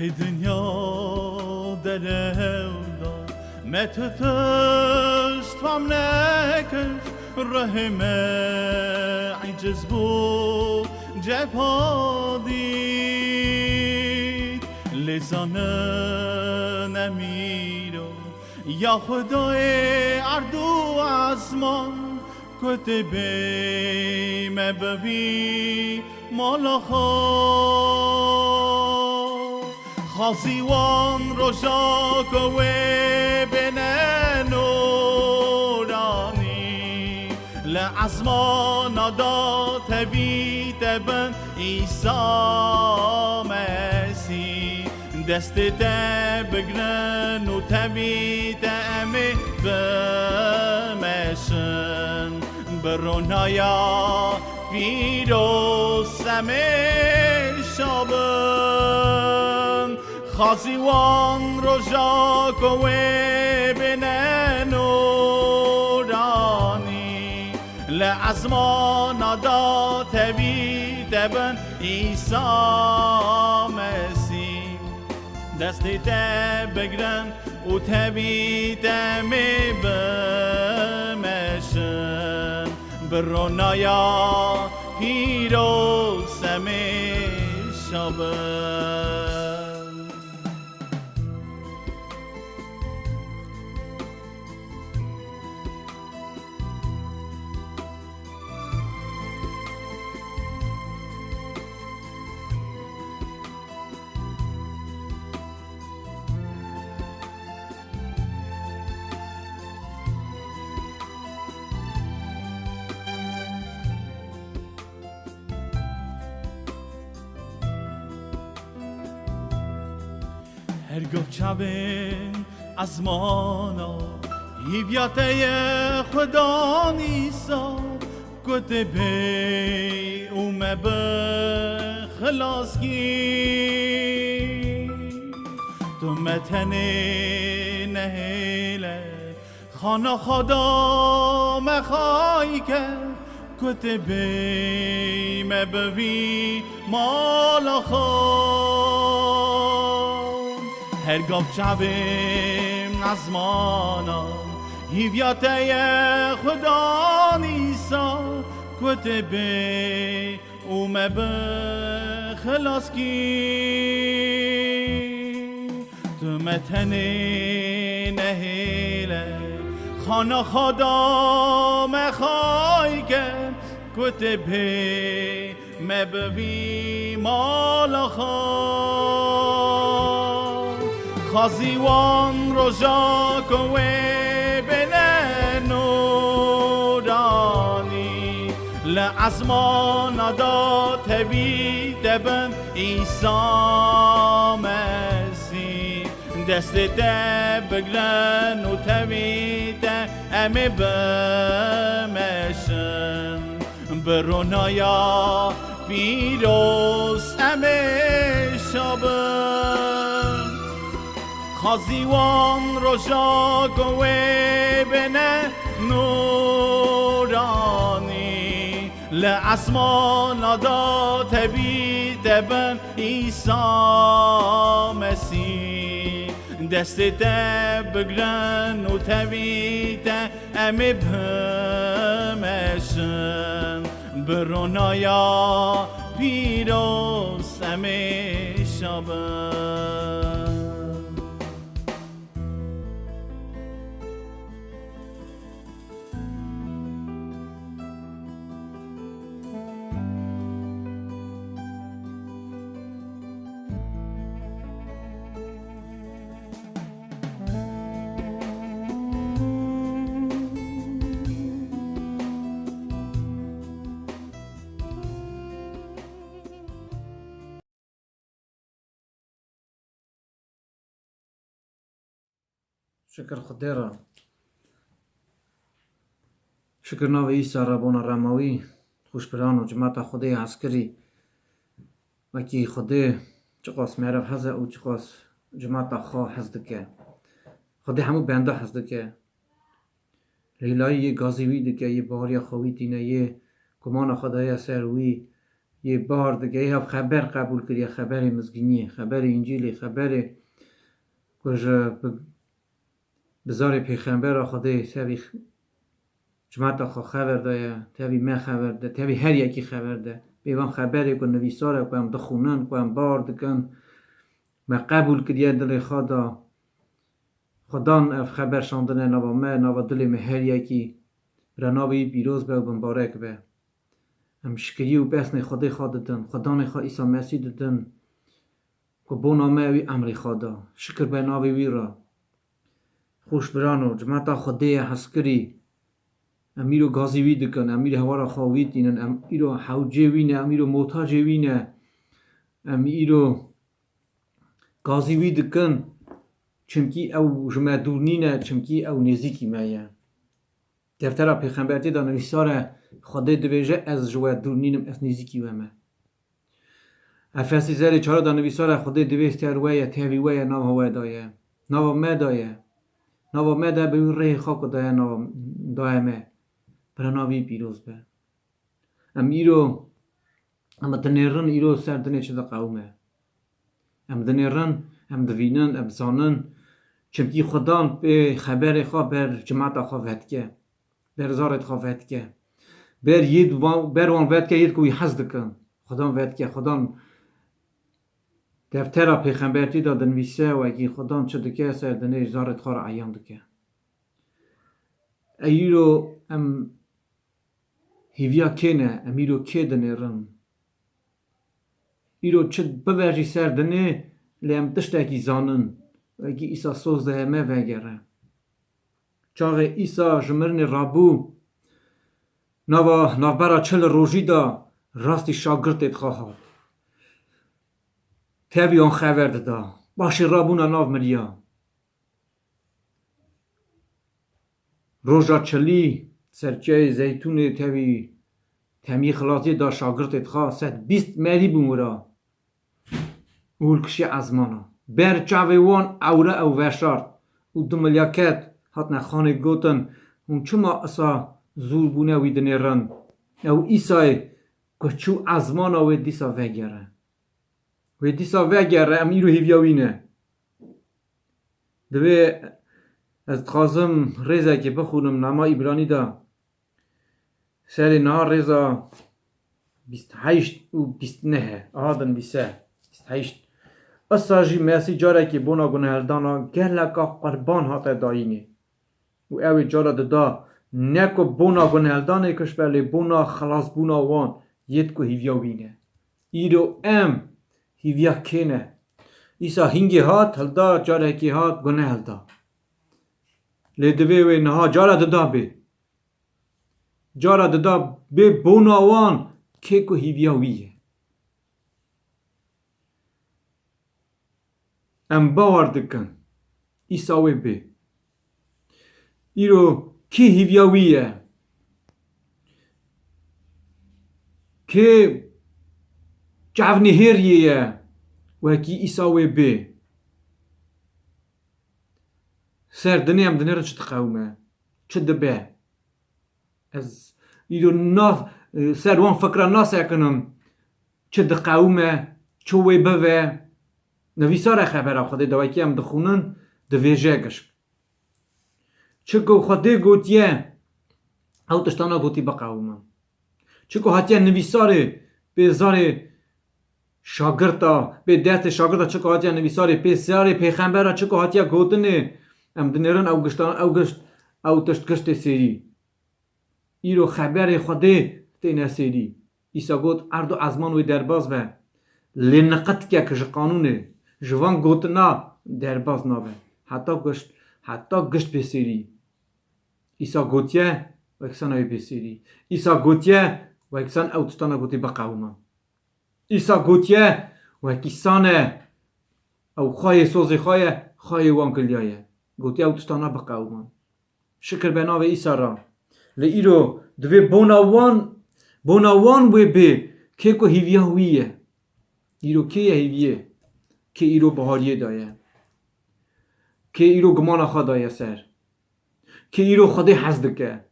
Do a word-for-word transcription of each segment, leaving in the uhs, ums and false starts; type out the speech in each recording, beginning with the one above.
Dinya derewda me tu tişt fam nekir, rihê me eciz bû cepha dît. Lê zanin em îro ya Xwedayê erd û ezman, ku tê bê me bivî mala xwe. Xazî wan roja ku wê bêne nûranî, li ezmana da tevî te bin Îsa Mesîh. Destê te bigrin û tevî te em ê bimeşin. Bi ronaya pîroz em ê şabin. Xazî wan roja ku wê bêne nûranî, li ezmana da tevî te bin Îsa Mesîh. Destê te bigrin û tevî te em ê bimeşin. Bi ronaya pîroz em ê şabin. Her gav çavên ezmana hîviya te ye Xudan Îsa, ku tê bê û me bi xilas kî. Tu me tenê nehêle, xana xwe da me xayke, ku tê bê me bivî mala xwe. Her gav çavêm ezmana hîviya te ye Xudan Îsa, ku tê bê û me bi xilas kî. Tu me tenê nehêle, xana xwe da me xayke, ku tê bê me bivî mala xwe. Xazî wan roja ku wê bêne nûranî, li ezmana da tevî te bin Îsa Mesîh. Destê te bigrin û tevî te em ê bimeşin. Bi ronaya pîroz em ê şabin. Xazî wan roja ku wê bêne nûranî, li esmana da tevî te bin Îsa Mesîh. Destê te bigrin û tevî te em ê bimeşin. Bi ronaya pîroz em ê şabin. Şikir Xwedê re. Şikir navê Îsa re, bona remawî, xwişbirano, cimata Xwedê hez kirî. Wekî Xwedê çiqas meriv hez e û çiqas cimata xwe hez dike. Xwedê hemû benda hez dike. Lêlayî yê gazî wî dike, yê baweriya xwe wî tîne, yê gumana xwe daye ser wî, yê bar dike, yê hev xeber qebûl kiriye, xeberê mizgîniyê, xeberê Încîlê, xeberê ku ji bi, bi zarê pêxembera Xwedê tevî cimeta xwe xeber daye, tevî me xeber de, tevî her yekî xeber de. Bê van xeberê ku nivîsar e, ku em dixwînin, ku em bar dikin, me qebûl kiriye dilê xwe de. Xudan ev xeber şandine nava me, nava dilê me her yekî. Bira navê wî pîroz be û bimbarek be. Em şikirî û pesnê Xwedê xwe didin, Xudanê xwe Îsa Mesîh didin, ku bona me wî emrê xwe da. Şikir be navê wî re. Xweş birano, cimeta Xwedê ye hezkirî. Em îro gazî wî dikin, em îro hewara xwe wî tînin, em îro hewcê wî ne, em îro motacê wî ne. Em îro gazî wî dikin, çimkî ew ji me dûr nîne, çimkî ew nêzîkî me ye. Deftera Pêxembertî de nivîsar e, Xwedê dibêje, ez ji we dûr nînim, ez nêzîkî we me. Efesî serê çar de nivîsar e, Xwedê divê ser we ye, tevî we ye, nava we de ye. Nava me de ye. Nava me de bi wî rêyê xwe ku daye nava, daye me. Bira navî pîroz be. Em îro, em dinêrin îro ser dinê çi diqewime. Em dinêrin, em divînin, em zanin. Çimkî Xudan pê xeberê xwe ber cimata xwe vedike. Ber zarê xwe vedike. Ber yêd va-, ber wan vedike yêd ku wî hez dikin. Xudan vedike, Xudan deftera pêxembertî de dinivîse, wekî Xudan çi dike ser dinê zarê xwe re eyan dike. Ey îro em hîviya kê ne, em îro kê dinêrin? Îro çi bibe jî ser dinê, lê em tiştekî zanin, wekî Îsa soz dihe me vegere. Çaxê Îsa ji mirinê rabû, nava navbera çil rojî de rastî şagirtê xwe hat. Tevî wan xeber dida. Paşê rabûna nav miriya. Roja çilî ser çiyayê Zeytûnê tevî temî xilasiyê da şagirtê xwe, sed bîst merî bûn wira û hilkişiye ezmana. Ber çavê wan ewre ew veşart û du milyaket hatine xanê gotin, hûn çima isa zûr bûne wî dinêrin? Ew Îsayê ku çû ezmana wê dîsa vegere. Wê dîsa vegere, em îro hîviya wî ne. Divê ez dixwazim rêzekê bixwînim, nama Îbranî de. Serê niha rêza bîst heşt û bîst neh e. Aha dinivîse. Bîst heşt. Isa jî Mesîh carekê bona guneheldana geleka qurban hate dayînê. Û ew ê cara dida, ne ku bona guneheldanê kişt be, lê bona xilasbûna wan yêd ku hîviya wî ne. Îro em hîviya kê ne? Îsa hingê hat, hilda, carekê hat, gunehel da. Lê divê wê niha cara dida bê. Cara dida bê bona wan kê ku hîviya wî ye. Em bawer dikin Îsa wê bê. Îro kê hîviya wî ye? Kê çavnihêriyê ye wekî Îsa wê bê? Ser dinê em dinêrin çi diqewime, çi dibe. Ez îro na, ser wan fikra nasekinim, çi diqewime, çi wê bive. Nivîsar e xebera Xwedê de, wekî em dixwînin, divêje gişk. Çi ku Xwedê gotiye, ew tiştana gotî biqewime. Çi ku hatiye nivîsarê pê zarê şagirta, pê destê şagirta çi ku hatiye nivîsarê, pê zarê pêxembera çi ku hatiye gotinê, em dinêrin ew giştan, ew gişt, ew tişt giştê sêrî. Îro xeberê Xwedê têne sêrî. Îsa got, erd û ezman wê derbas be. Lê niqitke ki ji qanûnê, ji van gotina derbas nabe. Heta gişt, heta gişt bê sêrî. Îsa gotiye, weksan ew bê sêrî. Îsa gotiye, weksan ew tiştana gotî biqewiman. Îsa gotiye, wekî sane, ew xwayê sozê xwe ye, xwayê wan kiliya ye. Gotiye ew tiştana biqewiman. Şikir be navê Îsa re. Lê îro divê bona wan, bona wan wê bê, kê ku hîviya wî ye. Îro kê ye hîviyê? Kê îro bihariyê de ye. Kê îro gumana xwe daye ser. Kê îro Xwedê hez dike.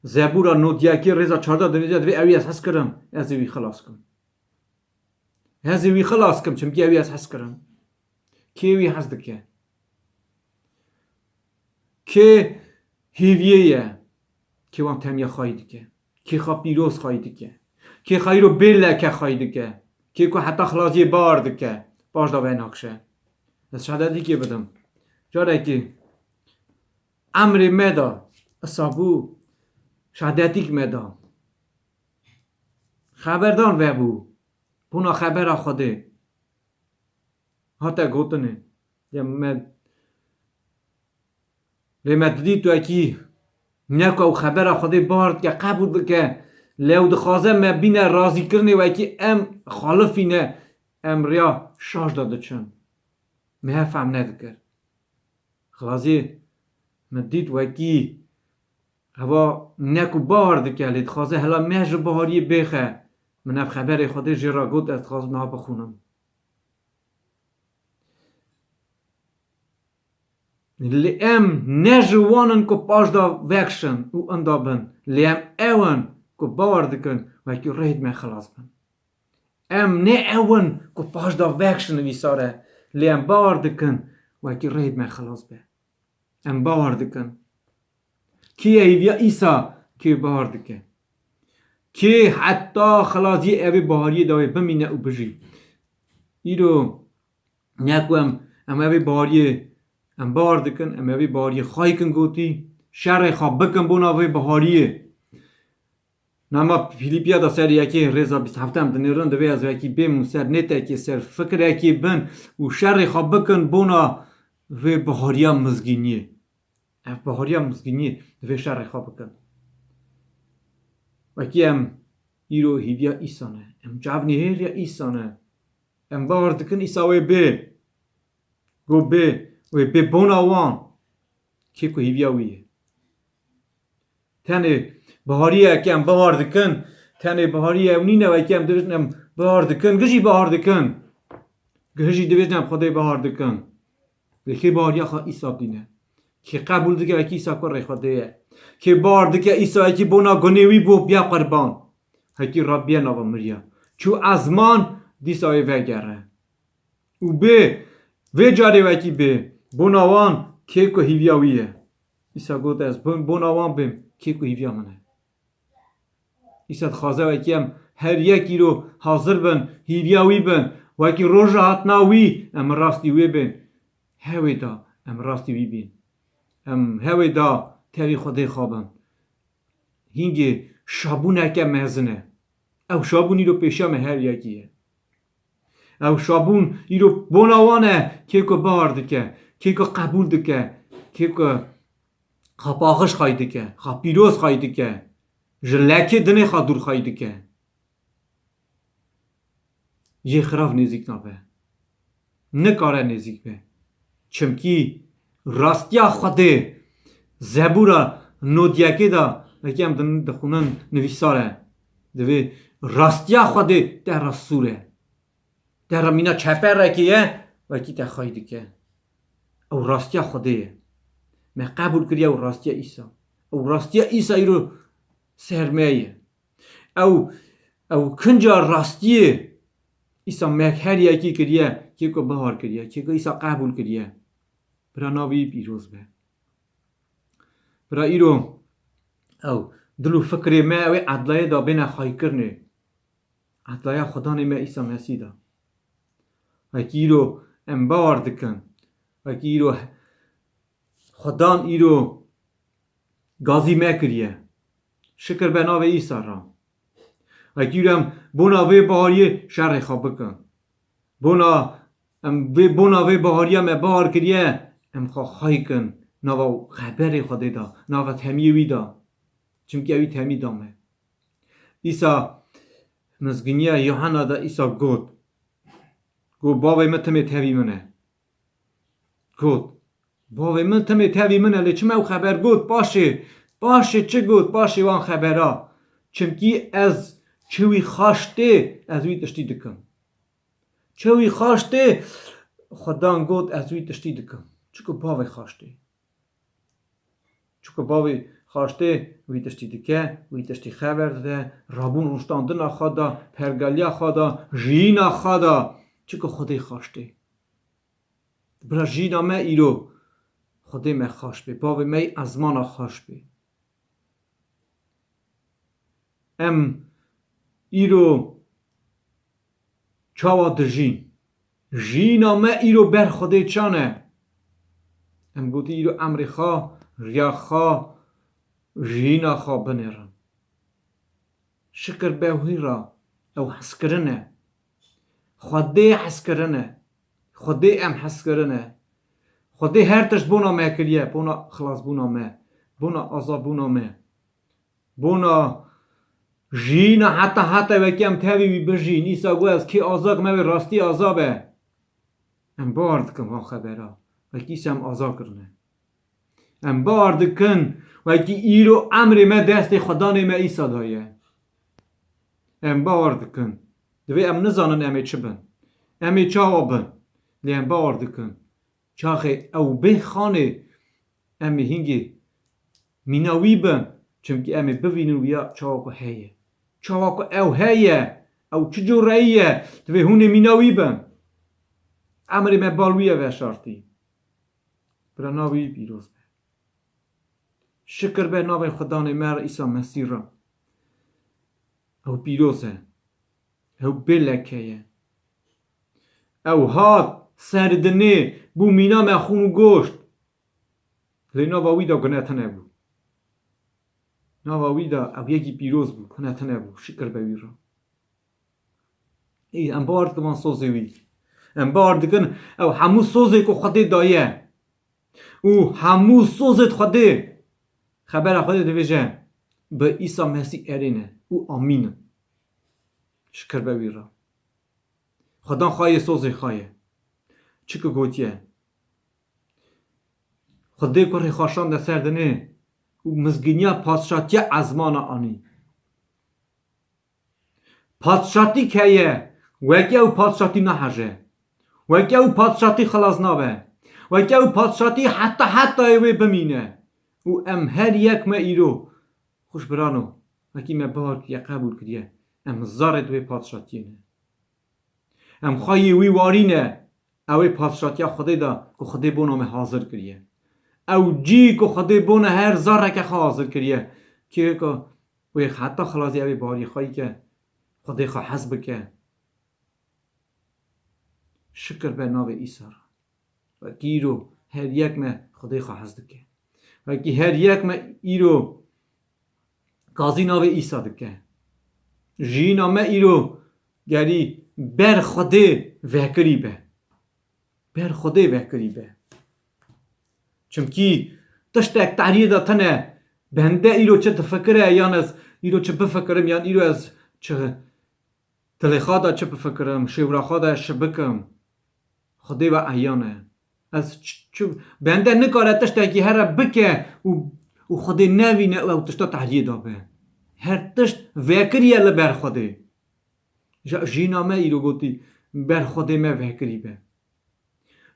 Zebûra nod yekê rêza çardeh dinivîse, divê ew ê ez hez kirim, ez ê wî xilas kim. Hezê wî xilas kim, çimkî ew ê ez hez kirim. Kê wî hez dike? Kê hêviyê ye? Kê wan temiya xwayî dike? Kê xwe pîroz xwayî dike? Kê xwe îro bê leke xwayî dike? Kê ku heta xilaziyê bar dike, paş de venakşe. Ez şehadetîkê bidim. Carekê emrê me da, isa bû, şehadetîk me da. Xeberdan vebû. Bona xebera Xwedê. Hate gotinê. Ya me, lê me didît wekî ne ku ew xebera Xwedê bar dike, qebûl dike. Lê ew dixwaze me bîne razîkirinê wekî em xalifîne, em rêya şaş de diçin. Me hev fehm nedikir. Xilazî me dît wekî heva ne ku bahar dike, lê dixwaze hela me ji bahariyê bêxe. Min ev xeberê Xwedê jê re got, ez dixwazim niha bixwînim. Lê em ne ji wan in ku paş de vekişin û inda bin. Lê em ew in ku bawer dikin, wekî rêhîd me xilas bin. Em ne ew in ku paş de vekişin vîsare, lê em bawer dikin, wekî rêhîd me xilas be. Em bawer dikin. Kê ye hêviya Îsa, kê bawer dike? Kê heta xilaziyê evê bahariyê dawê bimîne û bijî? Îro ne ku em, em evê bahariyê, em bawer dikin, em evê bahariyê xwayî kin gotî, şerê xwe bikin bona vê bahariyê. Nama Fîlîpiya da ser yekê rêza bîst heft em dinêrin, divê ez wekî bêm û ser nêtekê, ser fikirekê bin û şerê xwe bikin bona vê bahariya mizgîniyê. Ev bahariya mizgîniyê divê şerê xwe bikin. Wekî em îro hêviya Îsa ne. Em çavnihêriya Îsa ne. Em bawer dikin Îsa wê bê. Go bê, wê bê bona wan. Kê ku hêviya wî ye. Tenê bahariyeke em bahar dikin, tenê bahariyê ew nîne wekî em dibêjin em bahar dikin, gijî bahar dikin. Gijî dibêjin em Xwedê bahar dikin. Lê kê bahariya xwe Îsa dîne? Kê qebûl dike wekî Îsa kurê Xwedê ye? Kê bahar dike Îsa wekî bona gunê wî bû, biya qurban? Wekî Rabbiyê nava miriya. Çû ezman, dîsa wê vegere. Û bê, vê carê wekî bê, bona wan kê ku hîviya wî ye. Îsa got, ez bin bona wan bêm, kê ku hîviya min e. Îsa dixwaze wekî em her yek îro hazir bin, hîviya wî bin, wekî roja hatina wî em rastî wê bên. Hewê da em rastî wî bîn. Em hewê da tevî Xwedê xwe bin. Hîngê şabûneke mezin e. Ew şabûn îro pêşiya me her yekî ye. Ew şabûn îro bona wan e, kê ku bahar dike, kê ku qebûl dike, kê ku xwe paxiş xwayî dike, xwe pîroz xwayî dike, ji lekê dinê xwe dûr xwayî dike. Yê xirav nêzîk nabe. Nikare nêzîk be. Çimkî rastiya Xwedê, Zebûra nodiyekê de, wekî em din-, dixwînin nivîsar e. Divê rastiya Xwedê te re sûr e. Te re mîna çeperekê ye, wekî te xwayî dike. Ew rastiya Xwedê ye. Me qebûl kiriye ew rastiya Îsa. Ew rastiya Îsa îro ser me ye. Ew, ew kinca rastiyê Îsa me her yekî kiriye, kê ku bahar kiriye, kê ku Îsa qebûl kiriye. Bira navê wî pîroz be. Bira îro ew dil û fikrê me ew ê edlayê da bêne xwayîkirinê. Edlaya Xudanê me Îsa Mesîh da. Wekî îro em bawer dikin. Wekî îro Xudan îro gazî me kiriye. Şikir be navê Îsa re. Wekî îro em bona vê bahariyê şerê xwe bikin. Bona, em vê, bona vê bahariya me bahar kiriye, em xwe xwayî kin nava xeberê Xwedê de, nava temiyê wî de. Çimkî ewî temî da me. Îsa, Mizgîniya Yuhanna de Îsa got, got, bavê min timê tevî min e. Got, bavê min timê tevî min e, lê çima ew xeber got, paşê, paşê çi got, paşê wan xebera? Çimkî ez çi wî xaş tê, ez wî tiştî dikim. Çi wî xaş tê, Xudan got, ez wî tiştî dikim. Çiku bavê xaş tê. Çiku bavê Xaştê wî tiştî dike, wî tiştî xeber dide, rabûn rûştandina xwe da, pergaliya xwe da, jiyîna xwe da. Çiko Xwedê xaştê. Bila jiyîna me îro Xwedê me xaş bê, bavê me yî ezmana xaş bê. Em îro çawa dijîn? Jiyîna me îro ber Xwedê çan e? Em gotî îro emrê xwe, riya xwe, jiyîna xwe binêrin. Şikir be wî re, ew hezkirin e. Xwedê hezkirin e. Xwedê em hezkirin e. Xwedê her tişt bona me kiriye, bona xilasbûna me, bona azadbûna me, bona jiyîna heta heta wekî em tevî wî bijîn. Îsa got, ez kê azad kim, ew ê rastî azad be. Em bawer dikin van xebera. Wekî îsa em azad kirine. Em bawer dikin, wekî îro emrê me destê Xwedanê me îsa daye. Em bawer dikin. Divê em nizanin em ê çi bin. Em ê çawa bin. Lê em bawer dikin. Çaxê ew bê xanê, em ê hingê mîna wî bin. Çimkî em ê bivînin wîya çawa ku heye. Çawa ku ew heye, ew çi cûreyî ye, divê hûn ê mîna wî bin. Emrê me bal wî ye veşartî. Bila navê wî pîroz be. Şikir be navê Xudanê me re Îsa Mesîh re. Ew pîroz e. Ew bê leke ye. Ew hat ser dinê bû mîna me xûn û goşt. Lê nava wî de gune tune bû. Nava wî de ew yekî pîroz bû, gune tune bû. Şikir be wî re. Î, em bawer dikin van sozê wî. Em bawer dikin ew hemû sozê ku Xwedê daye. Û hemû sozê Xwedê. Xebera Xwedê dibêje, bi Îsa Mesîh erê ne û amîn in. Şikir be wî re. Xwedan xwe ye, sozê xwe ye. Çi ku gotiye. Xwedê kurê xwe şande ser dinê û mizgîniya padşatiya ezmana anî. Padşatî keye, wekî ew padşatî naheje. Wekî ew padşatî xilas nabe. Wekî ew padşatî heta hetayê wê bimîne. Û em her yek me îro, xweş birano, wekî me bawer kiriye, qebûl kiriye, em zarê di wê padşatiyê ne. Em xwe yê wî warî ne. Ew ê padşatiya Xwedê de ku Xwedê bona me hazir kiriye. Ew cî ku Xwedê bona her zareke xwe hazir kiriye. Kê ku wê heta xilazî ew ê barî xwe yî ke Xwedê xwe hez bike. Şikir be navê Îsa re. Wekî îro her yek me Xwedê xwe hez dike. Wekî her yek me îro gazî navê Îsa dike. Jiyîna me îro gerî ber Xwedê vekirî be. Ber Xwedê vekirî be. Çimkî tiştek tariyê de tune bende îro çi difikire, yan ez îro çi bifikirim, yan îro ez çi dilê xwe de çi bifikirim, şêwra xwe de çi bikim. Xwedê ve eyan e. Ez ç-, çi, bende nikare tiştekî here bike û, û Xwedê nevîne û ew tişta tariyê de be. Her tişt vekiriye li ber Xwedê. Ja, jiyîna me îro gotî, ber Xwedê me vekirî be.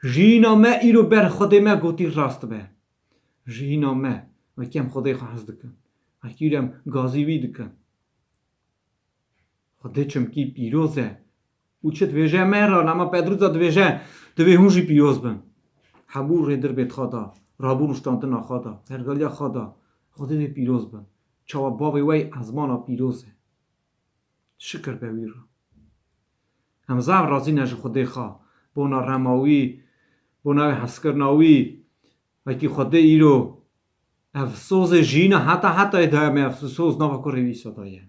Jiyîna me îro ber Xwedê me gotî rast be. Jiyîna me, wekî em Xwedê xwe hez dikin. Wekî em gazî wî dikin. Xwedê çimkî pîroz e. Û çi dibêje me re, nama Pedrûs de dibêje, divê hûn jî pîroz bin. Hebû rêdir bê xwe da, rabû rûştandina xwe da, pergaliya xwe da. Xwedê divê pîroz bin. Çawa bavê we yê ezmana pîroz e. Şikir be wî re. Em zaf razî ne ji Xwedê xwe, bona rema wî, bona wê hezkirina wî. Wekî Xwedê îro ev sozê jiyîna heta hetayê daye me, ev soz nava kurê wî Îsa daye.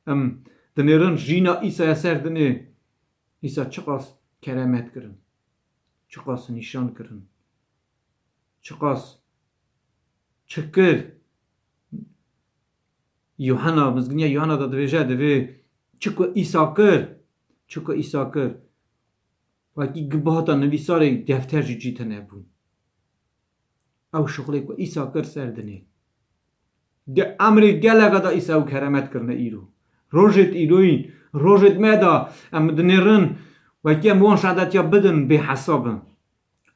Em dinêrin jiyîna Îsaya ser dinê. Îsa çiqas keremet kirin, çiqas nîşan kirin, çiqas çi kir. Yuhanna, mizginiya Yuhanna de dibêje, divê çi ku Îsa kir, çi ku Îsa kir, wekî gibahata nivîsarê defter jî cî tune bûn. Ew şixulê ku Îsa kir ser dinê. Ge-, emrê geleka da Îsa ew keremet kirine îro. Rojêt îroyîn, rojêt me da em dinêrin, wekî em wan şehadetiya bidin bê hesab in.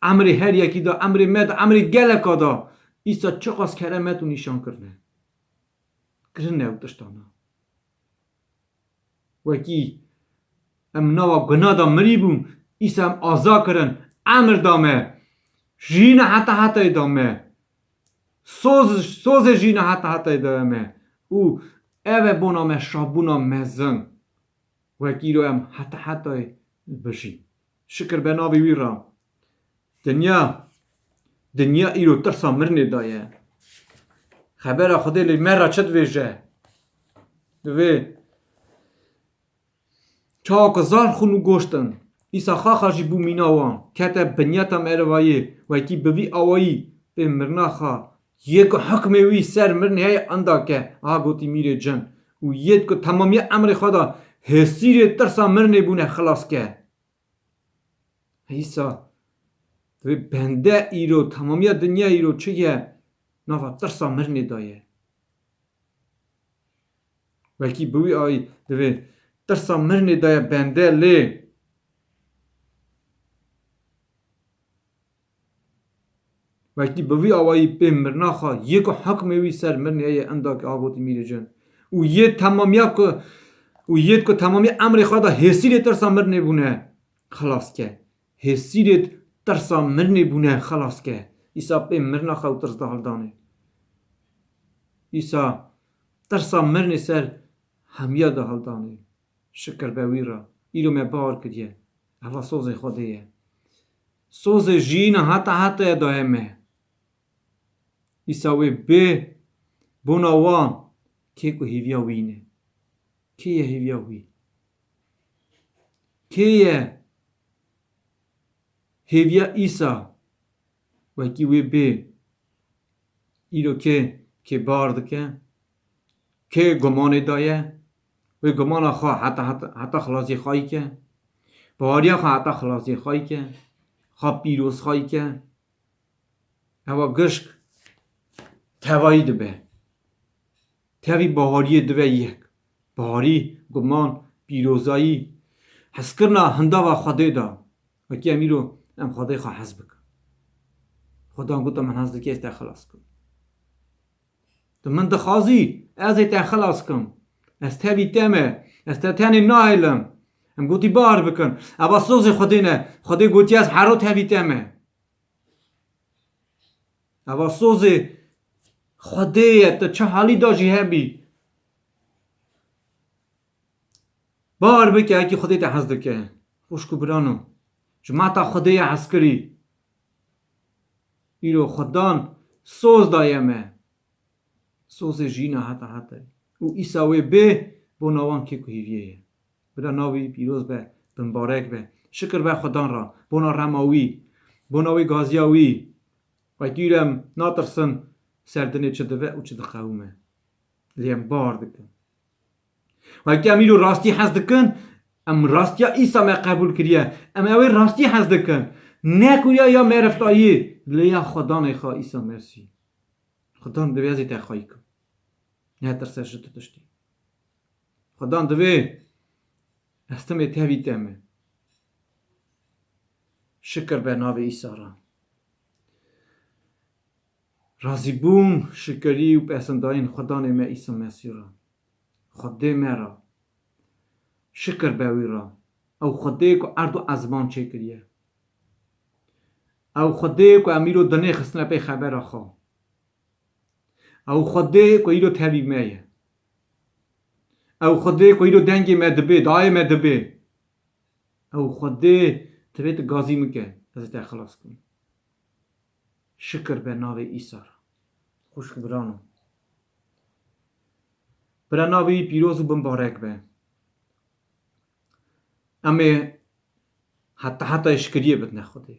Emrê her yekî da, emrê me da, emrê geleka da. Îsa çiqas keremet û nîşan kirine. Kirine ew tiştana. Wekî em nava guna de mirî bûn, îsa em aza kirin, emir da me, jiyîne heta hetayê da me. Soz, sozê jiyîne heta hetayê da me. Û ev e bona me şabûna mezin. Wekî îro em heta hetayê bijîn. Şikir be navê wî re. Dinya, dinya îro tirsa mirinê daye. Xebera Xwedê li me re çi dibêje? Divê çawa ku zar xwin û goşt in, îsa xaxa jî bû mîna wan, kete binyeta merivayê, wekî bi vî awayî pê mirina xa, yê ku hukmê wî ser mirinê heye enda ke, aha gotî mîrê cin, û yê ku temamiya emrê xwe da hêsîrê tirsa mirinê bûne xilas ke. Îsa, divê bende îro, temamiya dinya îro çi ye? Nava tirsa mirinê daye. Wekî bi wî ayî divê tirsa mirinê daye bende lê. Wekî bi vî awayî pê mirina xwe yê ku hukmê wî ser mirinê ye, enda ke agotî mîrê cin. Û yê temamiya ku, û yê ku temamiya emrê xwe da hêsîrê tirsa mirinê bûne, xilas ke. Hêsîrê tirsa mirinê bûne, xilas ke. Îsa pê mirina xwe û tirs da hildanê. Îsa tirsa mirinê ser hemiya da hildanê. Şikir be wî re. Îro me bawer kiriye. Eva sozê Xwedê ye. Sozê jiyîna heta hetayê daye me. Îsa wê bê bona wan kê ku hêviya wî ne. Kê ye hêviya wî? Kê ye hêviya Îsa? Wekî wê bê îro kê, kê bar dike, kê gumanê daye, wê gumana xwe heta, heta, heta xilasiyê xwayî ke, baweriya xwe heta xilasiyê xwayî ke, xwe pîroz xwayî ke. Ewa gişk tevayî dibe. Tevî bahariyê dibe yek. Baharî, guman, pîrozayî, hezkirina hindava Xwedê de. Wekî em îro em Xwedê xwe hez bikin. Xwedan gote min hez dike ez te xilas kim. Tu min dixwazî, ez ê te xilas kim. Ez tevî te me. Ez te tenê nahêlim. Em gotî bar bikin. Eva sozê Xwedê ne. Xwedê gotiye ez hero tevî te me. Eva sozê Xwedê ye, tu çi halî de jî hebî. Bawer bike, ekî Xwedê te hez dike. Xwişk û birano. Ji mata Xwedê ye hezkirî. Îro Xwedan soz daye me. Sozê jiyîna heta hetayê. Û Îsa wê bê bona wan kê ku hêviyê ye. Bira navê wî pîroz be, bimbarek be. Şikir be Xwedan re, bona rema wî, bona wê gaziya wî. Wekî em natirsin ser dinê çi dive û çi diqewime. Lê em bawer dikin. Wekî em îro rastî hez dikin, em rastiya Îsa me qebûl kiriye. Em ew ê rastî hez dikin. Ne ku ya, ya meriftayî, lê ya Xwedanê xwe Îsa Mesîh. Xudan divê ez ê te xweyî kim. Netirse ji tu tiştî. Xudan divê ez timê tevî te me. Şikir be navê Îsa re. Razîbûn, şikirî û pesindayîn Xudanê me Îsa Mesîh re. Xwedê me re. Şikir be wî re. Ew Xwedê ku erd û ezman çêkiriye. Ew Xwedê ku em îro dinê xistine pê xebera xwe. Ew Xwedê ku îro tevî me ye. Ew Xwedê ku îro dengê me dibê, dayê me dibê. Ew Xwedê divê tu gazî min ke, ez ê te xilas kim. Şikir be navê Îsa re. Xwişk birano. Bira navê wî pîroz û bimbarek be. Em ê heta hetayê şikiriyê bidine Xwedê.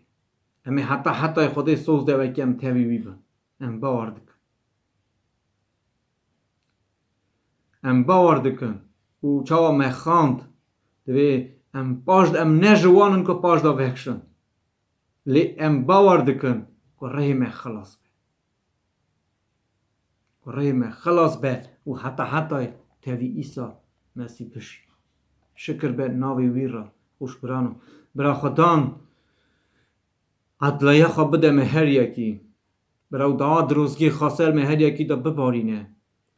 Em ê heta hetayê Xwedê soz de wekî em tevî wî bin. Em bawer dikin. Em bawer dikin û çawa me xand, divê em paş de, em ne ji wan in ku paş de vehişin. Lê em bawer dikin ku rihê me xilas be. Ku rihê me xilas be û heta hetayê tevî Îsa Mesîh bijî. Şikir be navê wî re, xwişk birano. Bira Xudan Edlaya xwe bide me her yekî. Bira ew dawa dirozgê xwe ser me her yekî de bibarîne.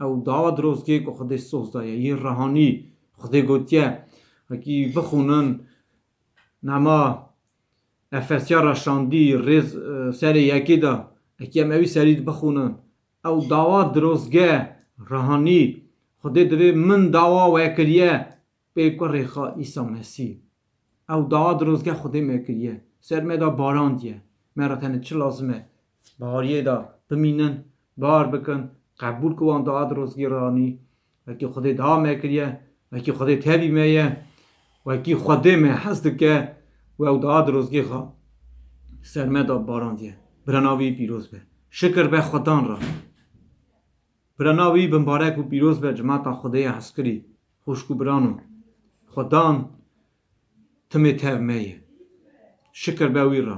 Ew dawa dirozgê ku Xwedê soz daye, yê rehanî, Xwedê gotiye, wekî bixwînin, nema Efesya re şandî, rêz, e, serê yekê de, wekî em ewî serî bixwînin. Ew dawa dirozge, rehanî, Xwedê divê min dawa we kiriye, pê kurê xwe Îsa Mesîh. Ew dawa dirozge Xwedê me kiriye. Ser me de barandiye. Me re tenê çi lazim e? Bahariyê de bimînin, bar bikin, qebûl ku wan dawa dirozgê ranî. Wekî Xwedê dawa me kiriye, wekî Xwedê tevî me ye, wekî Xwedê me hez dike û ew dawa dirozgê xwe ser me de barandiye. Bira navê wî pîroz be. Şikir be Xwedan re. Bira navê wî bimbarek û pîroz be, cimata Xwedê ya hezkirî, xwişk û birano. Xwedan timê tev me ye. Şikir be wî re.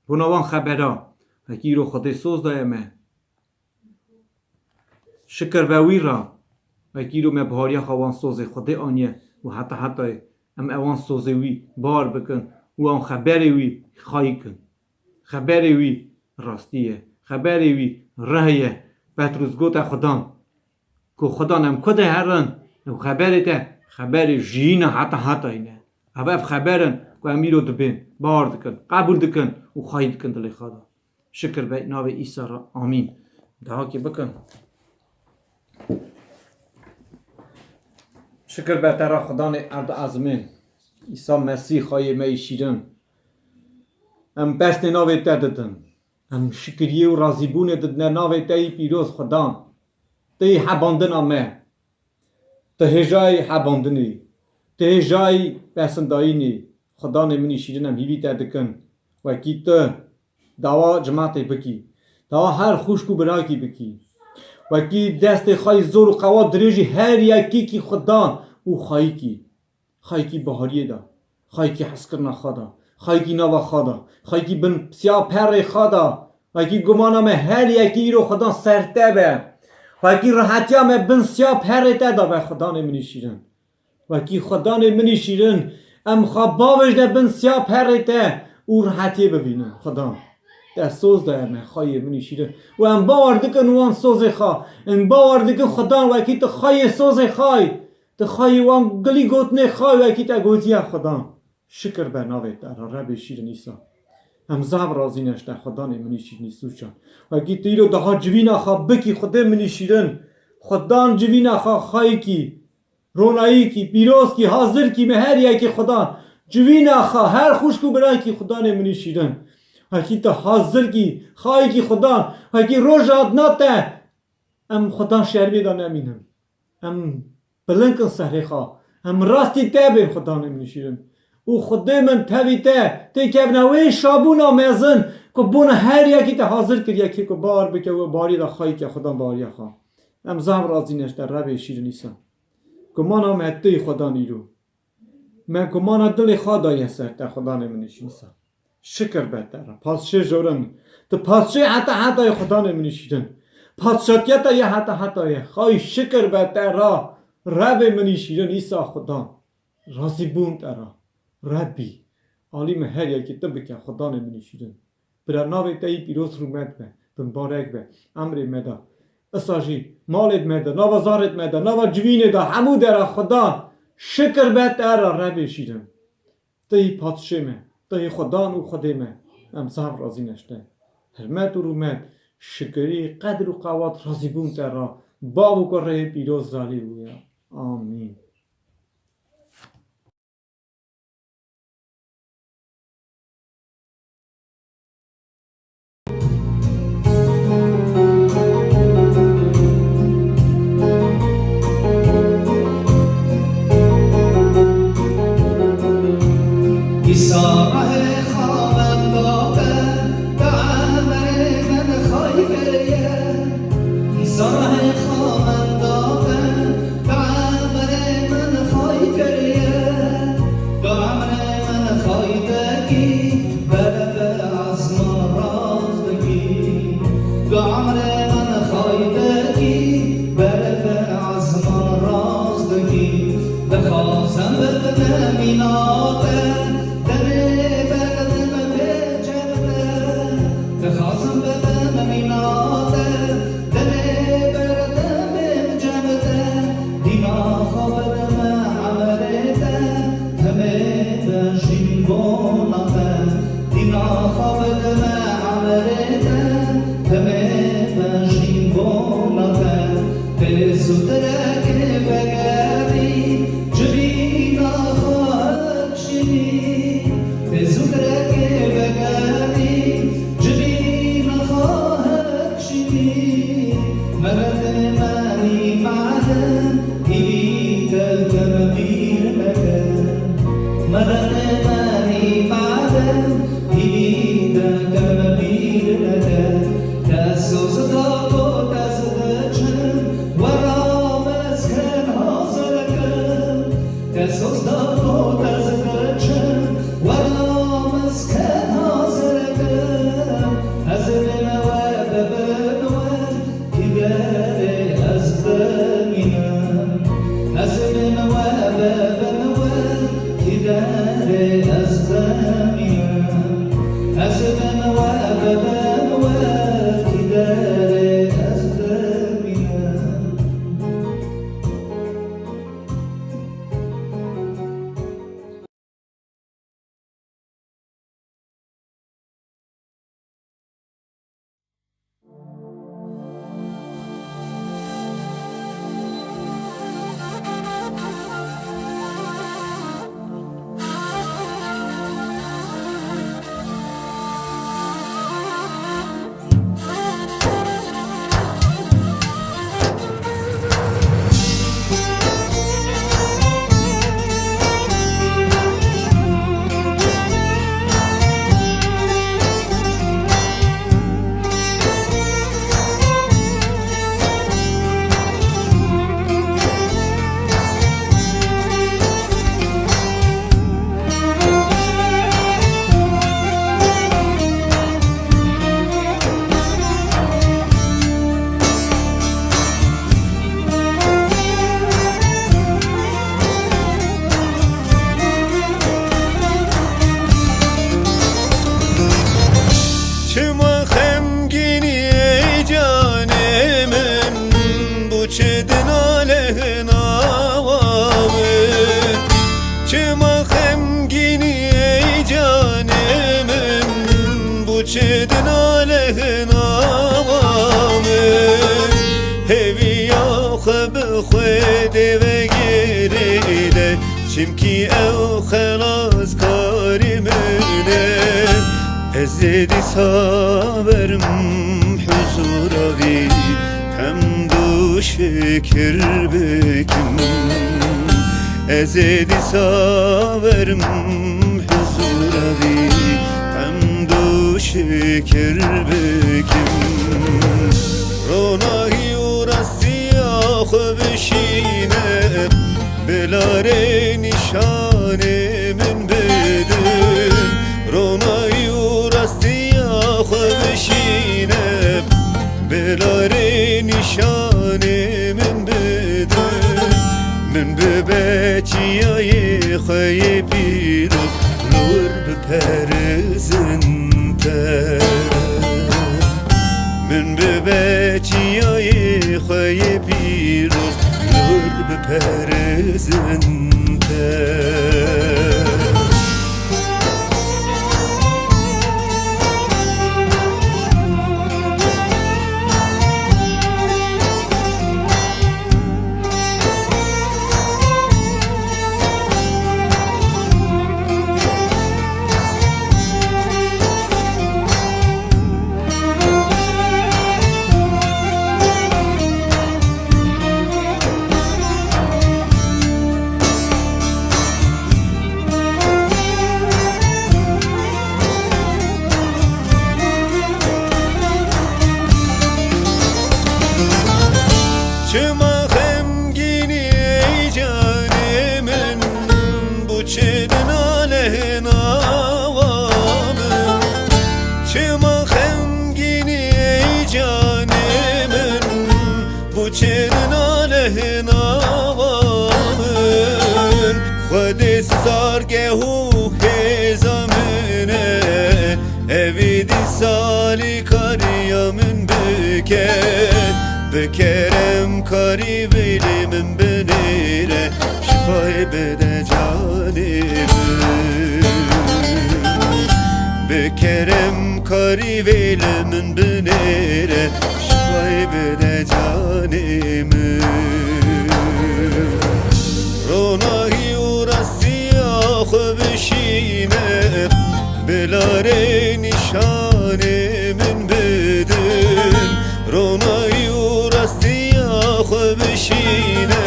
Bona wan xebera, wekî îro Xwedê soz daye me. Şikir be wî re, wekî îro me bihariya xwe wan sozê Xwedê aniye û heta hetayê em ewan sozê wî bar bikin û wan xeberê wî xayî kin. Xeberê wî rastî ye. Xeberê wî rih ye. Petrûs gote Xudan, ku Xudan em ku de herin, ew xeberê te, xeberê jiyîna heta hetayî ne. Ev, ev xeber in ku em îro dibên, bawer dikin, qebûl dikin û xayî dikin dilê xwe de. Şikir be navê Îsa re. Amîn. Dahakê bikin. Şikir be te re Xudanê erd û ezmên. Îsa Mesîh xayê me yî şîrin. Em pestê navê te didin. Em şikiriyê û razîbûnê didine navê te yî pîroz Xudan. Te yî hebandina me. Tu hêjayî hebandinê. Tu hêjayî pesindayînê. Xudanê min î şîrin em hîvî te dikin. Wekî tu dawa cimatê bikî. Dawa her xwişk û birakî bikî. Wekî destê xwe yî zor û qewat dirêjî her yekîkî Xudan û xayîkî. Xayîkî bahariyê de, xayîkî hezkirina xwe de, xayîkî nava xwe de, xayîkî bin siya perê xwe de, xayîkî gumana me her yekî îro Xudan ser te be. Xayîkî rihetiya me bin siya perê te de be Xudanê min î şîrin. Xayîkî Xudanê min î şîrin, em xwe bavêjne bin siya perê te û rihetiyê bivînin Xudan. Te soz daye me xayê min î şîrin. Û em bawer dikin wan sozê xwe. Em bawer dikin Xudan wekî tu xayê sozê xay. Tu xayê wan gilî gotinê xay wekî te gotiye Xudan. Şikir be navê te re Rebê şîrin Îsa. Em zaf razî ne ji te Xudanê min î şîrin Îsûçan. Wekî tu îro daha civîna xwe bikî Xwedê min î şîrin. Xudan civîna xwe xayikî. Ronayîkî, pîrozkî, hazirkî me her yekî Xudan. Civîna xwe, her xwişk û birakî Xudanê min î şîrin. Wekî tu hazirkî, xayikî Xudan. Wekî roja adna te. Em Xudan şermê de nemînin. Em bilind kin serê xwe. Em rastî te bên Xudanê min î şîrin. Û Xwedê min tevî te tê kevne wê şabûna mezin ku bona her yekî te hazir kiriye kê ku bawer bike wê barî de xayike Xudan bariya xwe. Em zaf razî ne ji te Rebê şîrin Îsa. Gumana me tu yî Xudan îro. Me gumana dilê xwe daye ser te Xudanê min î şîrin Îsa. Şikir be te re. Pasçê jorin. Tu pasçê heta heta ye Xudanê min î şîrin. Padşatiya te ye heta heta ye. Xay şikir be te re. Rebê min î şîrin Îsa Xudan. Razîbûn te re. Rebî. Alî min her yekî tu bike Xudanê min î şîrin. Bira navê te yî pîroz rûmet be. Bimbarek be. Emrê me de. Isa jî malê me de, nava zarê me de, nava civînê de, hemû dera Xudan. Şikir be te re Rebê şîrin. Tu yî padşê me, tu yî Xudan û Xwedê me. Em zaf razî ne ji te. Hirmet û rûmet, şikirî, qedr û qewat, razîbûn te re. Bav û kurê pîroz zalî wî ye. Amîn. Îsa rehê xawen date, bi emerê min xay kiriye. Îsa rehê xawen date, bi emerê min xay kiriye. Bi emerê min xay dikî, berê bi ezman rast dikî. Bi emerê min xay dikî, berê bi ezman rast dikî. Dixwazim bibim mîna te, demê berdim pê çêbite. Dixwazim bibim mîna Xwe bidime emirê te, timê te jîn bona te. Dîna xwe bidime emirê te, timê te jîn bona te. Tê zûtirekê vegerî, civîna xwe hikşînî. Tê zûtirekê vegerî, civîna xwe hikşînî. Meletê menî madem, hîvî te keme bîr neke. Meletê menî madem, hîvî te keme bîr neke. Te soz da got ez diçim, wera mesken hazir kim. Te soz da got ez diçim, wera mesken hazir kim. Ez bin we, bibin we, kî derê ez bimînim. Ez bin we, bibin we, kî derê ez bimînim. Ez bin we, bibin we, kî derê ez bimînim. Çima xemgînî ey canê min, bo çi dinale nawa min? Çima xemgînî ey canê min, bo çi dinale nawa min? Hêviya xwe bi Xwedê vegirî de, çimkî ew xelaskarî min e. Ez ê dîsa werim huzûra wî, hemd û şikir bikim. Ez ê dîsa werim huzûra wî, hemd û şikir bikim. Ronahî û rastiya xwe bişîne, bi larê nîşanê min bidin. Ronahî û rastiya xwe bişîne, bi larê nîşanê min bidin. Min bibe çiyayê xwe yê pîroz, li wir biperizin te. Min bibe çiyayê xwe yê pîroz, li wir biperizin te. Çima xemgînî ey canê min, bo çi dinale nawa min? Çima xemgînî ey canê min, bo çi dinale nawa min? Xwedê stargeh û hêza min e, evî dîsa alîkariya min bike. Bi kerem karî vîlî min binêre, Şifayê bide canê min. Bi kerem karî vê li min binêre. Şifayê bide canê min. Ronahî û rastiya xwe bişîne. Bi larê nîşanê min bidin. Ronahî û rastiya xwe bişîne.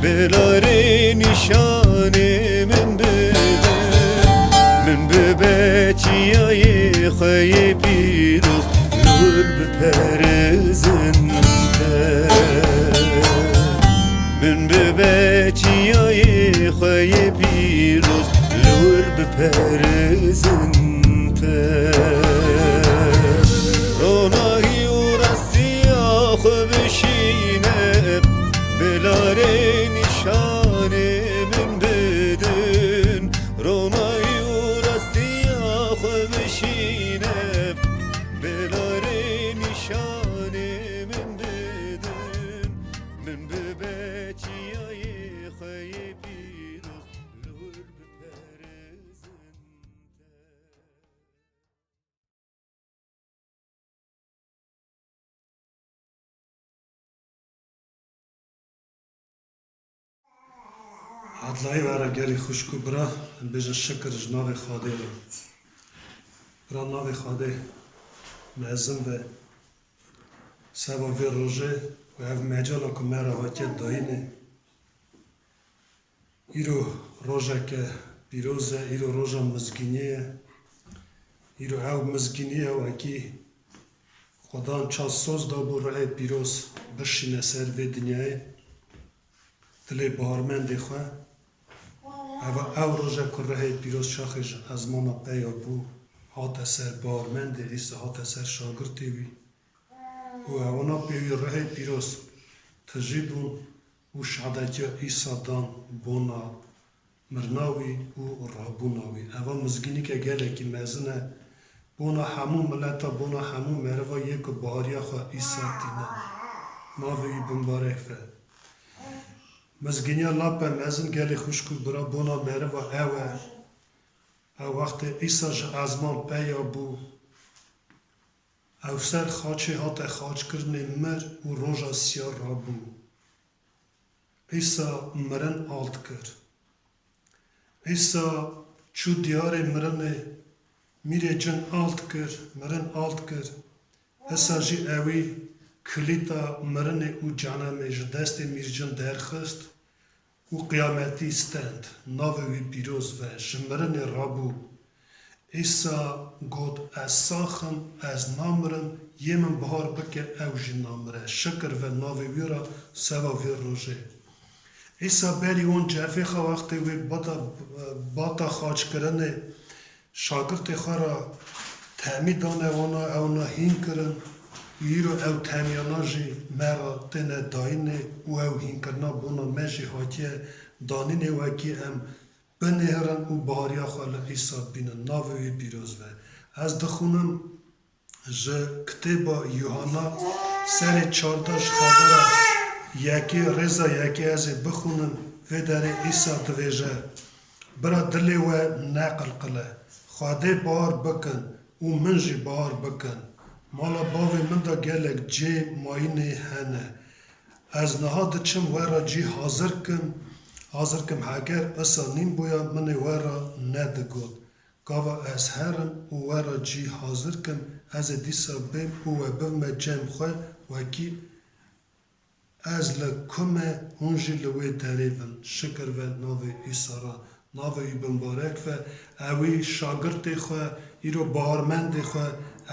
Bi larê nîşanê min bide. Min bibe çiyayê xwe yê pîroz, li wir biperêzin te. Min bibe çiyayê xwe yê pîroz, li wir biperêzin te. Ronahî û rastiya xwe bişîne. Bi larê nîşanê min bidin, ronahî û rastiya xwe bişîne. Bi larê nîşanê min bidin, min bibe çiyayê xwe yê pîroz, li wir biperêzin te. Edlayê we re gelî xwişk û bira, em bêjin şikir ji navê Xwedê re. Bira navê Xwedê mezin be, seba vê rojê û ev mecala ku me re hatiye dayînê. Îro rojeke pîroz e, îro roja mizgîniyê ye. Îro ew mizgînî ye wekî Xudan ça soz dabû ruhê pîroz bişîne ser vê dinyayê, dilê baharmendê xwe. Eva ew roj e ku ruhê pîroz çaxê ji ezmana peya bû, hate ser baharmendê, Îsa hate ser şagirtê wî. Û ewana pê wî ruhê pîroz tijî bûn û şehadetiya Îsa dan bona mirina wî û rabûna wî. Eva mizgînîke gelekî mezin e bona hemû mileta, bona hemû meriva yê ku bahariya xwe Îsa tîne. Navê wî bimbarek be. Mizgîniya lape mezin gelê xwişk û bira bona meriva ew e. Ew wextê Îsa ji ezman peya bû. Ew ser xaçê hate xaçkirinê mir û roja siya rabû. Îsa mirin alt kir. Îsa çû diyarê mirinê, mîrê cin alt kir, mirin alt kir. Îsa jî ewî kilîta mirinê û cenemê ji destê mîrcin derxist û qiyametî stend. Navê wî pîroz be, ji mirinê rabû. Îsa got, Ez sax im, ez namirim, yê min bahar bike, ew jî namire. Şikir ve navê wî re, seva vê rojê. Îsa berî wan cefê xwe wextê wê bata, bata xaçkirinê, şagirtê xwe re temî dane wana, ewna hîn kirin. Îro ew temiyana jî me re têne dayînê û ew hînkirina bona me jî hatiye danînê wekî em binêrin û bahariya xwe li Îsa bînin. Navê wî pîroz be. Ez dixwînim ji kitêba Yuhanna serê çardeh ji xebera yekê, rêza yekê ez ê bixwînim. Vê derê Îsa divêje, Bira dilê we neqilqile. Xwedê bar bikin û min jî bar bikin. Mala bavê min de gelek cê mayînê hene. Ez niha diçim we re cî hazir kim, hazir kim, heger isa nînbûya min ê we re nedigot. Gava ez herim û we re cî hazir kim, ez ê dîsa bêm û we bivime cem xwe, wekî ez li ku me, hûn jî li wê derê bin. Şikir ve navê Îsa re, navê wî bimbarek ve. Ewî şagirtê xwe, îro baharmendê xwe,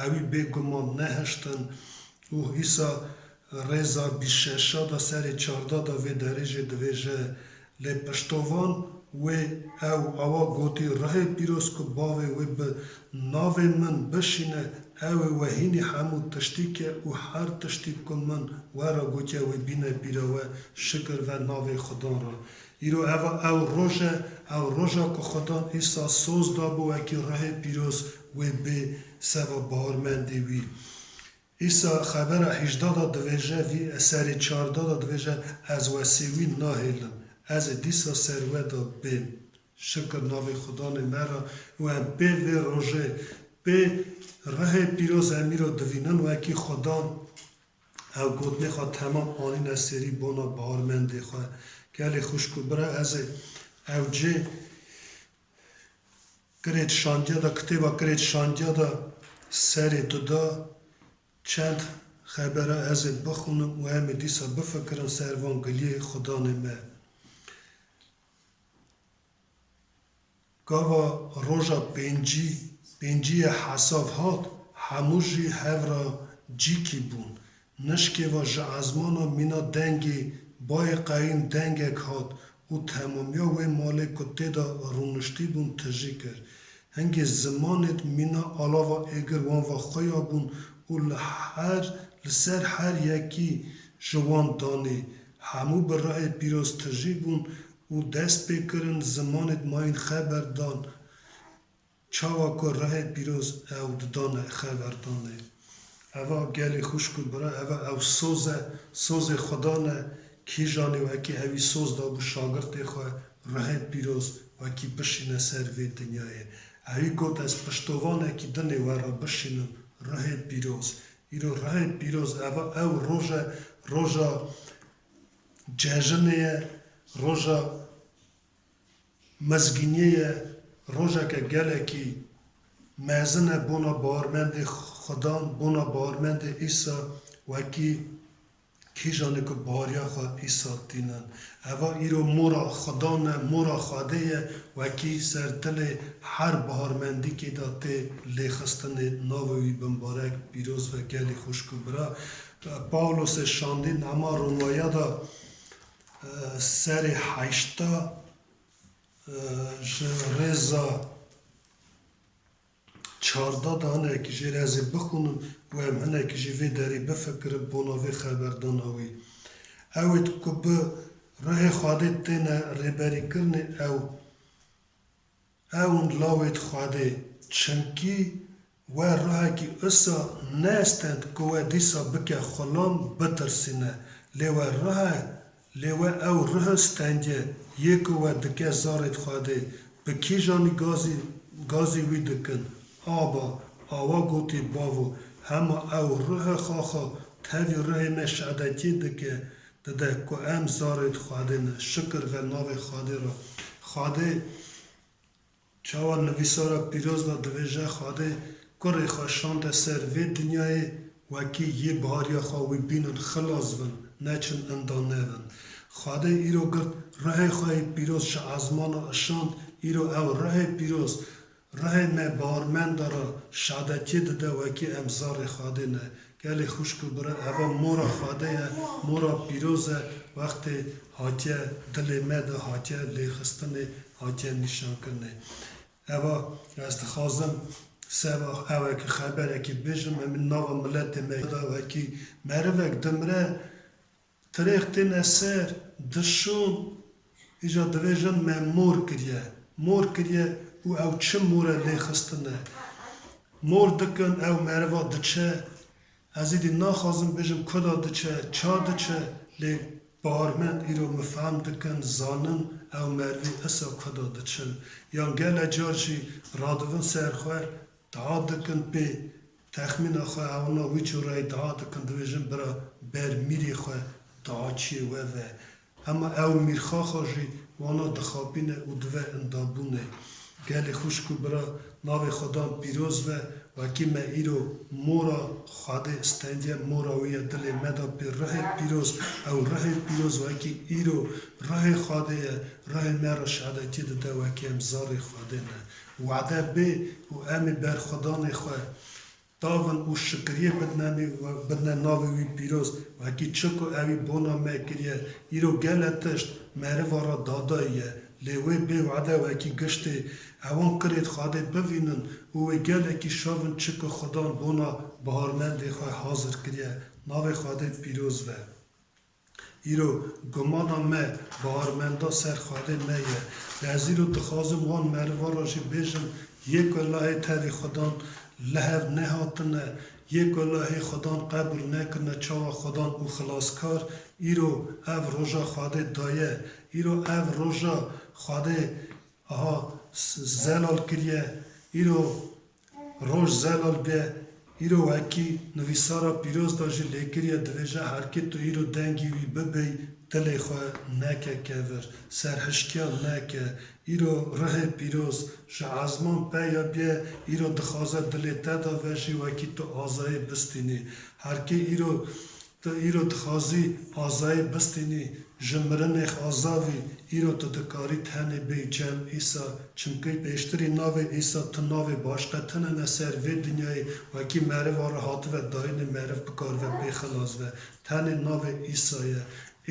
ewî bêguman nehiştin û Îsa rêza bîst şeşa de serê çardeh de vê derê jî divêje, Lê piştovan wê ew awa gotî, Rihê pîroz ku bavê wê bi navê min bişîne, ew ê we hînî hemû tiştî ke û her tiştî ku min we re gotiye wê bîne bîra we, şikir ve navê Xudan re. Îro eva ew roj e, ew roja ku Xudan Îsa soz dabû wekî rihê pîroz wê bê seva baharmendê wî. Îsa xebera hîjda de divêje, vî serê çardeh de divêje, Ez wesê wî nahêlim. ez ê dîsa ser we de bêm. Şikir navê Xudanê me re û em pê vê rojê, pê rihê pîroz em îro divînin wekî Xudan ew gotinê xwe temam anîne serî bona baharmendê xwe. Gelê xwişk û bira, ez ê ew cê Kirêt Şandiya de, kitêba Kirêt Şandiya de serê tu da çend xebera ez ê bixwînim û em ê dîsa bifikirin ser van giliyê Xudanê me. Gava roja pêncî, pêncî ye hesav hat, hemû jî hev ra cîkî bûn. Nişkê ve ji ezmana mîna dengê bayê qeyîn dengek hat û temamiya wê malê ku tê de rûniştî bûn tijî kir. Hingê zimanêd mîna alava êgir wan ve xuya bûn û li her, li ser her yekî ji wan danî. Hemû bi rihê pîroz tijî bûn û dest pê kirin zimanêd mayîn xeber dan. Çawa ku rihê pîroz ew didane xeber danê. Eva gelê xwişk û bira, eva ew soz e, sozê Xudan e, kîjanê wekî ewî soz dabû şagirtê xwe, rihê pîroz wekî bişîne ser vê dinyayê. Ewî got, ez piştovanekî dinê we re bişînim, rihê pîroz. Îro rihê pîroz, eva ew roj e, roja cejinê ye, roja mizgîniyê ye, rojeke gelekî mezin e bona bawermendê Xudan, bona bawermendê Îsa, wekî kîjanê ku baweriya xwe Îsa tînin. Eva îro mora Xudan e, mora Xwedê ye, wekî ser dilê her bawermendîkê de tê lêxistinê, navê wî bimbarek, pîroz ve gelê xwişk û bira. Pawlosê şandî nama Romaya de, e, serê heşta, e, ji rêza çarda de hinekî jê re ez ê bixwînim û em hinekî jî vê derê bifikirin bona vê xeberdana wî. Ew ê ku bi rihê Xwedê têne rêberîkirinê ew, ew in lawêd Xwedê, çimkî we rihekî usa nestend ku we dîsa bike xulam bitirsîne. Lê we rihe, lê we ew rihe stendiye, yê ku we dike zarêd Xwedê, bi kîjanî gazî, gazî wî dikin. Aba, awa gotî bavo, hema ew rihe xaxa tevî rihê me şedetiyê dike, dide ku em zarêd Xwedê ne. Şikir ve navê Xwedê re. Xwedê Çawa nivîsara pîroz de divêje, Xwedê kurê xwe şande ser vê dinyayê, wekî yê bihariya xwe wî bînin, xilas bin, neçin inda nevin. Xwedê îro girt rihê xwe yê pîroz ji ezmana işand, îro ew rihê pîroz, rihê me bawermenda re şadetiyê dide, wekî em zarê Xwedê ne. Gelê xwişk û bira, eva mora Xwedê ye, mora pîroz e, wextê hatiye dilê me de hatiye lêxistinê, hatiye nîşankirinê. Eva ez dixwazim seba ewekî xeberekî bêjim, em ê nava miletê me de wekî merivek dimire, Tirêx têne ser, dişon, îca divêjin me mor kiriye. Mor kiriye û ew çi mor e lê xistine. Mor dikin, ew meriva diçe. Ez îdî naxwazim bêjim ku da diçe, ça diçe, lê bawermend îro min fehm dikin, zanin ew merivî isa ku da diçin. Yan gele car jî radivin ser xwe, dua dikin pê, texmîna xwe ewna wî cûreyî dua dikin, dibêjin, bira ber mîrê xwe duaçiyê we ve. Hema ew mîrxaxa jî wana dixapîne û dive indabûnê. Gelê xwişk û bira, navê Xudan pîroz ve, wekî me îro mora Xwedê stendiye, mora wî ye dilê me de pê rihê pîroz, ew rihê pîroz wekî îro rihê Xwedê ye, rihê me re şehadetiyê dide wekî em zarê Xwedê ne. Wade bê û em ê berxwedanê xwe davin û şikiriyê bidine, bidine navê wî pîroz, wekî çi ku ewî bona me kiriye, îro gele tişt meriva re dadayiye, lê wê bê wade wekî giştê ewan kirêt Xwedê bivînin û wê gelekî şovin çi ku Xudan bona baharmendê xwe hazir kiriye, navê Xwedê pîroz ve. Îro gumana me, bawermenda ser Xwedê me ye. Lê ez îro dixwazim wan meriva re jî bêjim, yê ku lahê tevî Xudan li hev nehatine, Yê ku Allahê Xudan qebûl nekirine çawa Xudan û xilaskar, îro ev roja Xwedê daye. Îro ev roja Xwedê aha s-, zelal kiriye. Îro roj zelal bê. Îro wekî nivîsara pîroz da jî lê kiriye, divêje, her kê tu îro dengî wî bibêy, dilê xwe neke kevir, serhişkiya neke. Îro rihê pîroz ji ezman peya bê, îro dixwaze dilê te de vejî wekî tu azayê bistînî. Her kê îro, tu îro dixwazî azayê bistînî, ji mirinê aza vî, îro tu dikarî tenê bêy cem Îsa, çimkî pêştirî navê Îsa tu navê başqe tune ne ser vê dinyayê, wekî meriva re hatibe dayînê meriv bikaribe pê xilas be. Tenê navê Îsa ye.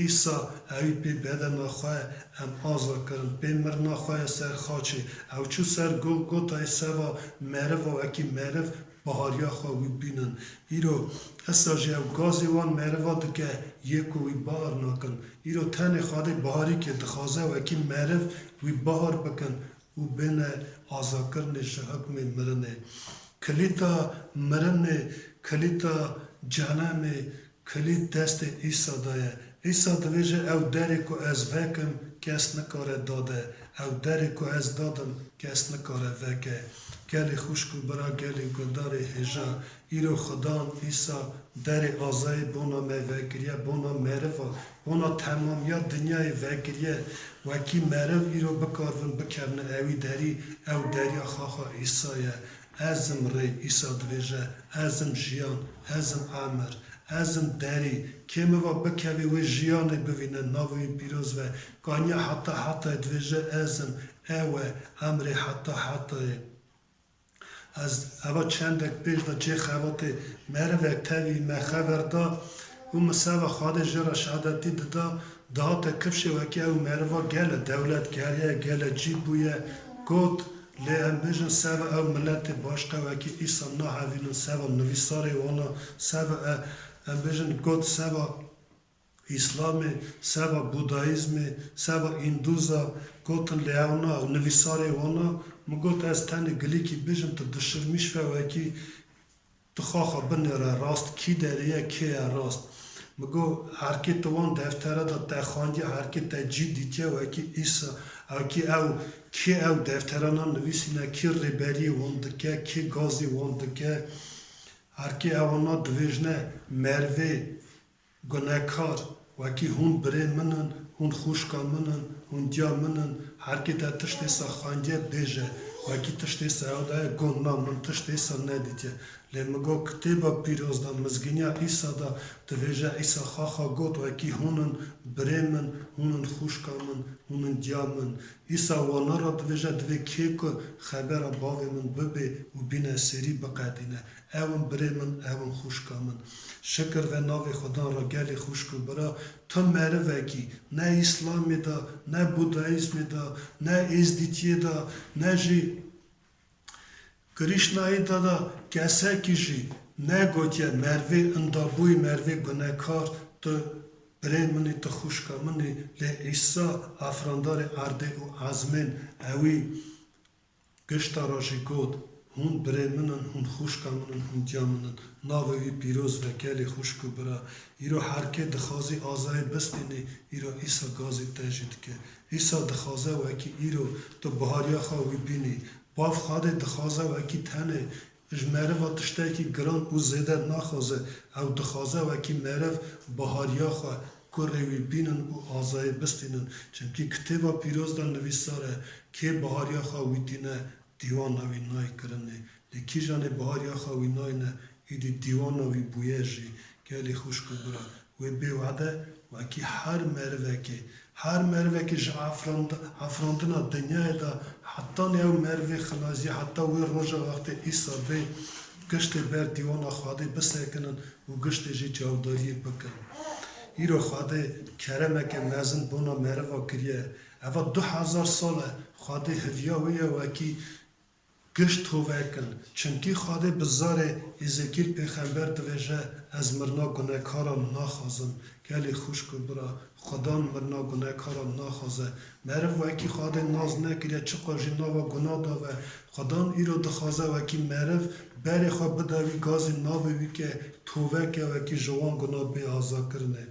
Îsa ewî pê bedena xwe em aza kirin, pê mirina xwe ye ser xaçê. Ew çû ser Golgotayê seva meriva wekî meriv bihariya xwe wî bînin. Îro Îsa jî ew gazê wan meriva dike, yê ku wî bahar nakin. Îro tenê Xwedê biharîkê dixwaze wekî meriv wî bahar bikin û bêne azakirinê ji hukmê mirinê. Kilîta mirinê, kilîta cenemê, Kilît destê Îsa de ye. Îsa divêje, ew derê ku ez vekim, kes nikare dade. Ew derê ku ez dadim, kes nikare veke. Gelê xwişk û bira, gelê guhdarê hêja. Îro Xudan Îsa derê azayê bona me vekiriye, bona meriva, bona temamiya dinyayê vekiriye. Wekî meriv îro bikarivin bikevine ewî derî, ew deriya xaxa Îsa ye. Ez im rê, Îsa divêje, ez im jiyan, ez im emir, ez im derî. Kê mi va bikevê wê jiyanê bivîne, navê wî pîroz ve. Kaniya heta hetayê divêje, ez im, ew e, emrê heta hetayê. Ez eva çendek pêş de cê xebatê merivek tevî me xeber da û mi seva Xwedê jê re şehadetî dida, dihate kifşê wekî ew meriva gele dewlet geriye, gele cî bûye, got, lê em bêjin seva ew miletê başqe wekî Îsa nahevînin, seva nivîsarê wana, seva e, em bêjin got seva Îslamê, seva Budayîzmê, seva Îndûza, gotin lê ew na, ew nivîsarê wana, mi got ez tenê gilîkî bêjim, tu dişirmîş fe wekî tu xaxa binêre rast, kî derê ye, kê ye rast. Mi got, her kê tu wan deftere de te xwendiye, her kê te cî dîtiye wekî Îsa, wekî ew, kê ew defterana nivîsîne, kê rêberiyê wan dike, kê gazî wan dike, her kê ewana divêjne merivê gunekar, wekî hûn birê min in, hûn xwişka min in, hûn diya min in, her kê te tiştê sa xwendiye bêje, wekî tiştê sa ew daye got, na, min tiştê sa nedîtiye. Lê mi got, kitêba pîroz de, mizgîniya Îsa de, divêje Îsa xaxa got, wekî hûn in birê min, hûn in xwişka min, hûn in diya min. Îsa wana re divêje, divê kê ku xebera bavê min bibê û bîne serî biqedîne. Ew in birê min, ew in xwişka min. Şikir ve navê Xudan re gelê xwişk û bira, tu merivekî, ne Îslamê de, ne Budayîzmê de, ne Êzdîtiyê de, ne jî Krîşnayê de de kesekî jî negotiye mervê indabûyî, mervê gunekar, tu birê min î, tu xwişka min î, lê Îsa afrandarê erdê û ezmên ewî gişta re jî got, hûn birê min in, hûn xwişka min in, hûn diya min in. Navê wî pîroz be, gelê xwişk û bira. Îro her kê dixwazî azayê bistînî, îro Îsa gazî te jî dike. Îsa dixwaze wekî îro tu bihariya xwe wî bînî. Bav Xwedê dixwaze wekî tenê ji meriva tiştekî giran û zêde naxwaze. Ew dixwaze wekî meriv bihariya xwe kurê wî bînin û azayê bistînin. Çimkî kitêba pîroz de nivîsar e, kê bihariya xwe wî tîne, dîwana wî nayê kirinê. Lê kîjanê bihariya xwe wî nayne, îdî dîwana wî bûye jî. Gelê xwişk û bira, wê bê wede wekî her merivekê, her merivekê ji afrand-, afrandina dinyayê de hetanî ew merivê xilaziyê, heta wê roja wextê Îsa bê, giştê ber dîwana Xwedê bisekinin û giştê jî çavdariyê bikin. Îro Xwedê keremeke mezin bona meriva kiriye. Eva du hezar sal e Xwedê hiviya wê ye wekî Giş tove kin. Çimkî Xwedê bi zarê Îzekîl pêxember divêje, Ez mirina gunekaran naxwazim. Gelê xwişk û bira, Xudan mirina gunekaran naxwaze. Meriv wekî Xwedê nas nekiriye, çiqas jî nava guna da ve. Xudan îro dixwaze wekî meriv berê xwe bide wî, gazî navê wî ke, tove ke wekî ji wan guna bê azakirinê.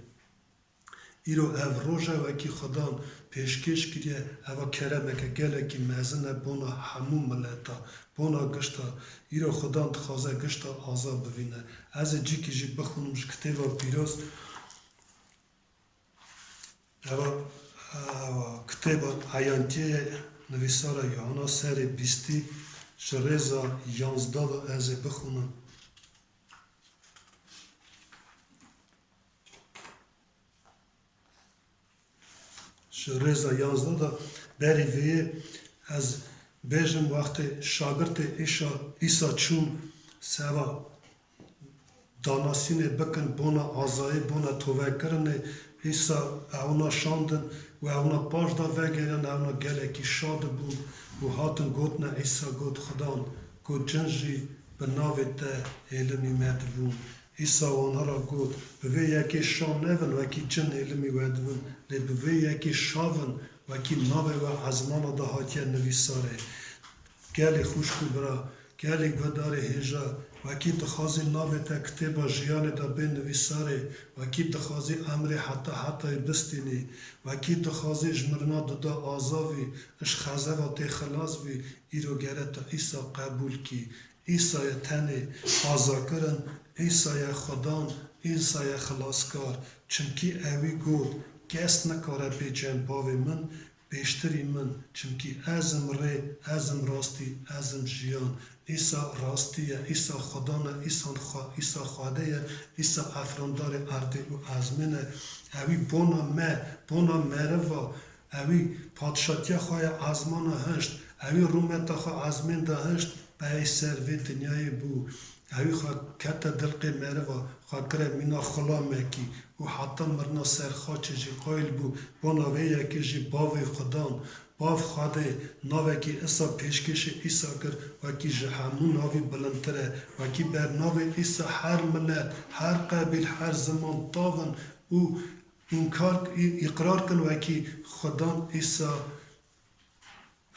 Îro ev roje wekî Xudan pêşkêş kiriye, eva keremeke gelekî mezin e bona hemû mileta, bona gişta. Îro Xudan dixwaze gişta aza bivîne. Ez ê cîkî jî bixwînim ji Kitêba Pîroz. Eva, eva Kitêba Eyantiyê nivîsara Yuhana serê bîstî ji rêza yanzdeh de ez ê bixwînim. Ji rêza yanzdeh de berî vê yê ez bêjim, wextê şagirtê Îşa, Îsa çûn seba danasînê bikin bona azayî, bona tovekirinê, Îsa ewna şandin û ewna paş da vegeriyan, ewna gelekî şa dibûn û hatin gotine, Îsa got, Xudan got, cin jî bi navê te êlimî me dibûn. Îsa wana ra got, Bi vê yekê şa nevin wekî cin êlimî we dibin, lê bi vê yekê şa vin wekî navê we ezmana de hatiye nivîsarê. Gelê xwişk û bira, gelê guhdarê hêja, wekî dixwazî navê te kitêba jiyanê de bê nivîsarê, wekî dixwazî emrê heta hetayê bistînî, wekî dixwazî ji mirina duda aza vî, ji xezeva tê xilas bî, îro gere tu Îsa qebûl kî. Îsa ye tenê azakirin, Îsa ye Xudan, Îsa ye xilaskar. Çimkî ewî got, Kes nikare bê cem bavê min, pêştirî min, çimkî ez im rê, ez im rastî, ez im jiyan. Îsa rastî ye, Îsa Xudan e, Îsa xwe, Îsa Xwedê ye, Îsa efrandarê erdê û ezmên e. Ewî bona me, bona meriva, ewî padşatiya xwe ya ezmana hişt, ewî rûmeta xwe ezmên de hişt, peyê ser vê dinyayê bû. Ewî xwe kete dilqê meriva, xwe kire mîna xulamekî û heta mirina ser xaçê jî qayil bû. Bona vê yekê jî bavê Xudan, bav Xwedê, navekî Îsa pêşkêşê Îsa kir, wekî ji hemû navî bilindtir e, wekî ber navê Îsa her milet, her qebîl, her ziman tavin û înkar, î-, îqrar kin wekî Xudan Îsa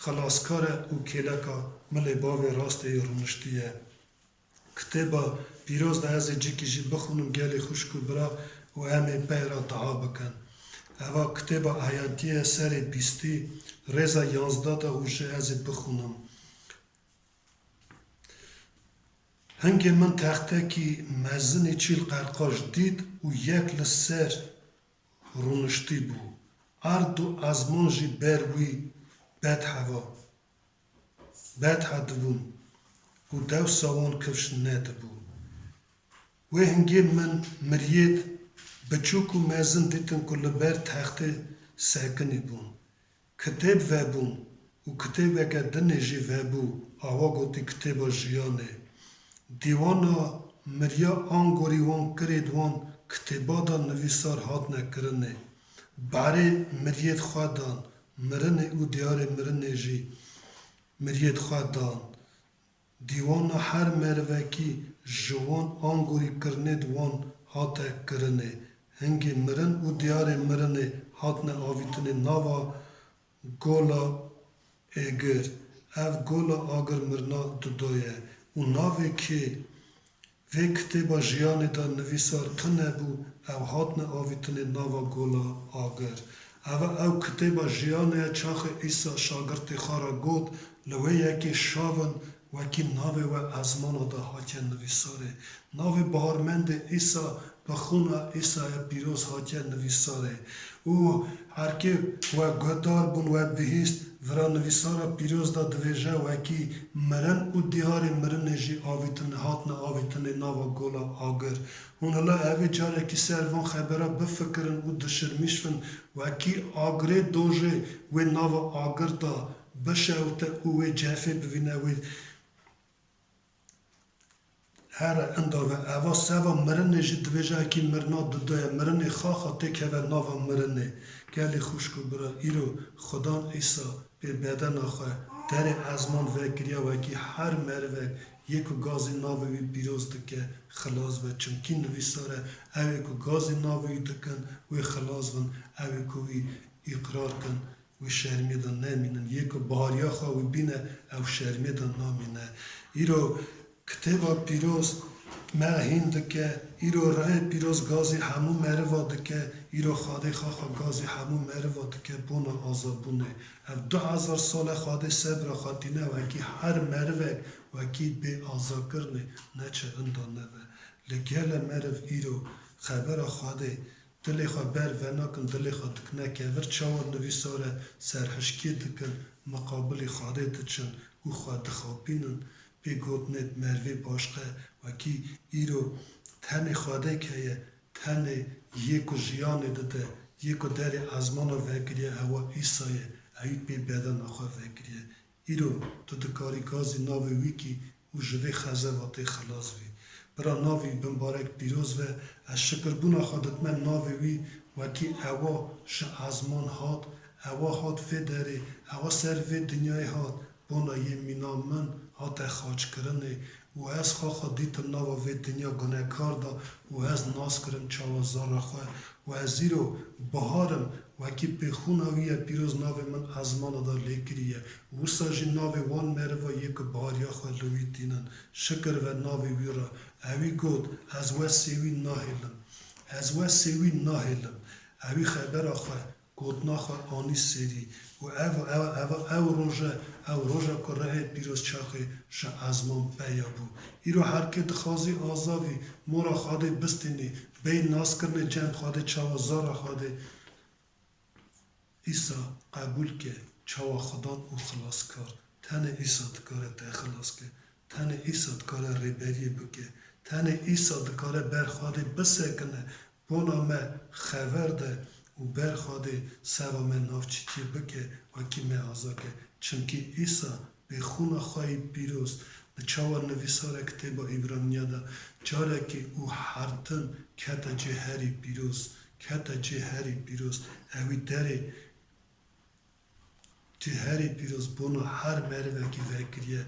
xilaskar e û kêleka milê bavê rastê yê rûniştî ye. Kitêba Pîroz de ez ê cîkî jî bixwînim gelê xwişk û bira û em ê pey re dua bikin. Eva Kitêba Eyantiyê serê bîstî rêza yanzdeh de û jî ez ê bixwînim. Hingê min textekî mezinî çîl qerqaş dît û yek li ser rûniştî bû. Erd û ezman jî ber wî bed heva, bed hedibûn û dewsa wan kifş nedibû. Wê hingê min miriyêd biçûk û mezin dîtin ku li ber textê sekinî bûn. Kitêb vebûn û kitêbeke dinê jî vebû, awa gotî Kitêba Jiyanê. Dîwana miriya angorî wan kirêd wan kitêba de nivîsar hatine kirinê. Berê miriyêd xwe dan mirinê û diyarê mirinê jî miriyêd xwe dan. Dîwana her merivekî ji wan angorî kirinêd wan hate kirinê. Hingê mirin û diyarê mirinê hatine avîtinê nava gola êgir. Ev gola agir mirina dudo ye û navê kê vê kitêba jiyanê de nivîsar tune bû, ew hatine avîtinê nava gola agir. Eve ew kitêba jiyanê ye, çaxê Îsa şagirtê xwe re got, Li wê yekê şavin, wekî navê we ezmana de hatiye nivîsarê. Navê baharmendê Îsa bi xûna Îsaya pîroz hatiye nivîsarê. Û herkê we guhdar bûn, we bihîst, vira nivîsara pîroz de divêje, wekî mirin û diyarê mirinê jî avîtin, hatine avîtinê nava gola agir. Hûn hila evê carekî ser van xebera bifikirin û dişirmîş bin, wekî agirê dojê wê nava agir de bişewite û wê cefê bivîne wê. Here inda ve eva seva mirinê jî divêje, ekî mirina dudoye, mirinê xaxa têkeve nava mirinê. Gelê xwişk û bira, îro Xudan Îsa pê bedena xwe derê ezman vekiriye, wekî her merivek yê ku gazî navê wî pîroz dike, xilas be. Çimkî nivîsar e, ew ê ku gazî navê wî dikin, wê xilas bin, ew ê ku wî îqrar kin, wê şermê de nemînin. Yê ku bihariya xwe wî bîne, ew şermê de namîne. Îro Kitêba Pîroz me hîn dike, îro Rihê Pîroz gazî hemû meriva dike, îro Xwedê Xaxa gazî hemû meriva dike bona azabûnê. Ev du hezar sal e Xwedê sebra xwe tîne, wekî her merivek wekî bê azakirinê neçe inda nebe. Li gele meriv îro xebera Xwedê dilê xwe ber venakin, dilê xwe dikine kevir, çawa nivîsar e serhişkê dikin, miqabilî Xwedê diçin û xwe dixapînin. Pê gotinê merivê başqe, wekî îro tenê Xwedêk heye, tenê yê ku jiyanê dide, yê ku derê ezmana vekiriye, ewa Îsa ye, ewî pê bedena xwe vekiriye. Îro tu dikarî gazî navê wî kî û ji vê xezeva tê xilas bî. Bira navê wî bimbarek pîroz be, ez şikirbûna xwe didime navê wî, wekî ewa ji ezman hat, ewa hat vê derê, ewa ser vê dinyayê hat, bona yê mîna min hate xaçkirinê û ez xwe xwe dîtim nava vê dinya gunekar de û ez nas kirim çawa zara xwe û ez îro bihar im, wekî pê xûna wî ye pîroz navê min ezmana de lê kiriye. Wisa jî navê wan meriva yê ku bihariya xwe li wî tînin, şikir ve navê wî re. Ewî got, ez wesê wî nahêlim. Ez wesê wî nahêlim. Ewî xebera xwe, gotina xwe anî serî û ev, ev, ev, ew roj e, ew roj e ku Rihê Pîroz çaxê ji ezman peya bû. Îro her kê dixwazî azavî, mora Xwedê bistînî, bêyî naskirinê cem Xwedê, çawa zara Xwedê. Îsa qebûl ke, çawa Xudan û xilaskar. Tenê Îsa dikare te xilas ke. Tenê Îsa dikare rêberiyê bike. Tenê Îsa dikare ber Xwedê bisekine, bona me xever de û ber Xwedê seva me navçîtiyê bike, wekî me aza ke. Çimkî Îsa pê xûna xwe yî pîroz, li çawa nivîsare kitêba Îbraniya de, carekî û hertin kete cê herî pîroz, kete cê herî pîroz, ewî derê cê herî pîroz bona her merivekî vekiriye.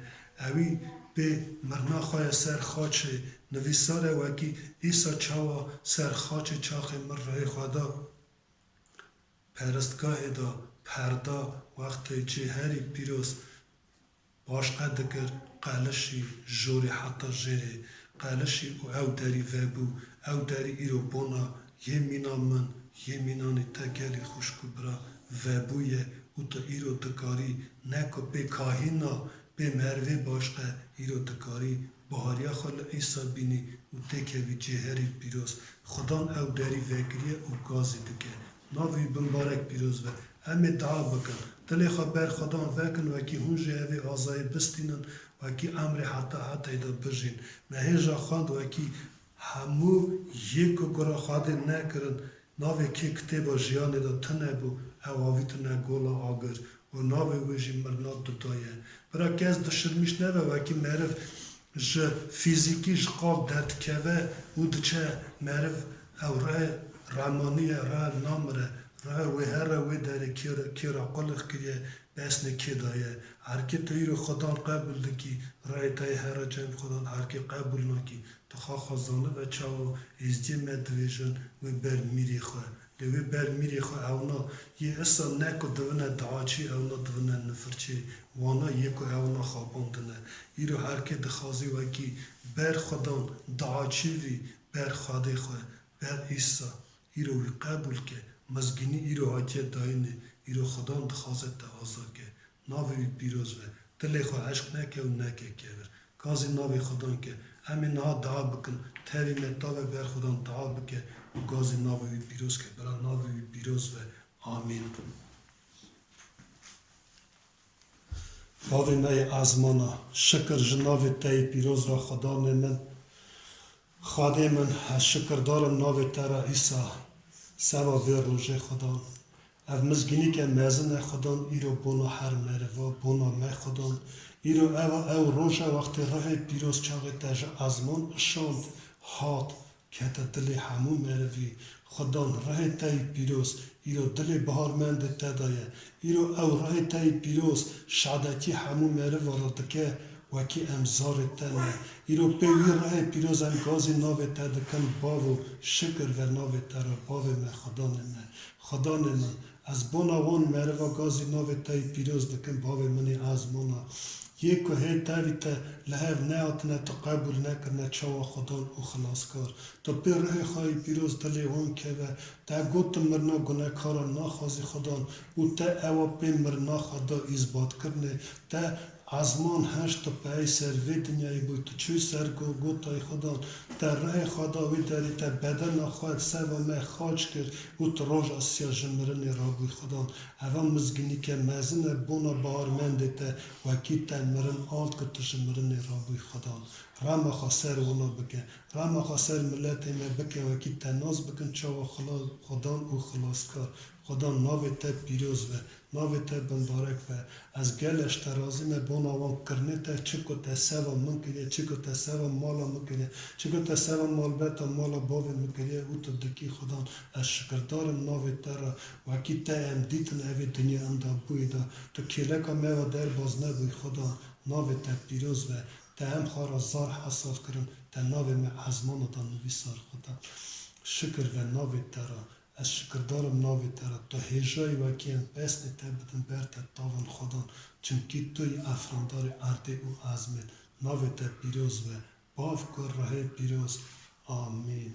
Ewî pê mirina xwe ye ser xaçê, nivîsare wekî Îsa çawa ser xaçê çaxê mir rihê xwe da. Perestgahê de perda wextê cê herî pîroz başqe dikir, qelişî jorê heta jêrê, qelişî û ew derî vebû, ew derî îro bona yê mîna min, yê mînanî te gelî xwişk û bira vebûye û tu îro dikarî ne ku pê kahîna, pê merivê başqe, îro dikarî bihariya xwe li Îsa bînî û têkevî cê herî pîroz. Xudan ew derî vekiriye û gazî dike. Navê wî bimbarek pîroz be. Em ê dua bikin. Dilê xwe ber Xudan vekin, wekî hûn jî evê azayê bistînin, wekî emrê heta hetayê de bijîn. Me hêja xwend, wekî hemû yê ku gura Xwedê nekirin, navê kê kitêba jiyanê de tune bû, ew avîtine gola agir û navê wê jî mirina dudaye. Bira kes dişirmîş nebe, wekî meriv ji fîzîkî ji qal derdikeve û diçe meriv, ew re remanî ye, re namire, re wê here wê derê kê re, kê re qulix kiriye, besnê kê daye. Herkê tu îro Xudan qebûl dikî, reyê te yê here cem Xudan, herkê qebûl nakî, tu xwe xwe zanibe çawa êzdiyê me dibêjin wê ber mîrê xwe. Lê wê ber mîrê xwe ewna yê esa ne ku divine diaçî, ewna divine nifirçê, wana yê ku ewna xapandine. Îro her kê dixwazî wekî ber Xudan diaçîvî, ber Xwedê xwe, ber Îsa, îro wî qebûl ke, mizgînî îro hatiye dayînê, îro Xudan dixwaze te aza ke. Navê wî pîroz be. Dilê xwe eşq neke û neke kevir. Gazî navê Xudan ke. Em ê niha dua bikin. Tevî me tave ber Xudan dua bike û gazî navê wî pîroz ke. Bira navê wî pîroz be. Amîn. Bavê me yê ezmana, şikir ji navê te yê pîroz re Xudanê min. Xwedê min, ez şikirdar im navê te re Îsa, seva vê rojê Xudan. Ev mizgînîke mezin e Xudan, îro bona her meriva, bona me Xudan. Îro ev, ew roj e wextê rihê pîroz çaxê te ji ezman şand, hat, Kete dilê hemû merivî. Xudan rihê te yî pîroz, îro dilê biharmendê te de ye. Îro ew rihê te yî pîroz şadetî hemû meriva re dike, wekî em zarê te ne. Îro pê wî rihê pîroz em gazî navê te dikin Bavo, şikir ve navê te re, Bavê me, Xudanê me. Xudanê min, ez bona wan meriva gazî navê te yî pîroz dikim, Bavê min ê ezmana. Yê ku hê tevî te li hev nehatine, tu qebûl nekirine çawa Xudan û xilaskar. Tu pê rihê xwe yî pîroz dilê wan keve, te got tu mirina gunekara naxwazî Xudan û te ewa pê mirina xwe da îzbatkirinê. Te ezman heşt tu peyê ser vê dinyayê bûy, tu çûy ser Golgotayê Xudan, te rihê xwe da wê derê, te bedena xwe seva me xaç kir û tu roja siya ji mirinê rabûy Xudan. Eva mizgînîke mezin e bona baharmendê te, wekî te mirin ard kir tu ji mirinê rabûy Xudan. Rema xwe ser wana bike. Rema xwe ser miletê me bike, wekî te nas bikin çawa xila-, Xudan û xilaskar. Xudan navê te pîroz be, navê te bimbarek be. Ez gelek ji te razî me bona wan kirinê te, çi ku te seva min kiriye, çi ku te seva mala min kiriye, çi ku te seva malbeta mala bavê min kiriye û tu dikî Xudan. Ez şikirdar im navê te re, wekî te em dîtin evê dinya em da bûyî da. Tu kêleka me ve derbaz nebûyî Xudan. Navê te pîroz be. Te em xwe re zar hesab kirin, te navê me ezmana da nivîsar Xudan. Şikir ve navê te re. Ez şikirdar im navê te re. Tu hêjayî wekî em pesnê te bidin ber te tavan Xudan. Çimkî tu yî efrandarê erdê û ezmên. Navê te pîroz be. Bav ku rihê pîroz. Amîn.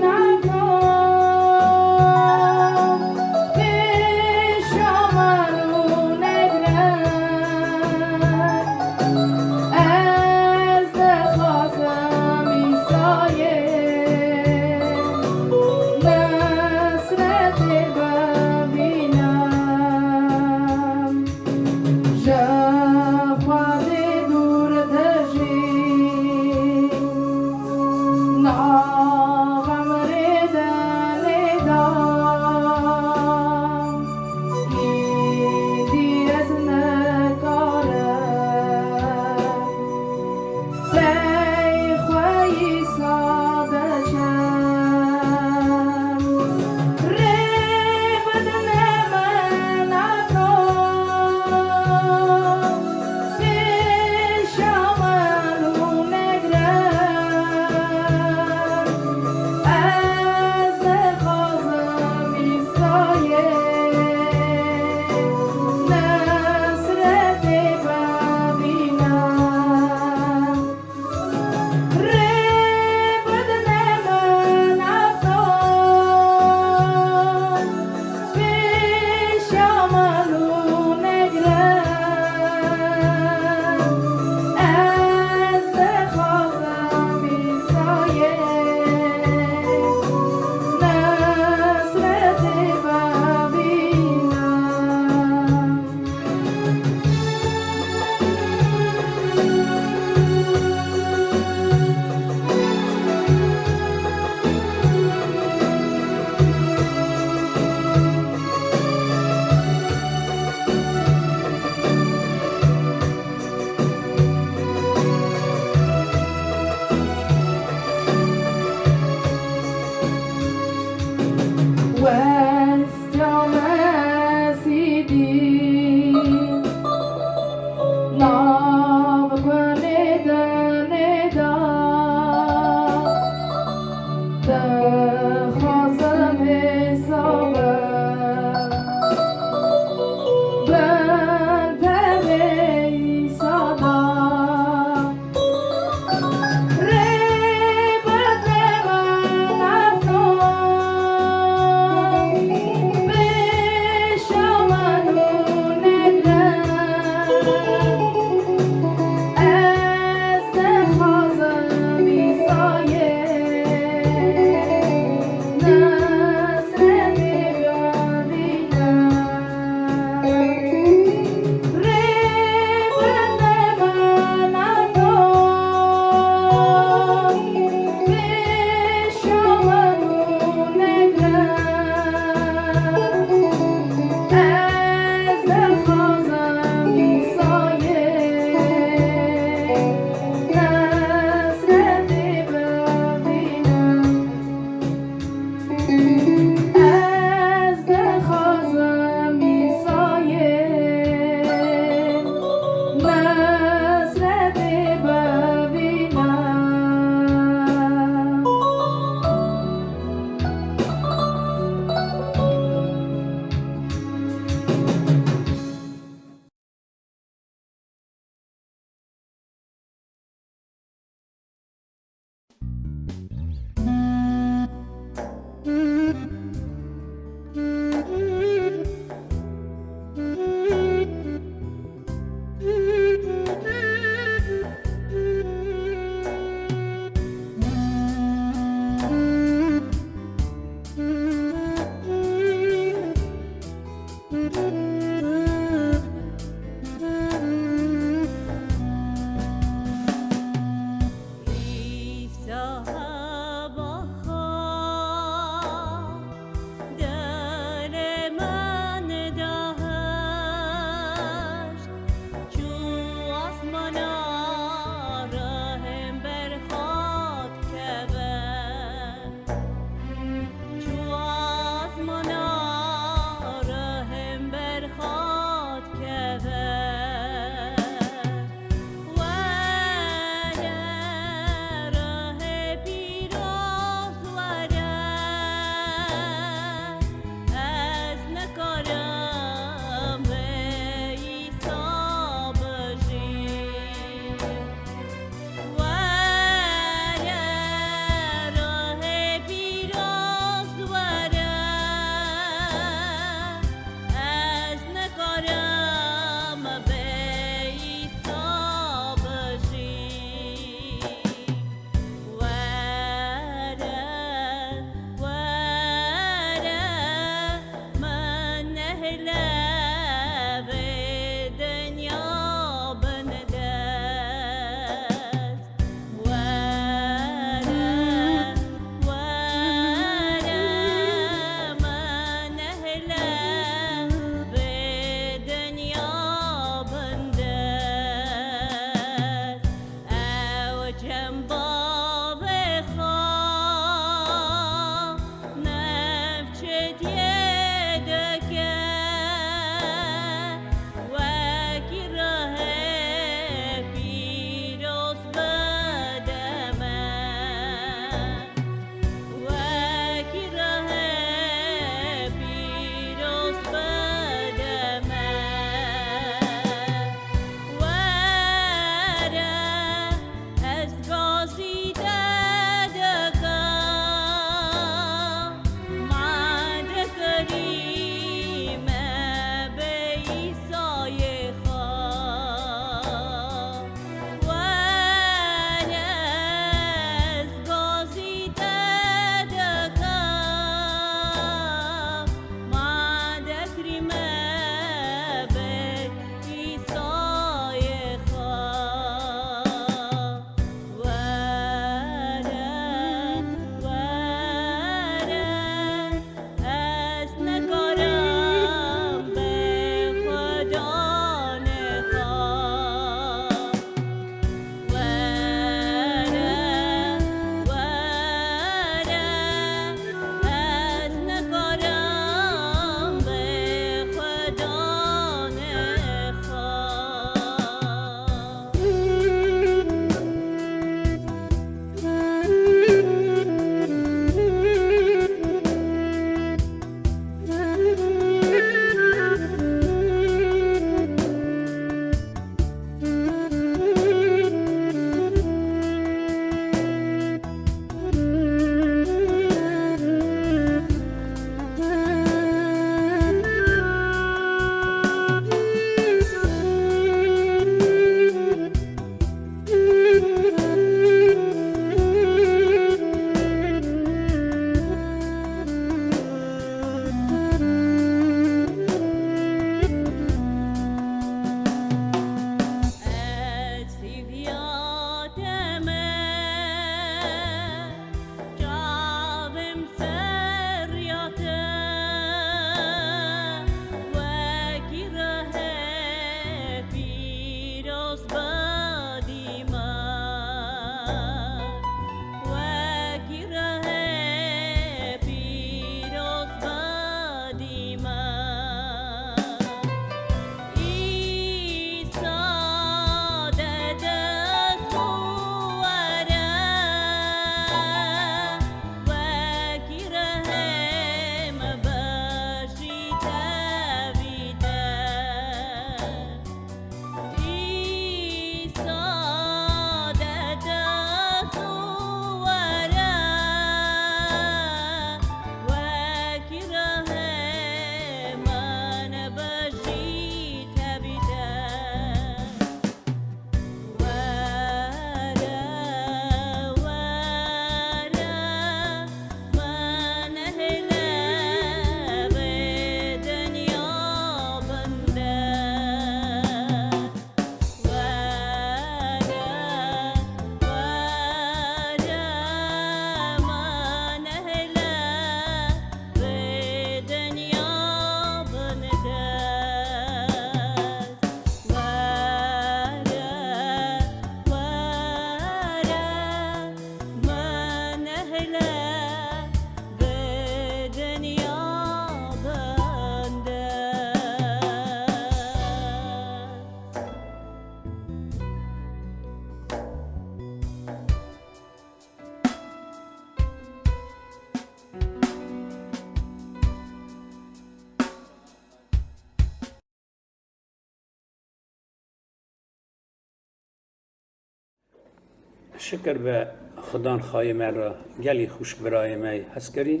Şikir be Xudan xayê me re, gelî xwişk birayê me yê hezkirî,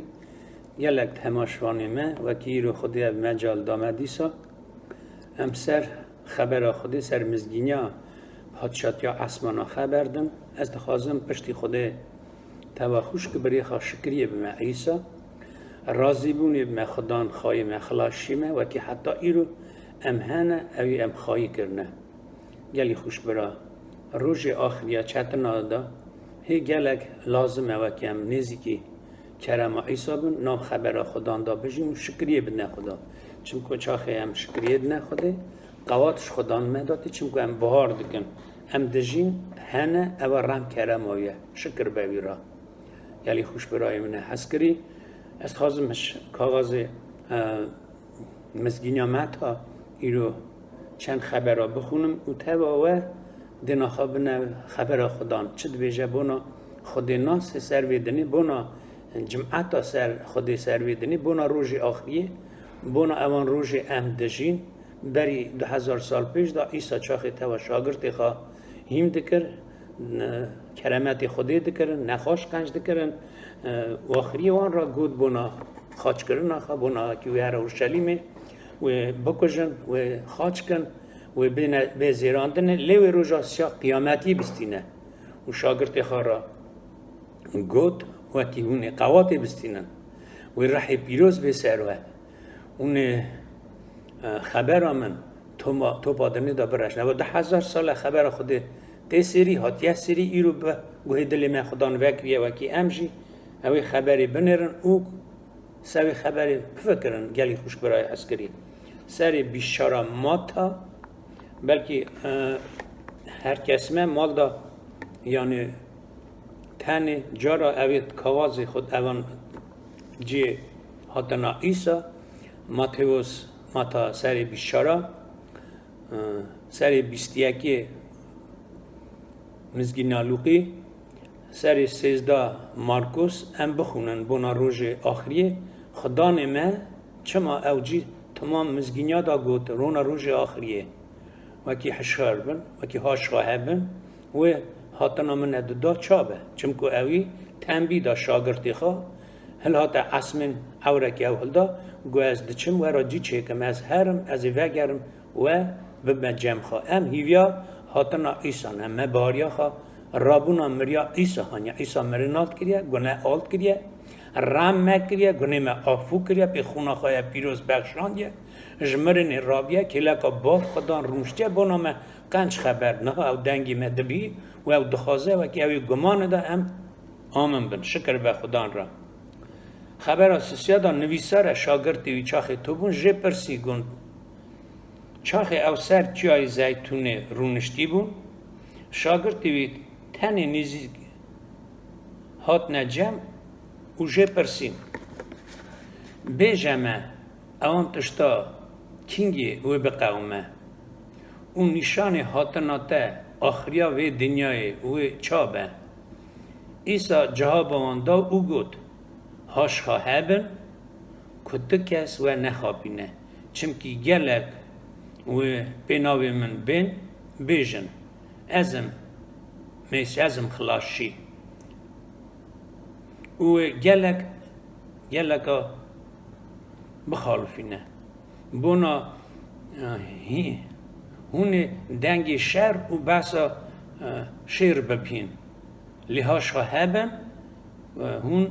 gelek temaşvanê me, wekî îro Xwedê ev mecal da me dîsa. Em ser xebera Xwedê, ser mizgîniya padşatiya esmana xeber din. Ez dixwazim piştî Xwedê teva xwişk birêxa şikriyê bime Îsa. Razîbûnê bime Xudan xayê me, xilasçî me, wekî heta îro em hene, ewî em xayî kirine. Gelî xwişk bira, rojê axiriya çetina de hê gelek lazim e wekî em nêzîkî kerema Îsa bin, nav xebera Xudan de bijîn û şikriyê bidine Xuda. Çimku çaxê em şikriyê dine Xwedê, qewat ji Xudan me datî, çimku em buhar dikin. Em dijîn, hene, ev e rem kerema wî ye. Şikir be wî re. Gelî xwişk birayê min e hezkirî. Ez dixwazim ji kaxazê, e, mizgîniya me ta îro çend xebera bixwînim û teva we dê naxa bine xebera Xudan. Çi dibêje bona Xwedê nasê ser vê dinê, bona cimeta ser Xwedê ser vê dinê, bona rojê axiriyê, bona ewan rojê em dijîn. Berî du hezar sal pêş de Îsa çaxê teva şagirtê xwe hîm dikir, ne-, keremetê Xwedê dikirin, nexweş qenc dikirin, e, û axiriyê wan re got bona xaçkirina xwe, bona wekî wê here Urşelîmê, wê bikujin, wê xaç kin, wê bêne, bê zêrandinê, lê wê roja siya qiyametiyê bistîne. Û şagirtê xwe re got, wekî hûn ê qewatê bistînin, wê rihê pîroz bê ser we. Hûn ê, e, xebera min toma-, topa dinê de bireşne. Ev du hezar sal e xebera Xwedê tê sêrî, hatiye sêrî, îro bi guhê dilê me Xudan vekiriye wekî em jî ew ê xeberê binêrin û ser wê xeberê bifikirin, gelî xwişk birayê hezkirî. Serê bîst çar a Mata, belkî, e, her kes me mal da, yanî tenê cara ev ê kaxazê xwe evan cihê hatina Îsa, Matewos, Mata serê bîst çar a, e, serê bîst yekê Mizgîna Lûqî, serê sêzdeh Markus, em bixwînin bona rojê axiriyê. Xudanê me çima ew cî timam mizgîniya da got, rona rojê axiriyê. Wekî hişyar bin, wekî haşa hebin, wê hatina min e dida ça be. Çimku ewî tembî da şagirtê xwe, hilhate esmên ewrekî ew hilda, got, ez diçim we re cî çêkim, ez herim, ez ê vegerim, we bibime cem xwe. Em hîviya hatina Îsa ne, me bariya xwe rabûna miriya Îsa haniye. Îsa mirin alt kiriye, gune alt kiriye, rem me kiriye, gunê me afû kiriye, pê xûna xwe ye pîroz bexşandiye, ji mirinê rabiye, kêleka bav xwe dan rûniştiye, bona me qenc xeber. Niha ew dengê me dibî û ew dixwaze wekî ew ê gumanê de em amin bin. Şikir be Xudan re. Xebera sisiya da nivîsar e, şagirtê wî çaxê tûbûn jê pirsî gun. Çaxê ew ser Çiyayê Zeytûnê rûniştî bûn, şagirtê wî tenê nêzîk hatine cem û jê pirsîn, bêje me, ewan tişta kîngê wê biqewime û nîşanê hatina te axiriya vê dinyayê wê ça be? Îsa cihaba wan da û got, Haşxa hebin, ku tu kes we nexapîne. Çimkî gelek wê pê navê min bên, bêjin, Ez im Mêsî, ez im Xilasçî. Û wê gelek, geleka bixalifîne. Bona, e, hî-, hûn ê dengê şer û behsa, e, şêr bibîn. Lê haşa hebin, e, hûn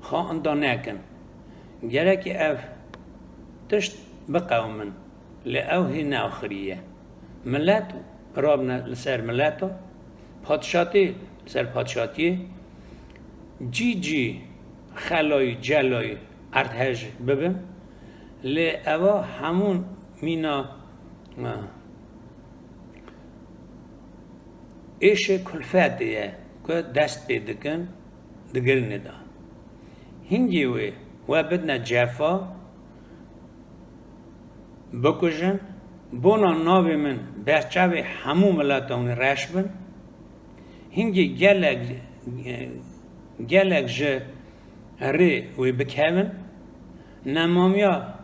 xwe inda nekin. Gerekê ev tişt biqewimin, lê ew hê neaxirî ye. Milet rabine li ser mileta, padşatî li ser padşatiyê, cî cî xelayî, celayî erdhej bibin, lê eva hemû mîna, e, êşê kulfetê ye ku dest pê dikin, digirinê de. Hingê wê we bidine cefa, bikujin, bona navê min ber çavê hemû mileta hûn reş bin. Hingê gelek, gelek ji rê wê bikevin. Nemamiya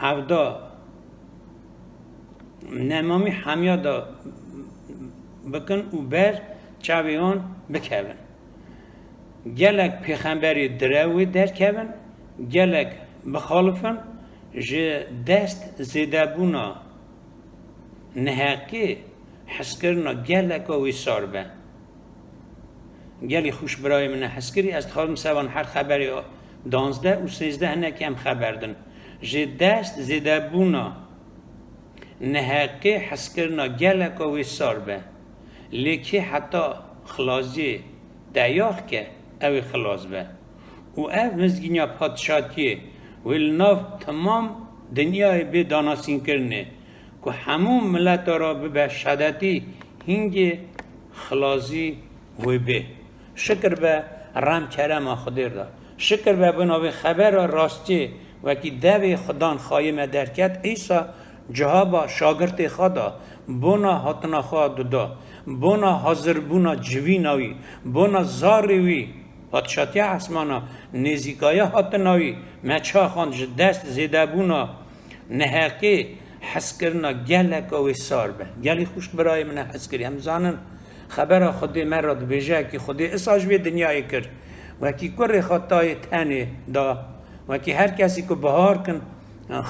evda, nemamî hemiya da bikin û ber çavê wan bikevin. Gelek pêxemberê direw wê derkevin, gelek bixalifin, ji dest zêdebûna neheqê hezkirina geleka wê sar be. Gelî xweş birayê min e hezkirî, ez dixwazim sevan her xeberê danzdeh û sêzdeh hinekî em xeber din. Ji dest zêdebûna neheqê hezkirina geleka wê sar be. Lê kê heta xilaziyê teyax ke, ew ê xilas be. Û ev mizgîniya padşatiyê wê li nav temam dinyayê bê danasînkirinê, ku hemû mileta re bibe şadetî hingê xilazî wê bê. Şikir be rem kerema Xwedê re. Şikir be bona vê xebera rastiyê, wekî devê Xudan xayê me derket, Îsa cihaba şagirtê xwe da, bona hatina xwe dida, bona hazirbûna civîna wî, bona zarê wî, padşatiya esmana, nêzîkaya hatina wî, me çaxand ji dest zêdebûna neheqê hezkirina geleka wê sar be. Gelî xweş birayê min e hezkirî. Em zanin xebera Xwedê me re dibêje, wekî Xwedê isa ji vê dinyayê kir. Wekî kurê xwe tayê tenê da. Wekî her kesî ku bihar kin,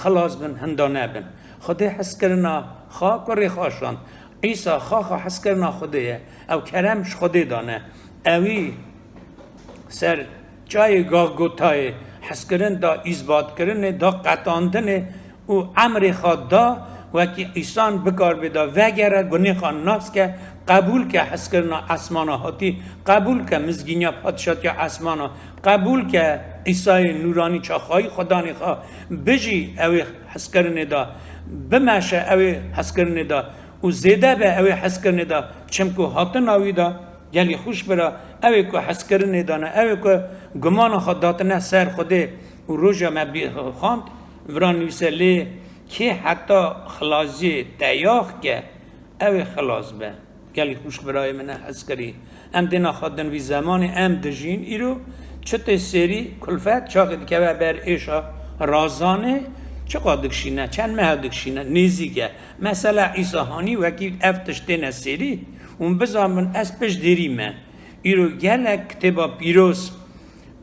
xilas bin, hinda nebin. Xwedê hezkirina xa kurê xwe şand. Îsa xa xa hezkirina Xwedê ye. Ew kerem ji Xwedê dane. Ewî ser çayê Gagotayê hezkirin da, îzbatkirinê da, qetandinê û emrê xwe da, wekî îsan bikar bê da vegere, gunê xwe nas ke, qebûl ke hezkirina esmana hatî, qebûl ke mizgîniya padşatiya esmana, qebûl ke Îsayê nûranî çaxayî Xudanê xwe bijî ew ê hezkirinê da, bimeşe ew ê hezkirinê da û zêde be ew ê hezkirinê da, çimku hatina wî da. Gelî xweş bira, ew ê ku hezkirinê dane, ew ê ku gumana xwe datine ser Xwedê û roja me bî xwend, vira nivîse lê kê heta xilaziyê teyax ke, ew ê xilas be. Gelî xweş birayê min e hezkirî. Em dê naxwe din vî zemanê em dijîn îro, çi tê sêrî, kulfet, çaxê dikeve ber êşa razanê, çiqa dikişîne, çend meha dikişîne, nêzîk e. Mesela Îsa hanî wekî ev tişt têne sêrî, hûn bizanbin ez piştgirî me. Îro gelek kitêba pîroz,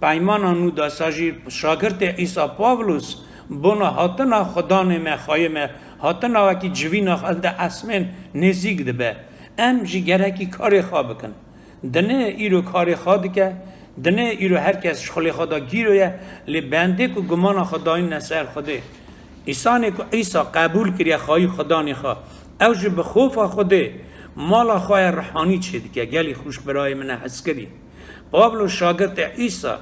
Peymana Nû de sa jî şagirtê Îsa Pawlos bona hatina Xudanê me, Xwayê me, hatina wekî civîna xwe li esmên nêzîk dibe. Em jî gerekî karê xwe bikin. Dinê îro karê xwe dike, dinê îro her kes ji xulê xwe de gîro ye, lê bendê ku gumana xwe dayîne ser Xwedê, îsanê ku Îsa qebûl kiriye xayî Xudanê xwe, ew ji bi xofa Xwedê mala xwe ya ruhanî çêdike. Gelî xweş birayê min e hezkirî. Pavlo şagirtê Îsa,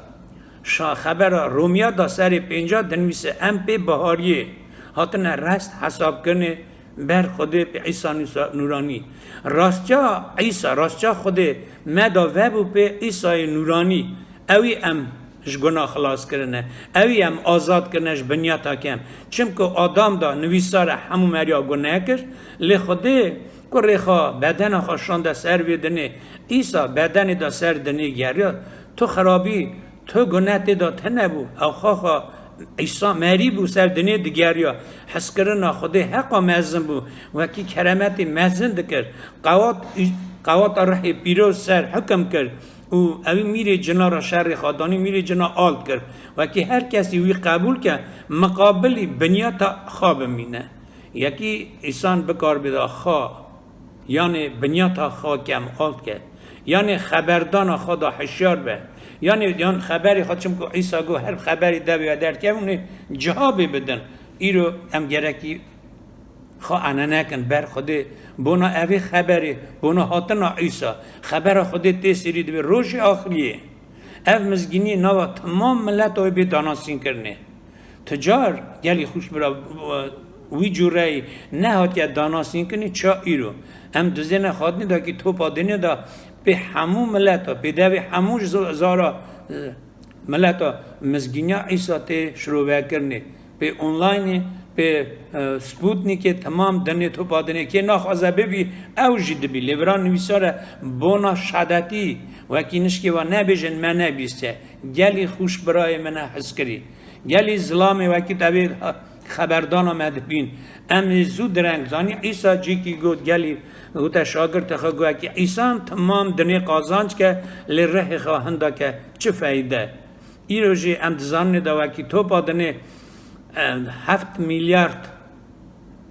şa xebera Romiya da serê pênca dinivîse, em pê bihariyê hatine rest hesabkirinê ber Xwedê pê Îsa Nûsa-, Nûranî. Rastiya Îsa, rastiya Xwedê me da vebû pê Îsayê Nûranî. Ewî em ji guna xilas kirine. Ewî em azad kirine ji binyata kem. Çimku Adam da nivîsar e hemû meriya gune kir. Lê Xwedê kurê xwe, bedena xwe şande ser vê dinê. Îsa bedenê da ser dinê geriya. Tu xirabî, tu gune tê da tune bû. Ew xwe xwe Îsa merî bû ser dinê digeriya. Hezkirina Xwedê heqa mezin bû. Wekî keremetê mezin dikir. Qewat, qewata rihê pîroz ser hukim kir. Û ewî mîrê cina re şerê xwe danî, mîrê cina alt kir. Wekî her kesî wî qebûl ke, miqabilî binyata xwe bimîne. Yekî îsan bikar bida xwe, yanê binyata xwe kem alt ke, yanê xeberdana xwe da hişyar be. Yanê yan xeberê xwe, çimku Îsa got, her xeberî devê we derkevin û cihê bidin. Îro em gerekî xwe ane nekin ber Xwedê, bona evê xeberê, bona hatina Îsa. Xebera Xwedê tê sêrî dibe rojê axiriyê. Ev mizgînî nava temam mileta wê bê danasînkirinê. Ti car gelî xweş bira wî cûreyî nehatiye danasînkirinê ça îro. Em dizêne xwatinê da kî topa dinê da pê hemû mileta, pê devê hemû z-, zara, e, mileta mizgîniya Îsa tê şirovekirinê. Pê onlaynê, pê, e, Sputnikê, temam dinê topa dinê. Kê naxwaze bibî, ew jî dibî. Lê vira nivîsar e bona şadetî, wekî nişkê we nebêjin me nebîste. Gelî xweş birayê min e hizkirî. Gelî zilamê wekî devê, ha, xeberdana me dibîn. Em ê zû direng zanî. Îsa cîkî got, gelî gote şagirtê xwe, got ki, Îsan timam dinê qazanc ke, lê rihê xwe hinda ke, çi feyde? Îro jî em dizanin da wekî topa dinê, e, heft milyard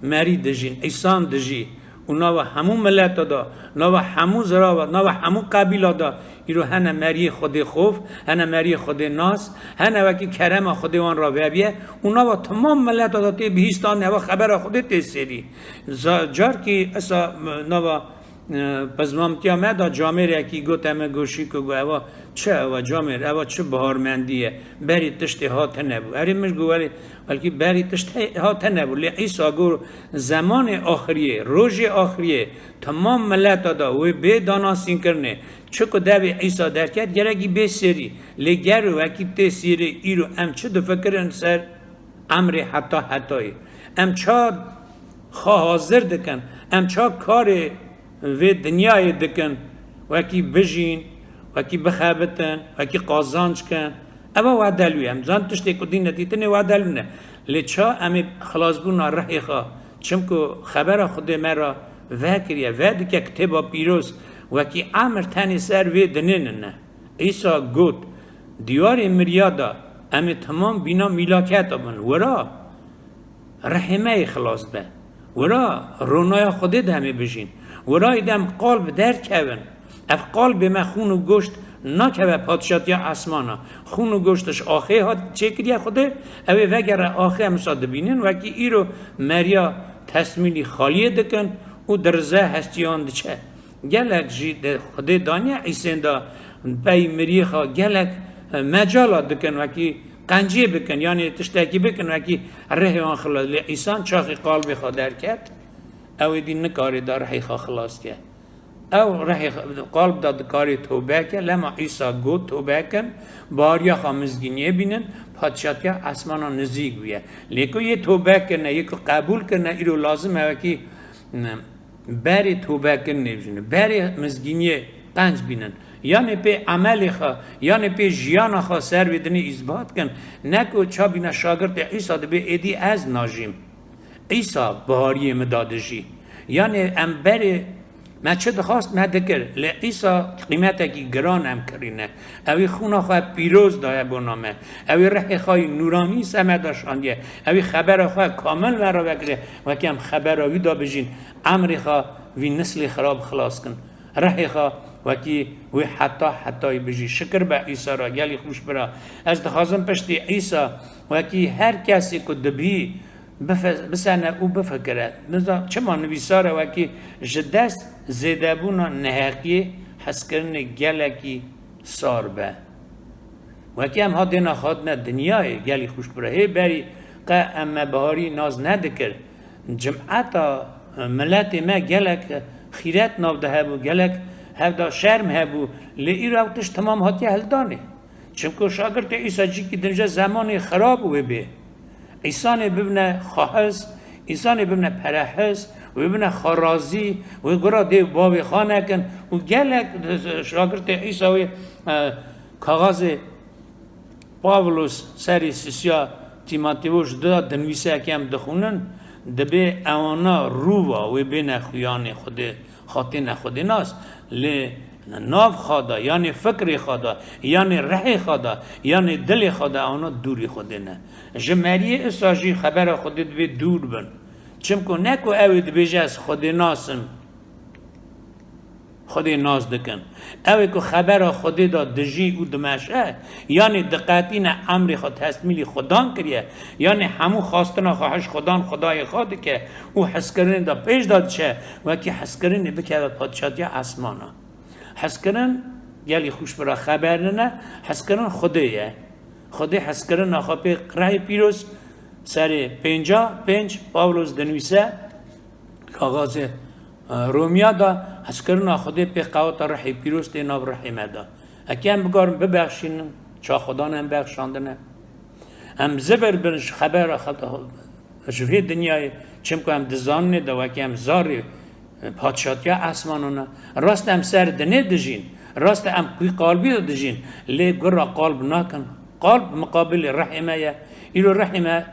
merî dijîn, îsan dijî û nava hemû mileta da, nava hemû zirawa, nava hemû qebîla da îro hene meriyê Xwedê xof, hene meriyê Xwedê nas, hene wekî kerema Xwedê wan ra vebiye û nava temam mileta da tê bihîstan, eva xebera Xwedê tê sêrî. Za-, carkî esa, m-, nava, e, pezmamtiya me da camêrekî gote me goşî ku got, eva çi eva camêr, eva çi biharmendî ye? Berî tiştê hat hene bû. Erê min got, welê, belkî berî tişt he-, hat hene bû. Lê Îsa got, zemanê axiriyê, rojê axiriyê, temam mileta da wê bê danasînkirinê. Çi ku devê Îsa derket, gerekî bê sêrî. Lê gero wekî tê sêrê îro em çi difikirin ser emrê heta hetayê? Em ça xwe hazir dikin? Em ça karê vê dinyayê dikin? Wekî bijîn, wekî bixebitin, wekî qazanc kin. Eva wedelû ye. Em zan tiştê ku dîn nedîtinê wedelû ne. Lê ça em ê xilasbûna rihê xwe? Çimku xebera Xwedê me re vekiriye, vedike kitêba pîroz, wekî emir tenê ser vê dinê nine. Îsa got, diyarê miriya de em ê temam bîna mîlaketa bin. Wira rihê me yê xilas be. Wira ronaya Xwedê de em ê bijîn. Wira êdî em qalb derkevin. Ev qalbê me xûn û goşt nakeve padşatiya esmana. Xûn û goşt ji axê hat çêkiriye Xwedê, ew ê vegere axê em wisa dibînin, wekî îro meriya tesmîlî xaliyê dikin û di rize hestiyan diçe. Gelek jî di Xwedê daniye îsên de pey miriyê xwe gelek, e, mecala dikin, wekî qenciyê bikin, yanî tiştekî bikin, wekî rihê wan xilas. Lê îsan çaxî qalbê xwe derket, ew êdî nikarê da rihê xwe xilas ke. Ew rihê xwe, qalb da dikarê tobe ke, lema Îsa got, tobe kin, bariya xwe mizgîniyê bînin, padşatiya esmana nizîk bûye. Lê ku yê tobe kirine, yê ku qebûl kirine, îro lazim e wekî, ne, berê tobekirinê bijînin, berê mizgîniyê qenc bînin. Yanê pê emelê xwe, yanê pê jiyana xwe ser vê dinê îsbat kin. Ne ku çabîna şagirtê Îsa dibê êdî ez najîm. Îsa bihariyê min da dijî. Yanê em berê me çi dixwast me dikir. Lê Îsa qîmetekî giran em kirîne. Ew ê xûna xwe pîroz daye bona me. Ew ê rihê xwe yî nûranî ser me de şandiye. Ew ê xebera xwe kamil me re vekiriye. Wekî em xebera wî da bijîn. Emrê xwe vî nislê xirab xilas kin. Rihê xwe wekî wê heta hetayî bijî. Şikir be Îsa re, gelî xûş bira. Ez dixwazim piştî Îsa wekî her kesê ku dibî bife-, bisene û bifikire. Niza-, çima nivîsar e wekî ji dest zêdebûna neheqiyê hezkirinê gelekî sar be. Wekî em hatêne hatine dinyayê, gelî xwişk bira. Hê berî qe em me biharî nas nedikir. Cimeta, e, miletê me gelek xîret nav de hebû, gelek hevda şerm hebû. Lê îro ew tişt temam hatiye hildanê. Çimku şagirtê Îsa cîkî din ji zemanê xirab wê bê. Însanê bibine xwehiz, însanê bibine perehiz, wê bibine xwerazî, wê gura dê û bavê xwe nekin û gelek şagirtê Îsa wê, e, kaxazê Pawlos serê sisiya Tîmotewos da dinivîse, ke em dixwînin, dibê ewana rûva wê bêne xuyanê Xwedê, xatîne Xwedênas, lê nav xwe de, yanê fikrê xwe de, yanê rihê xwe de, yanê dilê xwe de ewana dûrî Xwedê ne. Ji meriyê isa jî xebera Xwedê dibê dûr bin. Çimku ne ku ew ê dibêje ez Xwedê nas im, Xwedê nas dikin. Ew ê ku xebera Xwedê de dijî û dimeşe, yanî diqetîne emrê xwe tesmîlî Xudan kiriye, yanî hemû xwestina xwe hiş Xudan Xwedayê xwe dike û hizkirinê de pêş de diçe, wekî hizkirinê bikeve padşatiya esmana. Hizkirin, gelî xwişk bira, xeber nine, hizkirin Xwedê ye. Xwedê hizkirina xwe pê rehê pîroz serê pênca pênc Pawlos dinivîse, kaxazê, e, Romiya da, hezkirina Xwedê pê qeweta rihê pîroz tê nav rihê me de. Eke em bikarin bibexşînin, ça Xwedan em bexşandine. Em zibir bin ji xebera xwe, ji vê dinyayê, çimku em dizanin ê de weke em zarê, e, padşatiya esmanan e. Rast em ser dinê dijîn, rast em qî qalbî de dijîn, lê gura qalb nakin. Qalb miqabilê rihê me ye. Îro rihê me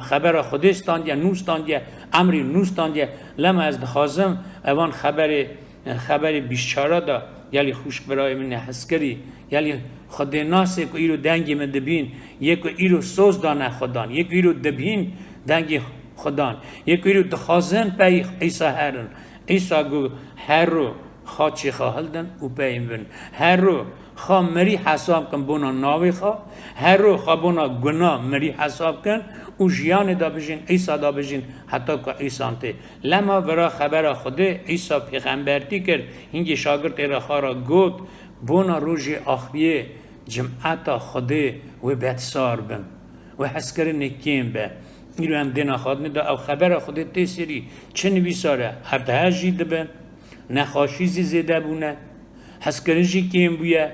Xebera Xwedê standiye, nû standiye, emrê nû standiye. Lema ez dixwazim evan xeberê, xeberê bîşçara da, gelî xûşk birayê min ê hezkirî, gelî Xwedê nasê ku îro dengê min dibîn, yê ku îro soz dane Xwedan, yê ku îro dibîn dengê Xwedan, yê ku îro dixwazin pey Îsa herin. Îsa got, her ro xaçê xwe hildin û pey min bin. Her ro xwe mirî hesab kin bona navê xwe, her ro xwe bona guna mirî hesab kin û jiyanê de bijîn, Îsa de bijîn, heta ku Îsan tê. Lema vira xebera Xwedê Îsa pêxembertî kir, hingê şagirtê re xwe re got, bona rojê axiriyê cimeta Xwedê wê bedsar bin, wê hezkirinê kêm be. Îro em dê naxadinê de ew xebera Xwedê tê serî çi nivîsar e, hevdihe jî dibin, nexweşî zî zêde bûne, hezkirin jî kêm bûye,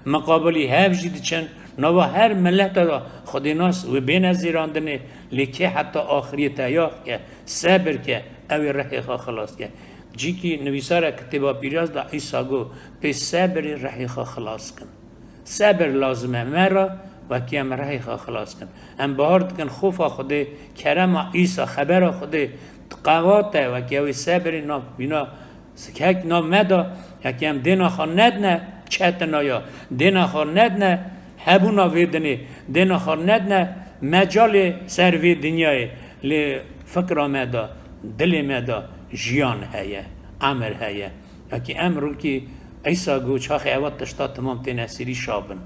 miqabilî hev jî diçin, nava her milete de Xwedênas wê bêne zêrandinê, lê kê heta axiriyê teyaq ke, sebir ke, ew ê rihê xwe xilas ke. Cîkî nivîsare kitêba pîroz de Îsa got, pê sebirê rihê xwe xilas kin. Sebir lazim e me re, wekî em rihê xwe xilas kin. Em bahar dikin xofa Xwedê, kerema Îsa, xebera Xwedê qewat e, wekî ew ê sebirê nav, wîna sikek nav me da, wekî em dêna xwe nedine çetinaya, dêna xwe nedine hebûna vê dinê, dêna xwe nedine mecalê ser vê dinyayê, lê fikra me da, dilê me da jiyan heye, emir heye. Wekî em rûkî Îsa got, çaxê ewa tişta timam têne serî şa bin.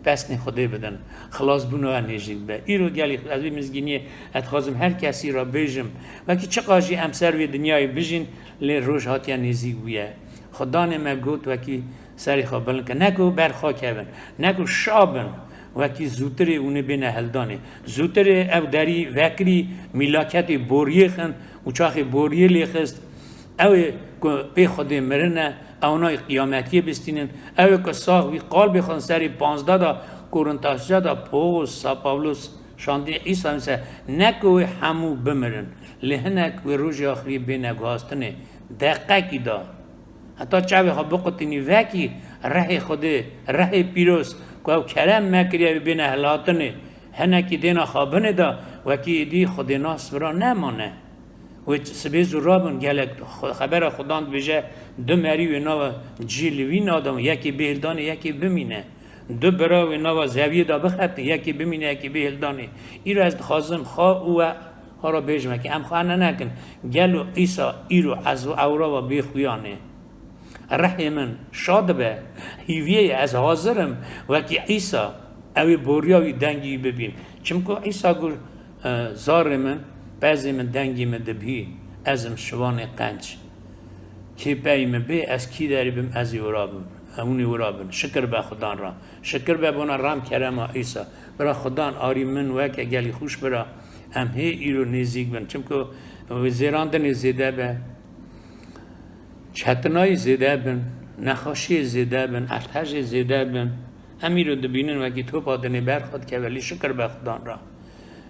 Pesnê Xwedê bidin. Xilasbûna we nêzîk be. Îro gelî ez vê mizgîniyê ez dixwazim her kesî re bêjim. Wekî çiqa jî em ser vê dinyayê bijîn, lê roj hatiye nêzîk bûye. Xudanê me got, wekî serê xwe bilind ke. Ne ku ber xwe kevin. Ne ku şa bin. Wekî zûtirê hûnê bêne hildanê. Zûtirê ew derî vekirî mîlaketê boriyê xin û çaxê boriyê lê xist. Ew ê ku pê Xwedê mirine, ewnayî qiyametiyê bistînin. Ew ê ku sax wî qalbê xwe serê panzdeh de Korintasya de Pawlos, Sa Pawlos şandî Îsa nivîse, ne ku wê hemû bimirin, lê hinek wê rojê axirî bêne guhastinê. Deqekî da. Heta çavê xwe biqutînî vekî rihê Xwedê, rihê pîroz ku ew kerem me kiriye wê bêne hilatinê. Hinekî dêna xwe binê de, wekî êdî Xwedê nas vira nemane. Wê sibê zû rabin, gelek xwe-, xebera Xudan dibêje, du merî wê nava cî li vî nadin, yekê bê hildanê, yekê bimîne. Du bira wê nava zeviyê de bixetin, yekê bimîne, yekê bê hildanê. Îro ez dixwazim xwe û we xwe re bêjim, ki em xwe ne nekin. Gelo Îsa îro ez û ewra ve bê xuyanê? Rihê min şa dibe, hîviyê ye, ez hazir im wekî Îsa, ew ê boriya wî dengî wî bibîm. Çimku Îsa got, e, zarê min, pezê min dengê min dibî, ez im şivanê qenc. Kê pey min bê, ez kî derî bim, ez ê wira bim. Hûn ê wira bin. Şikir be Xudan re. Şikir be bona rem kerema Îsa. Bira Xudan arî min weke gelî xûş bira. Em hê îro nêzîk bin. Çimku wê zêrandinê zêde be. Çetinayî zêde bin, nexweşiyê zêde bin, erdhejê zêde bin. Em îro dibînin wekî topa dinê ber xwe dikeve, lê şikir be Xudan re.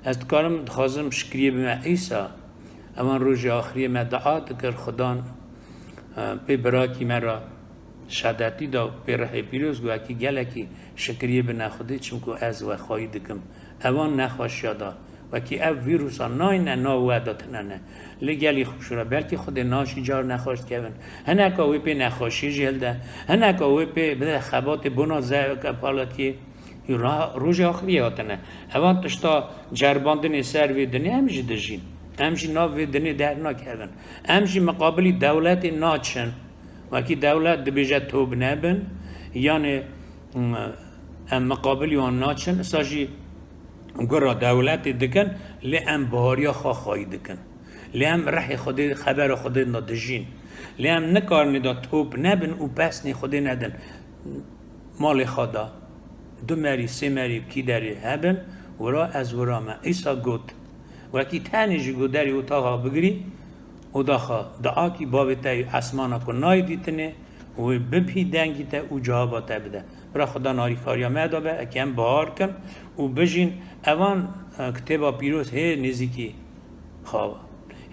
Ez dikarim, dixwazim şikriyê bime Îsa. Evan rojê axiriyê me dua dikir, Xudan, e, pê birakî me re şedetî da, pê rihê pîroz got, wekî gelekî şikriyê bine Xwedê, çimku ez wexwayî dikim. Evan nexweşiya da. Wekî ev vîrusa nayne nav we de tine ne. Lê gelî xwe şûre. Belkî Xwedê naşî car nexweş dikevin. Hineka wê pê nexweşiyê jî hilde. Hineka wê pê bide xebatê bona zeveke palatiyê. Ra-, rojê axiriyê hatine. Evan tişta ceribandinê ser vê dinê em jî dijîn. Em jî nav vê dinê dernakevin. Em jî miqabilî dewletê naçin. Wekî dewlet dibêje top nebin, yanê, mm, em miqabilî wan naçin, isa jî gura dewletê dikin, lê em bihariya xwe xwayî dikin. Lê em rihê Xwedê, xebera Xwedê na dijîn. Lê em nikarin da top nebin û pesnê Xwedê nedin. Malê xwe da. Du merî, sê merî kî derê hebin, wira ez wira me. Îsa got, wekî tenê ji goderî otaxa bigirî, oda xwe diakî, bavê te yê esmana ku nayê dîtinê, wê bibhî dengî te û cewaba te bide. Bira Xudan arîkariya me de be, eke em bahar kin û bijîn, evan, e, kitêba pîroz hê nêzîkî xawa.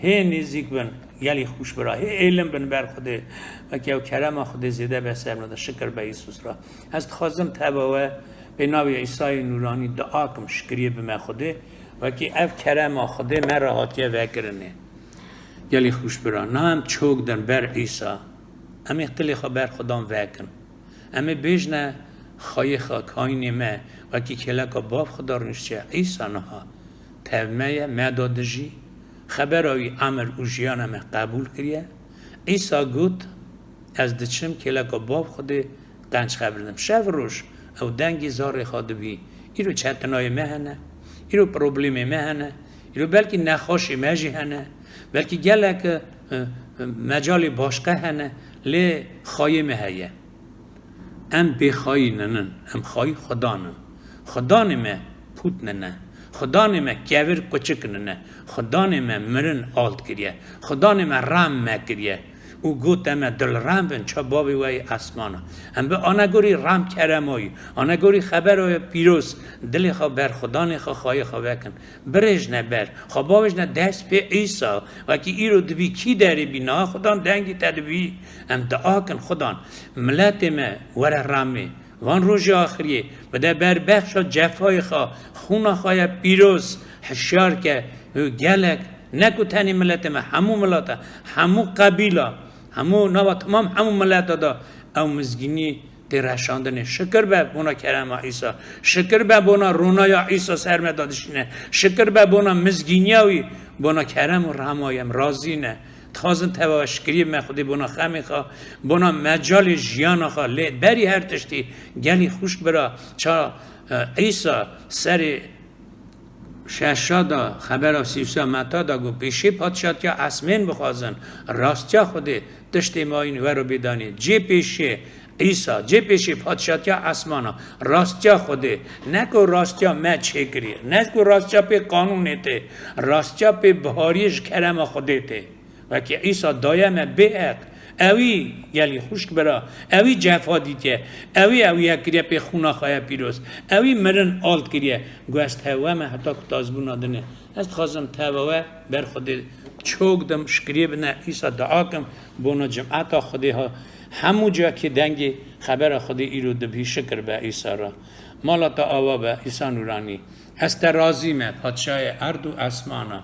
Hê nêzîk bin, gelî xûş bira, hê êlim bin ber Xwedê. Weke ew kerema Xwedê zêde be ser me de, şikir be Îsus ra. Ez dixwazim teva we pê navê Îsayê Nûranî dua kim, şikiriyê bime Xwedê. Wekî ev kerema Xwedê me re hatiye vekirinê. Gelî xwişk bira, niha em çok din ber Îsa. Em ê qilê xwe ber Xudan vekin. Em ê bêjne xweyê xwe, kayînê me, wekî kêleka bav xwe da rûniştiye. Îsa niha tev me ye, me da dijî. Xebera wî emir û jiyana me qebûl kiriye. Îsa got, Ez diçim kêleka bav Xwedê qenc xebirdim. Şev roj ew dengê zarê xwe dibî. Îro çetinayê me hene, îro problemê me hene, îro belkî nexweşê me jî hene, belkî gelek, e, e, mecalê başqe hene, lê xweyê me heye. Em bêxweyî ninin, em xweyî Xudan in. Xudanê me pût nine. Xudanê me kevir kuçik nine. Xudanê me mirin alt kiriye. Xudanê me rem me kiriye. Û gote me, dilrem bin, ça bavê we yê esmana. Em bi anegorî rem keremayî, anegorî xeberoya pîroz, dilê xwe ber Xudanê xwe, xweyê xwe vekin. Birêjne ber. Xwe bavêjne dest pê Îsa. Wekî îro dibî kî derê bî, niha Xudan dengî te dibî. Em dua kin Xudan, miletê me were ramê. Van rojê axiriyê bide ber bexşa cefayê xwe, xûna xwe ye pîroz, hişyar ke, û gelek, ne ku tenê miletê me, hemû milata, hemû qebîla, hemû nava temam hemû mileta da ew mizgînî tê reşandinê. Şikir be bona kerema Îsa. Şikir be bona ronaya Îsa ser me da dişîne. Şikir be bona mizgîniya wî, bona kerem û rehma wî em razî ne. Dixwazin teva şikiriyê me Xwedê bona xemê xwe, bona mecalê jiyana xwe. Lê berî her tiştî gelî xwişk bira ça, e, Îsa serê şeşa da, xebera sî û sê Meta da got, pêşê padşatiya esmên bixwazin, rastiya Xwedê tiştê mayîn wero bêdanê. Cê pêşê Îsa, cê pêşê padşatiya esmana, rastiya Xwedê, ne ku rastiya me çêkirî, ne ku rastiya pê qanûnê tê, rastiya pê bihariyê ji kerema Xwedê tê. Wekî Îsa daye me bêheq, ewî gelî xwişk bira, ewî cefa dîtiye, ewî ewî ye kiriye pê xûna xwe ye pîroz, ewî mirin alt kiriye. Got, ez teva me heta ku tazbûna dinê. Ez dixwazim teva we ber Xwedê çok dim, şikiriyê bine, Îsa dua kim, bona cimeta Xwedê ha, hemû ciyakê dengê xebera Xwedê îro dibî, şikir be Îsa re. Mala te ava be, Îsa Nûranî. Ez te razî me, padşayê erd û esmana.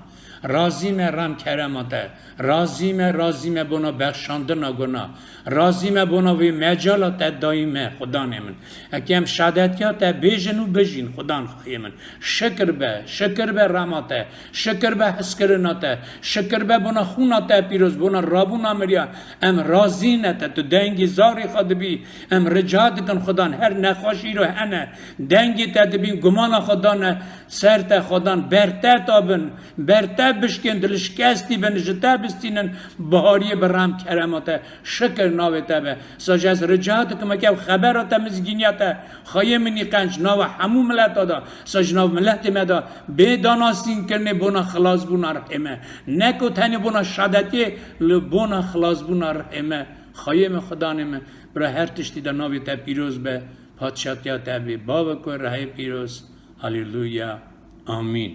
Razî me rem kerema te. Razî me, razî me bona bexşandina guna. Razî me bona vê mecala te dayî me, Xudanê min. Eke em şadetiya te bêjin û bijîn, Xudan xweyê min. Şikir be, şikir be rema te. Şikir be hizkirina te. Şikir be bona xûna te pîroz, bona rabûna miriya. Em razî ne te, tu dengê zarê xwe dibî. Em rica dikin Xudan her nexweşî ro hene. Dengê te dibîn, gumana xwe dane ser te Xudan, ber te tabin, ber te bişkên, dilşikestî bin, ji te bistînin, bihariyê bi rem kerema te, şikir navê te be. Sa ji ez rica dikim, weke ev xebera te mizgîniya te, xweyê min î qenc, nava hemû mileta da, sa ji nav miletê me da, bê danasînkirinê bona xilasbûna rihê me. Ne ku tenê bona şadetiyê, li bona xilasbûna rihê me. Xweyê me, Xudanê me, bira her tiştî de navê te pîroz be. Padşatiya te bê, Bavê ku rehê pîroz. Haleluya. Amîn.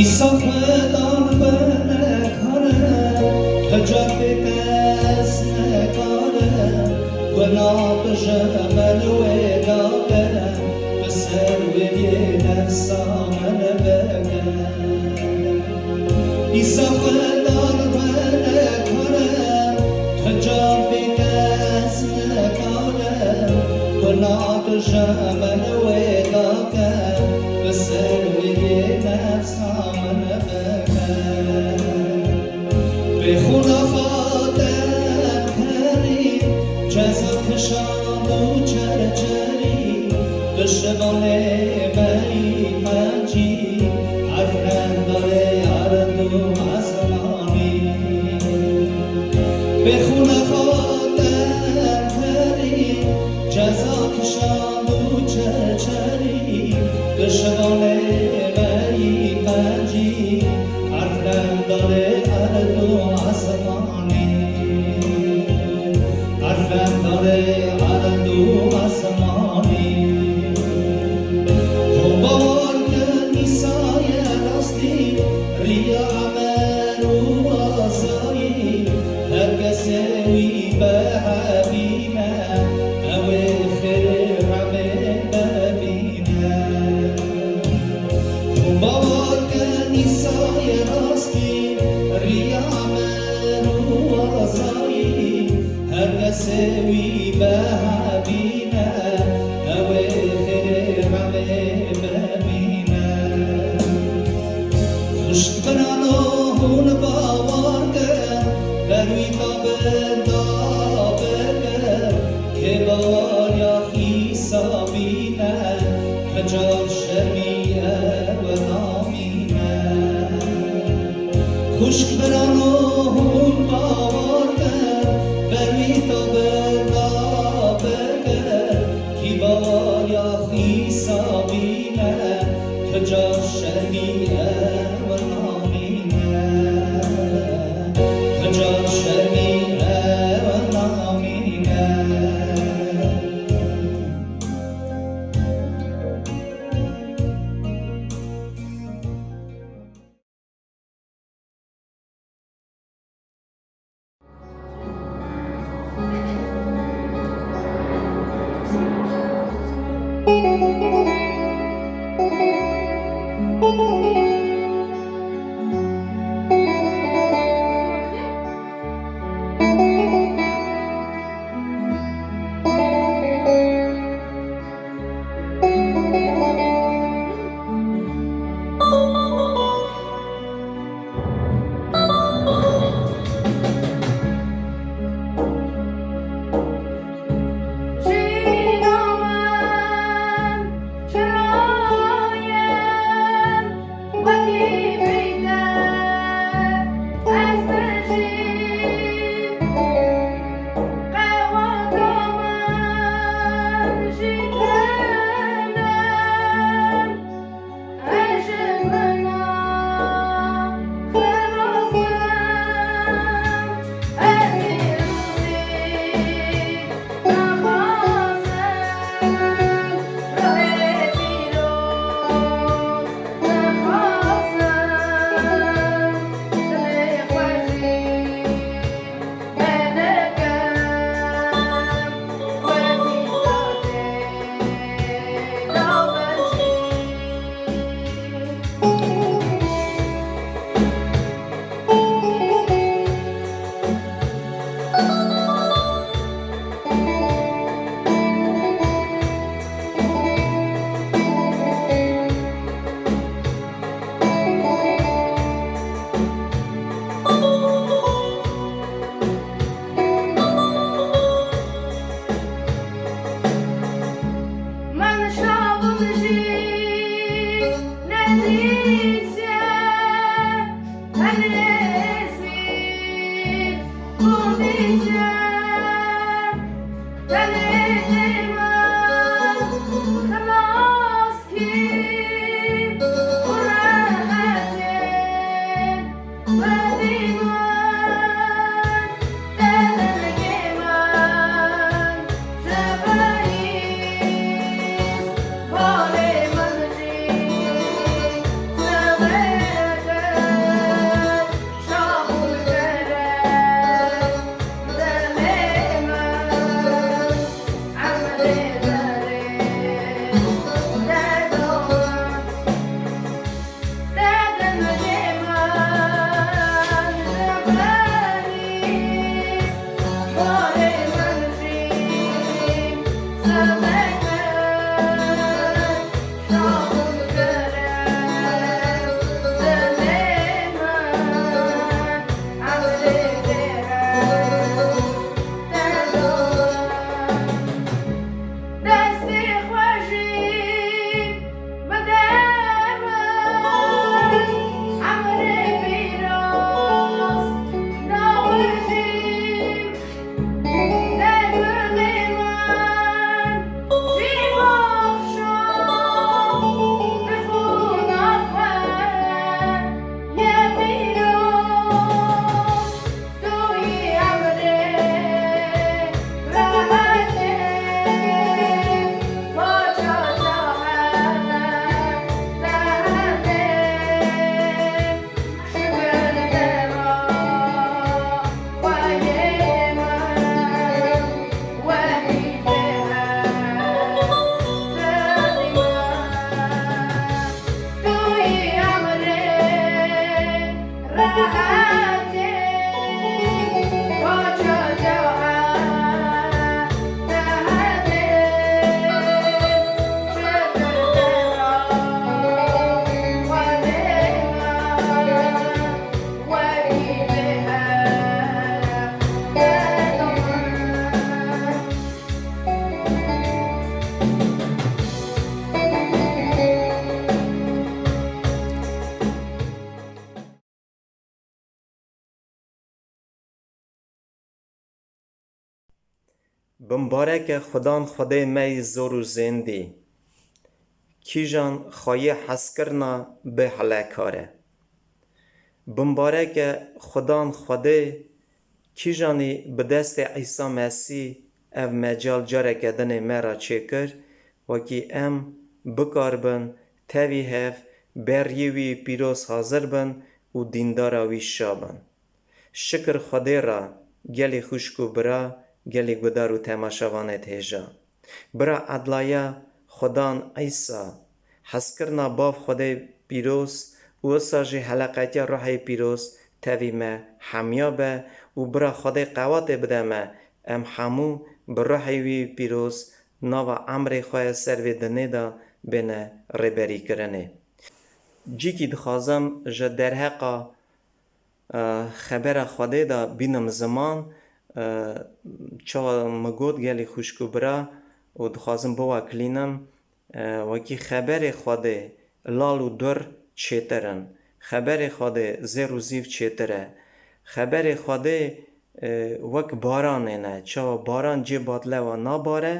Îsa Xudan binekar e, hica pê kes nekar e, guna tu ji ber wê dake, bi ser wê yê nefsa min bike. Îsa Xudan binekar e, hica pê kes nekar e, guna tu ji ber wê dake, bi ser wê yê nefsa min bike. Pê xûna xwe te kerî, ceza kişand û çerçerî, dişivanê me yî qencî, erfendarê erd û esmanî. Pê xûna xwe te kerî, ceza kişand û çerçerî, dişivanê me yî qencî, erfendarê Bihebîne, ew ê xêrê remê bibîne. Hûn bawer kin Îsayê rastî, riya me û azayî, her kesê wî bihebîne, ew ê xêrê remê bibîne. Xwişk birano hûn bawer kin, ber wî tabin da bikin, kê baweriya Îsa bîne, hecar şermî ew namîne. Xwişk birano hûn bawer kin, ber wî tabin da bikin, kî baweriya Îsa bîne, Hecar şermî ew namîne, hecar şermî ew namîne. Bimbareke Xudan Xwedê me yî zor û zêndî, kîjan xweyê hezkirina bêhelekar e. Bimbareke Xudan Xwedê kîjanî bi destê Îsa Mesîh ev mecal careke dinê me re çêkir, wekî em bikaribin tevî hev beriyê wî pîroz hazir bin û dîndara wî şa bin. Şikir Xwedê re, gelî xwişk û bira, gelî gudar û temaşevanêt hêja. Bira edlaya Xudan Îsa, hezkirina Bav Xwedê pîroz û wisa jî heleqetiya Ruhê Pîroz tevî me hemiya be û bira Xwedê qewatê bide me, em hemû bi Ruhê wî pîroz nava emrê xwe ser vê dinê de bêne rêberîkirinê. Cîkî dixwazim ji derheqa, e, xebera Xwedê de bînim ziman, e, çawa min got gelî xwişk û bira û dixwazim biwekilînim, e, wekî xeberê Xwedê lal û dur çêtir in. Xeberê Xwedê zêr û zîv çêtir e. Xeberê Xwedê, e, wek baranê ne. Çawa baran cê badlewa nabare,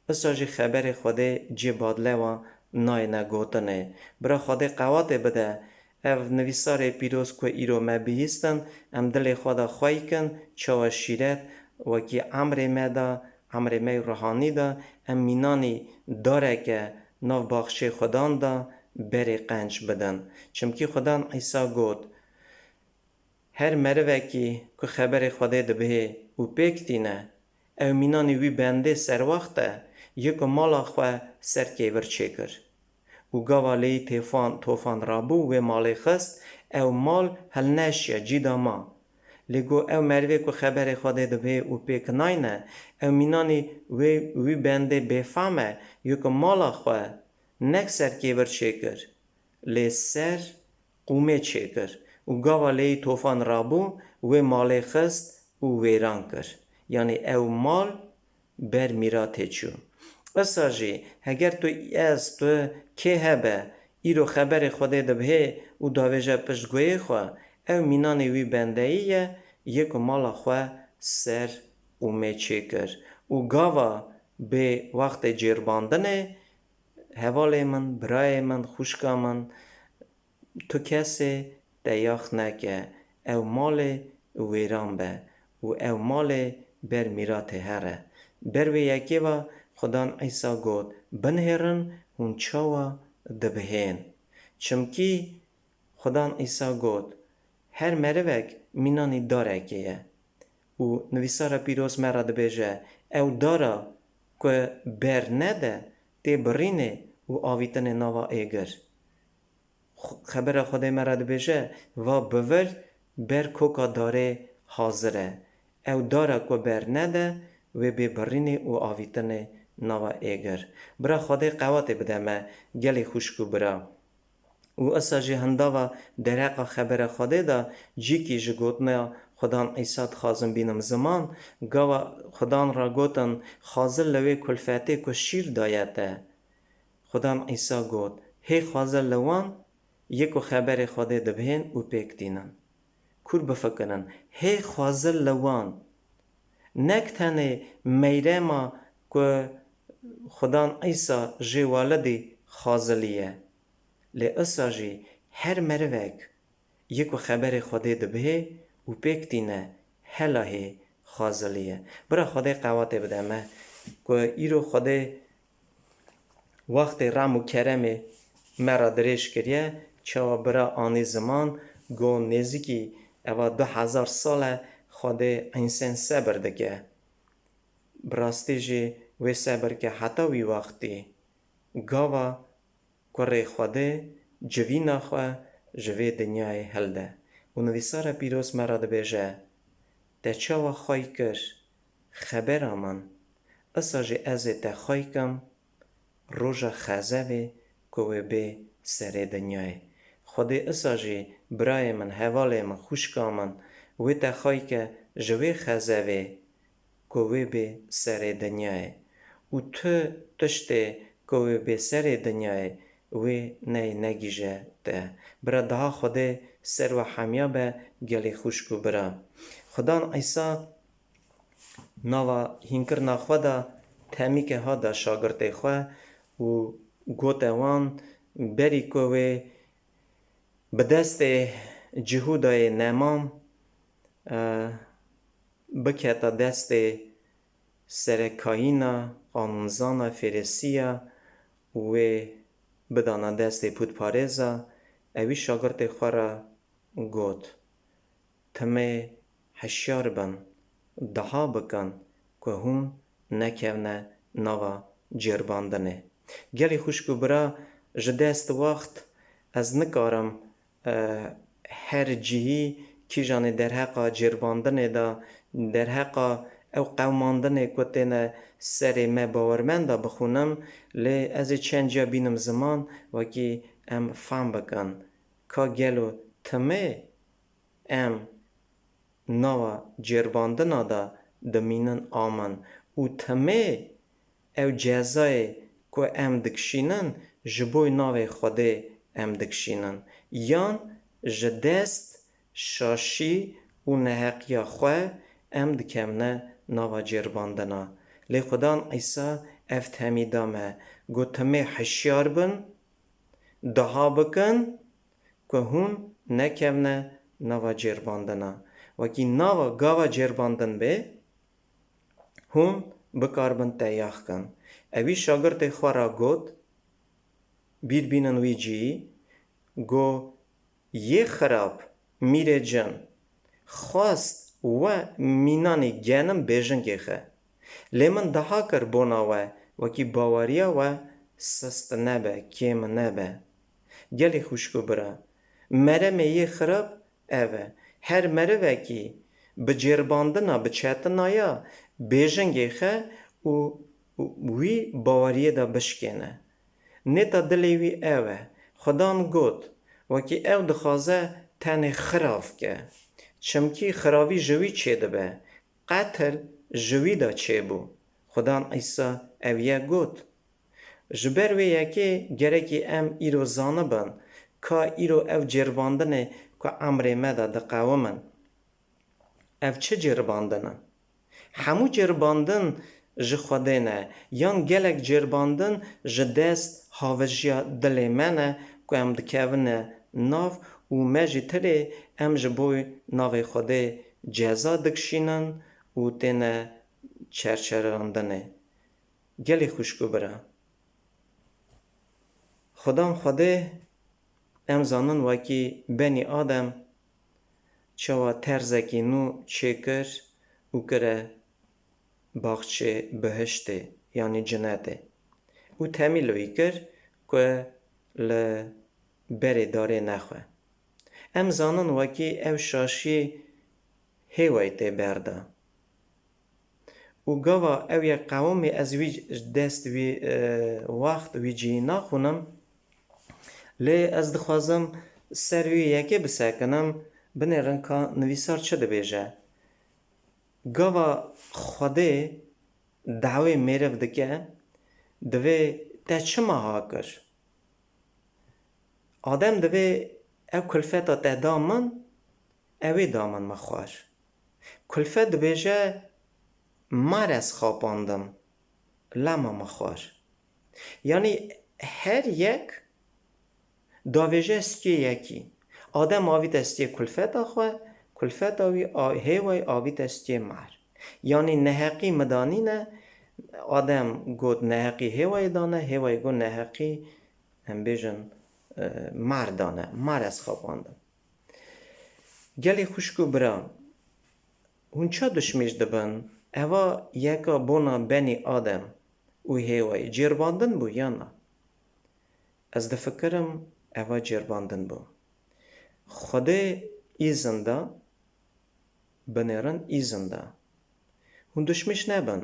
isa jî xeberê Xwedê cê badlewa nayêne gotinê. Bira Xwedê qewatê bide, ev nivîsarê pîroz ku îro me bihîstin, em dilê xwe de xwey kin, çawa şîret, wekî emrê me de, emrê me yê ruhanî de, em mînanî dareke nav baxçê Xudan de berê qenc bidin. Çimkî Xudan Îsa got, her merivekî ku xeberê Xwedê dibihê û pêk tîne, ew mînanî wî bendê serwext e, yê ku mala xwe ser kêvir çêkir. Û gava lêyî têfan, tofan rabû, wê malê xist, ew mal hilneşiya, cî da ma. Lê go ew merivê ku xeberê Xwedê dibihê û pêk nayne, ew mînanî wê, wî bendê bêfam e, yê ku mala xwe nek ser kêvir çêkir, lê ser qûmê çêkir û gava lêyî tofan rabû, wê malê xist û wêran kir. Yanî ew mal ber mîratê çû. Isa jî, heger tu, ez, tu, kê hebe, îro xeberê Xwedê dibihê û davêje piştguyê xwe, ew mînanê wî bendeyî ye, yê ku mala xwe ser qûmê çêkir û gava bê wextê cêrbandinê, hevalê min, birayê min, xwişka min, tu kesê te yax neke, ew malê wêran be û ew malê ber mîratê here. Ber wê yekê ve Xudan Îsa got, binihêrin hûn çawa dibihên. Çimkî Xudan Îsa got, her merivek mînanî darekê ye. Û nivîsara pîroz me re dibêje, ew dara ku ber nede, tê birînê û avîtinê nava êgir. Xu-, xebera Xwedê me re dibêje, va bivir ber koka darê hazir e. Ew dara ku ber nede, wê bê birînê û avîtinê nava êgir. Bira Xwedê qewatê bide me, gelê xwişk û bira. Û isa jî hindava derheqa xebera Xwedê de cîkî ji gotina Xudan Îsa dixwazim bînim ziman, gava Xudan re gotin, xwazil li wê kulfetê ku şîr daye te. Xudan Îsa got, hê xwazil li wan yê ku xeberê Xwedê dibihên û pêk tînin. Kur bifikirin, hê xwazil li wan. Nek tenê meyrema ku Xudan Îsa jê welidî xwazilî ye. Lê isa jî her merivek yê ku xeberê Xwedê dibihê û pêk tîne, hela hê xwazilî ye. Bira Xwedê qewatê bide me ku îro Xwedê wextê rem û keremê me re dirêj kiriye, çawa bira anî ziman, go nêzîkî eva du hezar sal e Xwedê însên sebir dike. Bi rastî jî wê sebir ke heta wî wextî. Gava Kurê Xwedê civîna xwe ji vê dinyayê hilde û nivîsara pîroz me re dibêje, te çawa xwey kir xebera min, isa jî ez ê te xwey kim roja xezevê ku wê bê serê dinyayê. Xwedê isa jî birayê min, hevalê min, xwişka min, wê te xwey ke ji wê xezevê ku wê bê serê dinyayê û tu tiştê ku wê bê serê dinyayê wê neyê negîje te. Bira daha Xwedê ser we hemiya be gelê xwişk û bira. Xudan Îsa Nava hînkirina xwe de temîke hate şagirtê xwe û gote wan, berî ku wê bi destê Cihûdayê nemam, e, biketa destê serekayîna, qanûnzana, fêrisiya û wê bidana destê pûtparêza, ewî şagirtê xwe re got, Timê hişyar bin, daha bikin ku hûn nekevne nava cêrbandinê. Gelî xwişk û bira, ji dest wext ez nikarim, e, her cihî kîjanê derheqa cêrbandinê de, derheqa ew qewmandinê ku têne serê me bawermenda bixwînim, lê ez ê çend ciya bînim ziman, wekî em fam bikin. Ka gelo timê em nava cêrbandina de dimînin a min û timê ew cezayê ku em dikişînin, ji bo navê Xwedê em dikişînin, yan ji dest şaşî û neheqiya xwe em dikevne nava cêrbandina. Lê Xudan Îsa ev temî da me, got, Timê hişyar bin, daha bikin, ku hûn nekevne nava cêrbandina. Wekî nava gava cêrbandin bê, hûn bikaribin te yax kin. Ewî şagirtê xwe re got, bîr bînin wî cihî, got, Yê xirab, mîrê cin, xwest we mînanî genim bêjingê xe. Lê min daha kir bona we, wekî baweriya we sist nebe, kêm nebe. Gelî xwişk û bira, meremê yê xirab ev e. Her merivekî bi cêrbandina, bi çetinaya bêjingê xe û, û wî baweriyê de bişkêne. Nêta dilê wî ew e. Xudan got, wekî ew dixwaze tenê xirav ke. Çimkî xiravî ji wî çêdibe. Qetil ji wî de çêbû. Xudan Îsa ev ye got. Ji ber wê yekê gerekî em îro zanibin ka îro ev cêrbandinê ku emrê me de diqewimin. Ev çi cêribandin in? Hemû cêribandin ji Xwedê ne, yan gelek cêribandin ji dest havijiya dilê me ne ku em dikevine nav û me jî tirê em ji bo navê Xwedê ceza dikişînin û têne çerçerandinê. Gelî xwişk û bira. Xudan Xwedê em zanin wekî benî Adem çawa terzekî nû çêkir û kire baxçê bihiştê, yanî cinetê. Û temî li wî kir ku li berê darê nexwe. Em zanin wekî ev şaşî Hêwayî tê berda. Û gava ew yek qewimî ez wî dest wî, e, wext wî cihî naxwînim. Lê ez dixwazim ser wî yekê bisekinim, binêrin ka nivîsar çi dibêje. Gava Xwedê dawê mêriv dike, divê te çima ha kir? Adem divê ev kulfeta te da min, ew ê da min min xwar. Kulfet dibêje, mar ez xapandim, lema min xwar. Yanî her yek davêje stiyê yekî. Adem avîte stiyê kulfeta xwe, kulfeta wî a-, Hêwayî avîte stiyê mar. Yanî neheqî min da nîne, Adem got neheqî Hêwayî dane, Hêwayî got neheqî, em bêjin, e, mar dane, mar ez xapandim. Gelî xwişk û bira, hûn ça duşmîş dibin? Eva yeka bona benî Adem û Hêwayî cêrbandin bû ya na? Ez difikirim eva cêrbandin bû. Xwedê îzin da, binêrin îzin da. Hûn duşmîş nebin.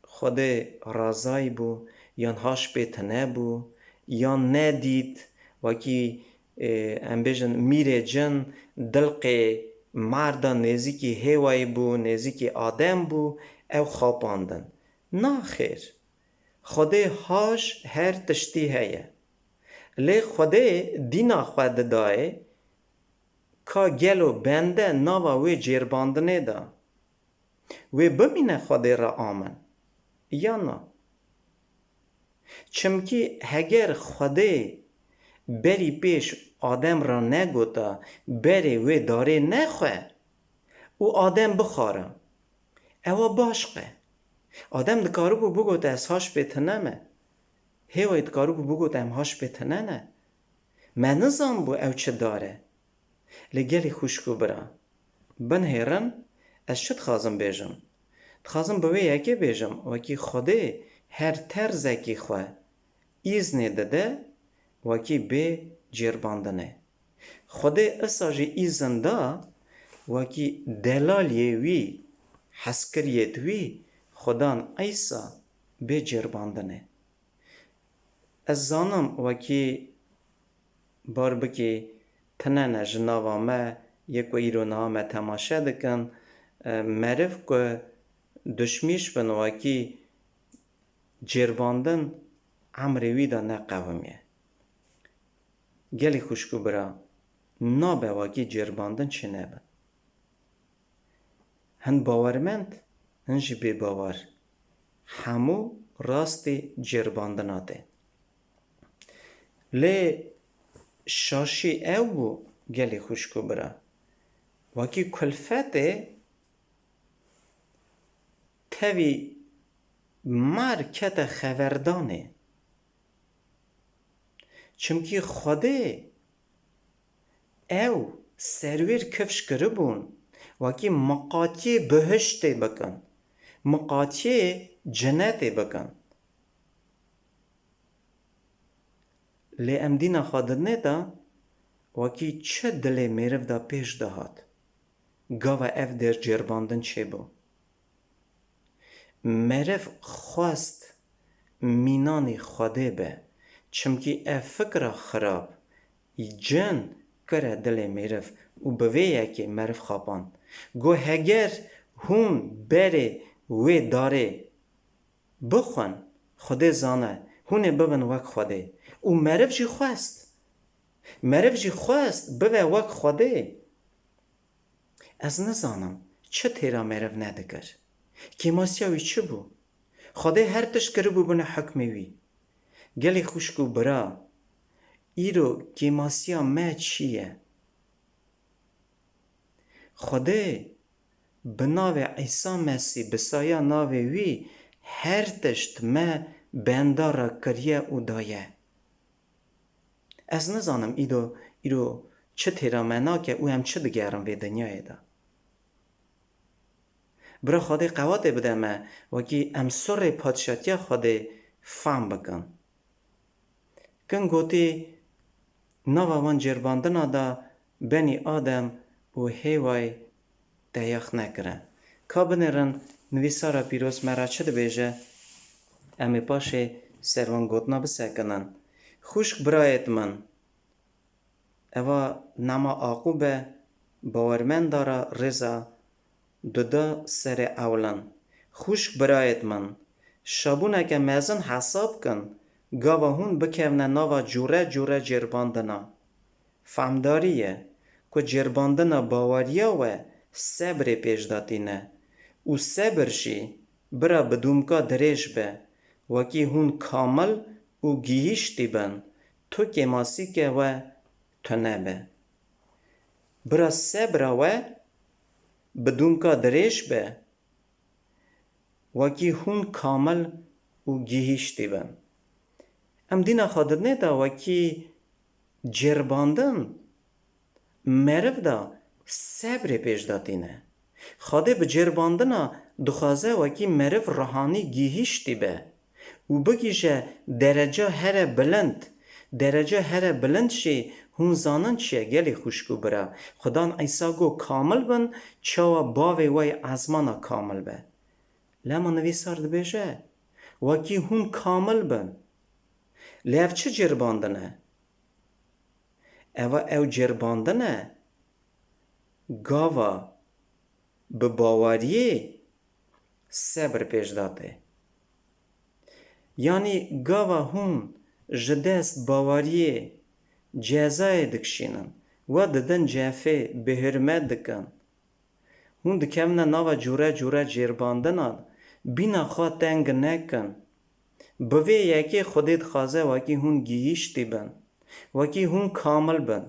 Xwedê razayî bû, yan haş pê tune bû, yan nedît, wekî, e, em bêjin mîrê cin, dilqê mar da nêzîkî Hêwayî bû, nêzîkî Adem bû, ew xapandin. Na xêr. Xwedê haş her tiştî heye. Lê Xwedê dîna xwe didayê ka gelo bende nava wê cêrbandinê de Wê bimîne Xwedê re amin? Ya na? Çimkî heger Xwedê berî pêş Adem re negota, berê wê darê nexwe û Adem bixwara, ewa baş qe. Adem dikaribû bigota, ez haş pê tine me. Hêwayî dikaribû bigota, em haş pê tine ne. Me nizanbû ew çi dar e. Lê gelî xwişk û bira, binihêrin, ez çi dixwazim bêjim? Dixwazim bi wê yekê bêjim, wekî Xwedê her terzekî xwe îznê dide, wekî bê cêrbandinê. Xwedê isa jî îzin da, wekî delaliyê wî, hezkiriyêt wî, Xudan Îsa bê cêrbandinê. Ez zanim wekî bar bikî tine ne ji nava me, yê ku îro niha me temaşe dikin, e, meriv ku duşmîş bin wekî cêrbandin emrê wî de neqewimiye. Gelî xwişk û bira, nabe wekî cêrbandin çênebin. Hin bawermend, hin jî bêbawer. Hemû rastî cêrbandina tê. Lê şaşî ew bû, gelî xwişk û bira, wekî kulfetê tevî mar kete xeverdanê. Çimkî Xwedê ew serwêr kifş kiribûn, wekî miqatiyê bihiştê bikin, miqatiyê cinetê bikin. Lê em dîna xwe didinê de, wekî çi dilê mêriv de pêş dihat, gava ev der cêrbandin çêbû. Meriv xwest mînanî Xwedê be, çimkî ev fikra xirab, cin kire dilê mêriv û bi vê yekê meriv xapand. Got, heger hûn berê wê darê bixwin, Xwedê zane, hûn ê bibin wek Xwedê. Û meriv jî xwest. Meriv jî xwest bibe wek Xwedê. Ez nizanim çi têra meriv nedikir. Kêmasiya wî çi bû? Xwedê her tişt kiribû bûne hukmê wî. Gelî xwişk û bira, îro kêmasiya me çi ye? Xwedê bi navê Îsa Mesîh, bi saya navê wî her tişt me bendara kiriye û daye. Ez nizanim îdo, îro çi têra me nake û em çi digerin vê dinyayê de. Bira Xwedê qewatê bide me, wekî em surê padşatiya Xwedê fam bikin. Kin gotî, nava wan cêrbandina de benî Adem û Hêwayê teyax nekirin. Ka binêrin, nivîsara pîroz me re çi dibêje, em ê paşê ser wan gotina bisekinin. Xwişk birayêt min, eva nema Aqûb e, bawermenda re rêza duda serê ewlan. Xwişk birayêt min, şabûneke mezin hesab kin, gava hûn bikevne nava cûre cûre cêrbandina. Famdarî ye ku cêrbandina baweriya we sebrê pêş de tîne û sebir jî bira bi dûmka dirêj be, wekî hûn kamil û gihîştî bin, tu kêmasîke we tune be. Bira sebra we bi dûmka dirêj be, wekî hûn kamil û gihîştî bin. Em dîna xwe didinê de wekî cêrbandin meriv de sebrê pêş de tîne. Xwedê bi cêrbandina dixwaze wekî meriv rihanî gihîştî be û bigihîje dereca here bilind. Dereca here bilind jî hûn zanin çi ye gelî xwişk û bira? Xudan Îsa got, kamil bin, çawa bavê we yê ezmana kamil be. Lema nivîsar dibêje, wekî hûn kamil bin. Lê ev çi cêrbandin e? Eva ew cêrbandin e, gava bi baweriyê sebir pêş de tê. Yanî gava hûn ji dest baweriyê cezayê dikişînin, we didin cefê, bêhurmet dikin, Hûn dikevine nava cûre cûre cêrbandinan, bîna xwe teng nekin. Bi vê yekê Xwedê dixwaze wekî hûn gihîştî bin, wekî hûn kamil bin.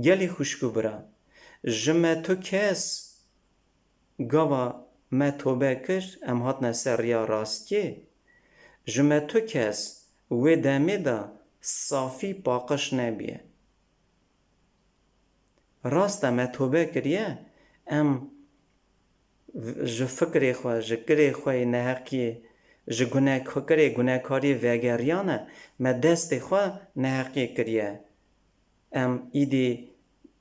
Gelî xwişk û bira, ji me tu kes gava me tobe kir, em hatine ser riya rastiyê, ji me tu kes wê demê de safî paqij nebiye. Rast e, me tobe kiriye, em v-, ji fikrê xwe, ji kirê xwe yê neheqiyê, ji gunekirê, gunekariyê vegeriyane, me destê xwe neheqiyê kiriye. Em îdî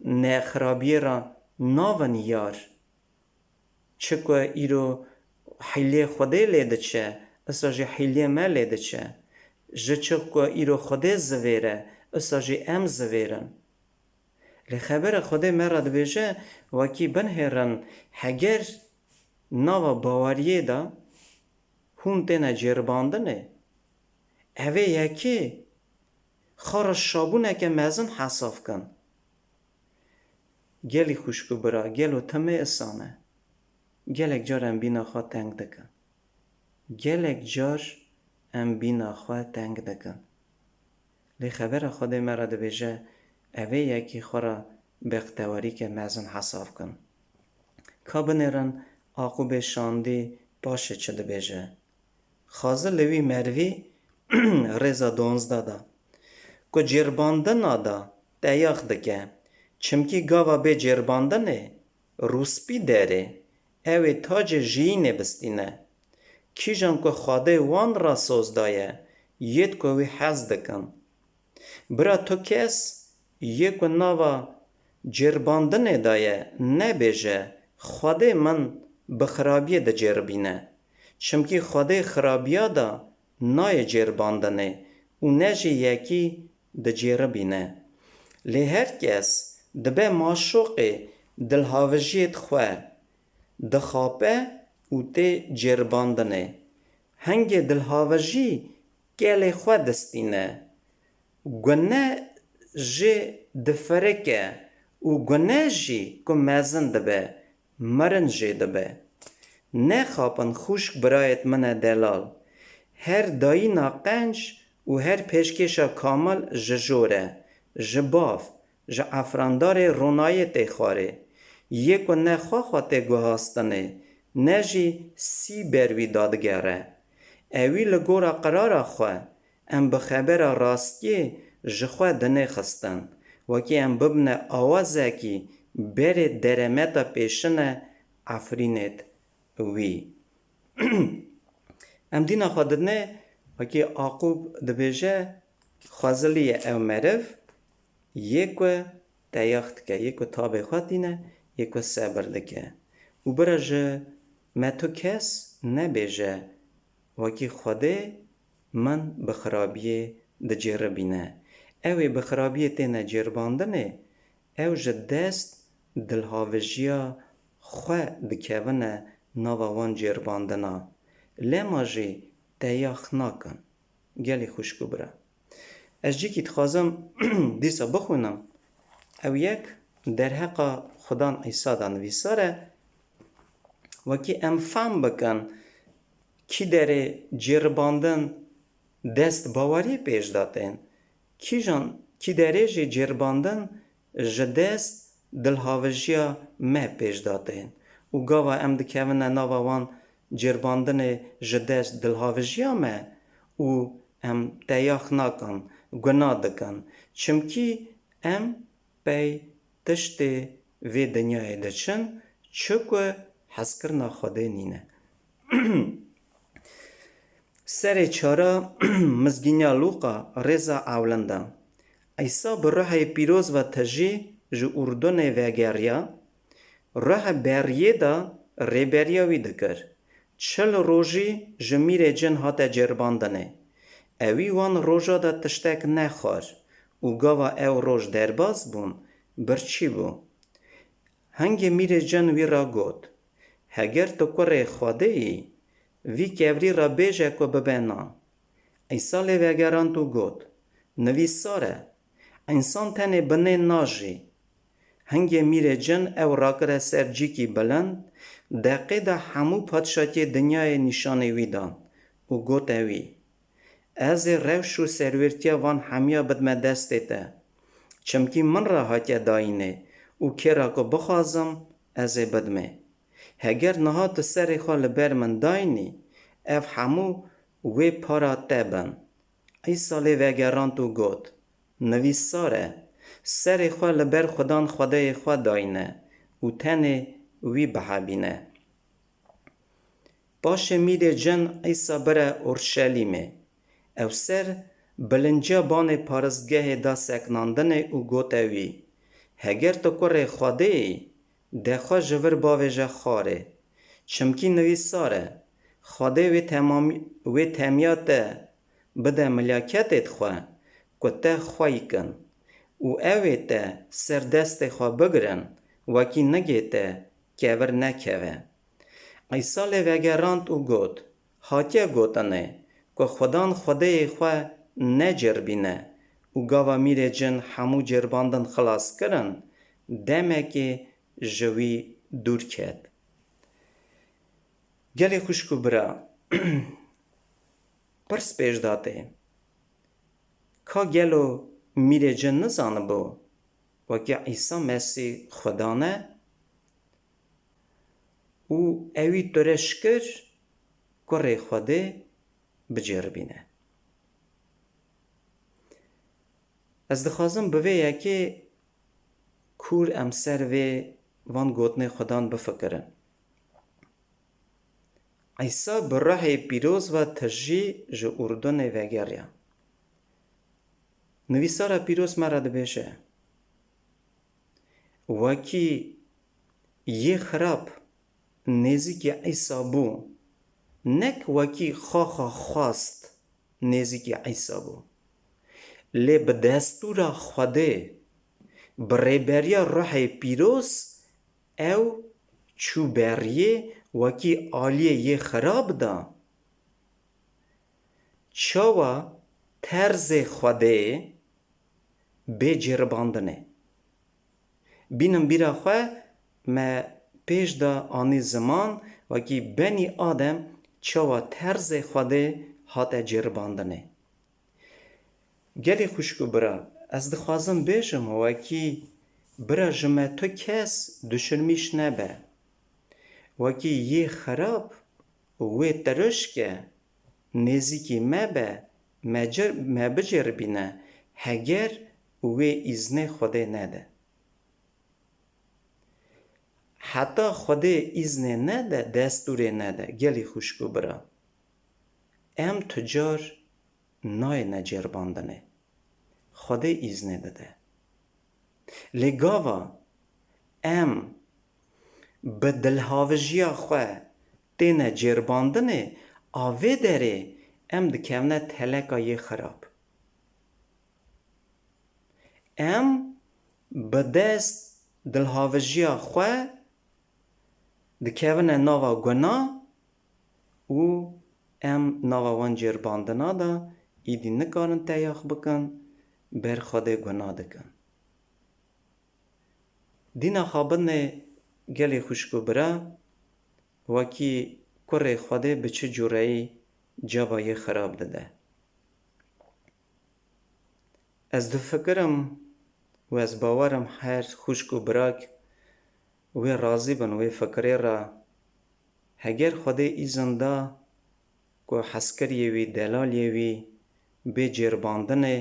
nexirabiyê re navin yar. Çi ku îro hîlê Xwedê lê diçe, isa jî hîlê me lê diçe. Ji çi ku îro Xwedê zivêre, isa jî em zivêrin. Lê xebera Xwedê me re dibêje, wekî binihêrin, heger nava baweriyê de hûn têne cêribandinê, evê yekê xwe re şabûneke mezin hesab kin. Gelî xwişk û bira, gelo timê isan e? Gelek car em bîna xwe teng dikin. Gelek car em bîna xwe teng dikin. Lê xebera Xwedê me re dibêje, evê yekî xwe re bextewarîke mezin hesab kin. Ka binêrin Aqûbê Şandî paşê çi dibêje. Xazi li wî merivî rêza donzda da. Ku cêrbandina da teyax dike, çimkî gava bê cêrbandinê rûspî derê, ew ê tacê jiyînê bistîne. Kîjan ku Xwedê wan re soz daye, yêd ku wî hez dikin. Bira tu kes yê ku nava cêrbandinê de ye, nebêje, Xwedê min bi xirabiyê dicêribîne. Çimkî Xwedê xirabiya de nayê cêrbandinê û ne jî yekî dicêribîne. Lê her kes dibe maşoqê dilhavijiyêd xwe, dixape û tê cêribandinê. Hingê dilhavijî kelê xwe distîne. Gune jê difirike û gune jî ku mezin dibe, mirin jê dibe. Nexapin xwişk birayêt min e delal. Her dayîna qenc û her pêşkêşa kamil ji jor e, ji bav, ji efrandarê ronayê tê xwarê. Yê ku ne xwe xwe tê guhastinê, ne jî sî ber wî dadigere. Ewî li gora qirara xwe, em bi xebera rastiyê ji xwe dinêxistin, wekî em bibine awazekî berê deremeta pêşine Efrînêd wî. Em dîna xwe didinê, wekî Aqûb dibêje, xwezilî ye ew meriv, yê ku teyax dike, yê ku tabê xwe tîne, yê ku sebir dike. Û bira ji me tu kes nebêje, wekî Xwedê min bi xirabiyê dicêribîne. Ew ê bi xirabiyê têne cêribandinê, ew ji dest dilhavijiya xwe dikevine nava wan cêribandina. Lema jî teyax nakin. Gelî xwişk û bira. Ez cîkî dixwazim dîsa bixwînim. Ew yek derheqa Xudan Îsa de nivîsar e. Wekî em fehm bikin, kî derê cêribandin dest bawerî pêş de tên, kîjan, kî derê jî cêribandin ji dest dilhavijiya me pêş de tên. Û gava em dikevine nava wan cêribandinê ji dest dilhavijiya me û em teyax nakin, guna dikin. Çimkî em pey tiştê vê dinyayê diçin, çi ku hezkirina Xwedê nîne. Serê çara Mizgîniya Lûqa, rêza ewlin de. Îsa bi Ruhê Pîroz ve tijî ji Urdunê vegeriya, Ruhe beriyê de rêberiya wî dikir. Çil rojî ji mîrê cin hate cêribandinê. Ewî wan roja de tiştek nexwar û gava ew roj derbas bûn, birçî bû. Hingê mîrê cin wî re got, Heger tu kurê Xwedê yî, vî kevrî re bêje ku bibe nan. Îsa lê vegerand û got, Nivîsar e, Însan tenê bi nê najî. Hingê mîrê cin ew rakire ser cîkî bilind, deqê de hemû padşatiyê dinyayê nîşanê wî dan û gote wî, Ez ê rewş û serwêrtiya van hemiya bidime destê te. Çimkî min re hatiye dayînê û kê re ku bixwazim, ez ê bidimê. Heger niha tu serê xwe li ber min daynî, ev hemû wê para te bin. Îsa lê vegerand û got, Nivîsar e, Serê xwe li ber Xudan Xwedeyê xwe dayne û tenê wî bihebîne. Paşê mîrê cin Îsa bire Orşelîmê. Ew ser bilinciya banê paristgehê da seknandinê û gote wî, Heger tu kurê Xwedê yî, de xwe ji vir bavêje xwarê. Çimkî nivîsar e, Xwedê wê temamî-, wê temiya te bide milyaketêd xwe, ku te xwey kin û ew ê te ser destê xwe bigirin, wekî nigê te kevir nekeve. Îsa lê vegerand û got, Hatiye gotinê, ku Xudan Xwedeyê xwe necêrbîne û gava mîrê cin hemû cêrbandin xilas kirin, demekê ji wî dûr ket. Gelê xwişk û bira, pirs pêş da tê. Ka gelo mîrê cin nizanibû, wekî Îsa Mesîh Xudan e û ewî tu re şikir kurê Xwedê bicêribîne? Ez dixwazim bi vê yekê kûr em ser vê van gotinê Xudan bifikirin. Îsa bi ruhê pîroz ve tijî ji Urdunê vegeriya. Nivîsara pîroz me re dibêje, Wekî yê xirab nêzîkî Îsa bû, nek wekî xaxa xwast nêzîkî Îsa bû. Lê bi destûra Xwedê, bi rêberiya Ruhê Pîroz ew çû beriyê, wekî aliyê yê xirab da. Çawa terzê Xwedê bê cêribandinê? Bînin bîra xwe, me pêş de anî ziman, wekî benî Adem çawa terzê Xwedê hate cêribandinê. Gelê xwişk û bira, ez dixwazim bêjim, wekî bira ji me tu kes duşirmîş nebe. Wekî yê xirab wê tirişke, nêzîkî me be, me cir-, me bicêribîne, heger wê îznê Xwedê nede. Heta Xwedê îznê nede, destûrê nede, gelî xwişk û bira, em tu car nayêne cêribandinê. Xwedê îznê dide. Lê gava em bi dilhavijiya xwe têne cêribandinê, a vê derê em dikevine teleka yê xirab. Em bi dest dilhavijiya xwe dikevine nava guna û em nava wan cêribandina de îdî nikarin teyax bikin, ber Xwedê guna dikin. Dîna xabitnê gelê xwişk û bira, wekî kurê Xwedê bi çi cûreyî caba yê xirab dide. Ez difikirim û ez bawer im her xwişk û birak wê razî bin wê fikirê re. Heger Xwedê îzin da ku hezkiriyê wî, delaliyê wî bê cêribandinê,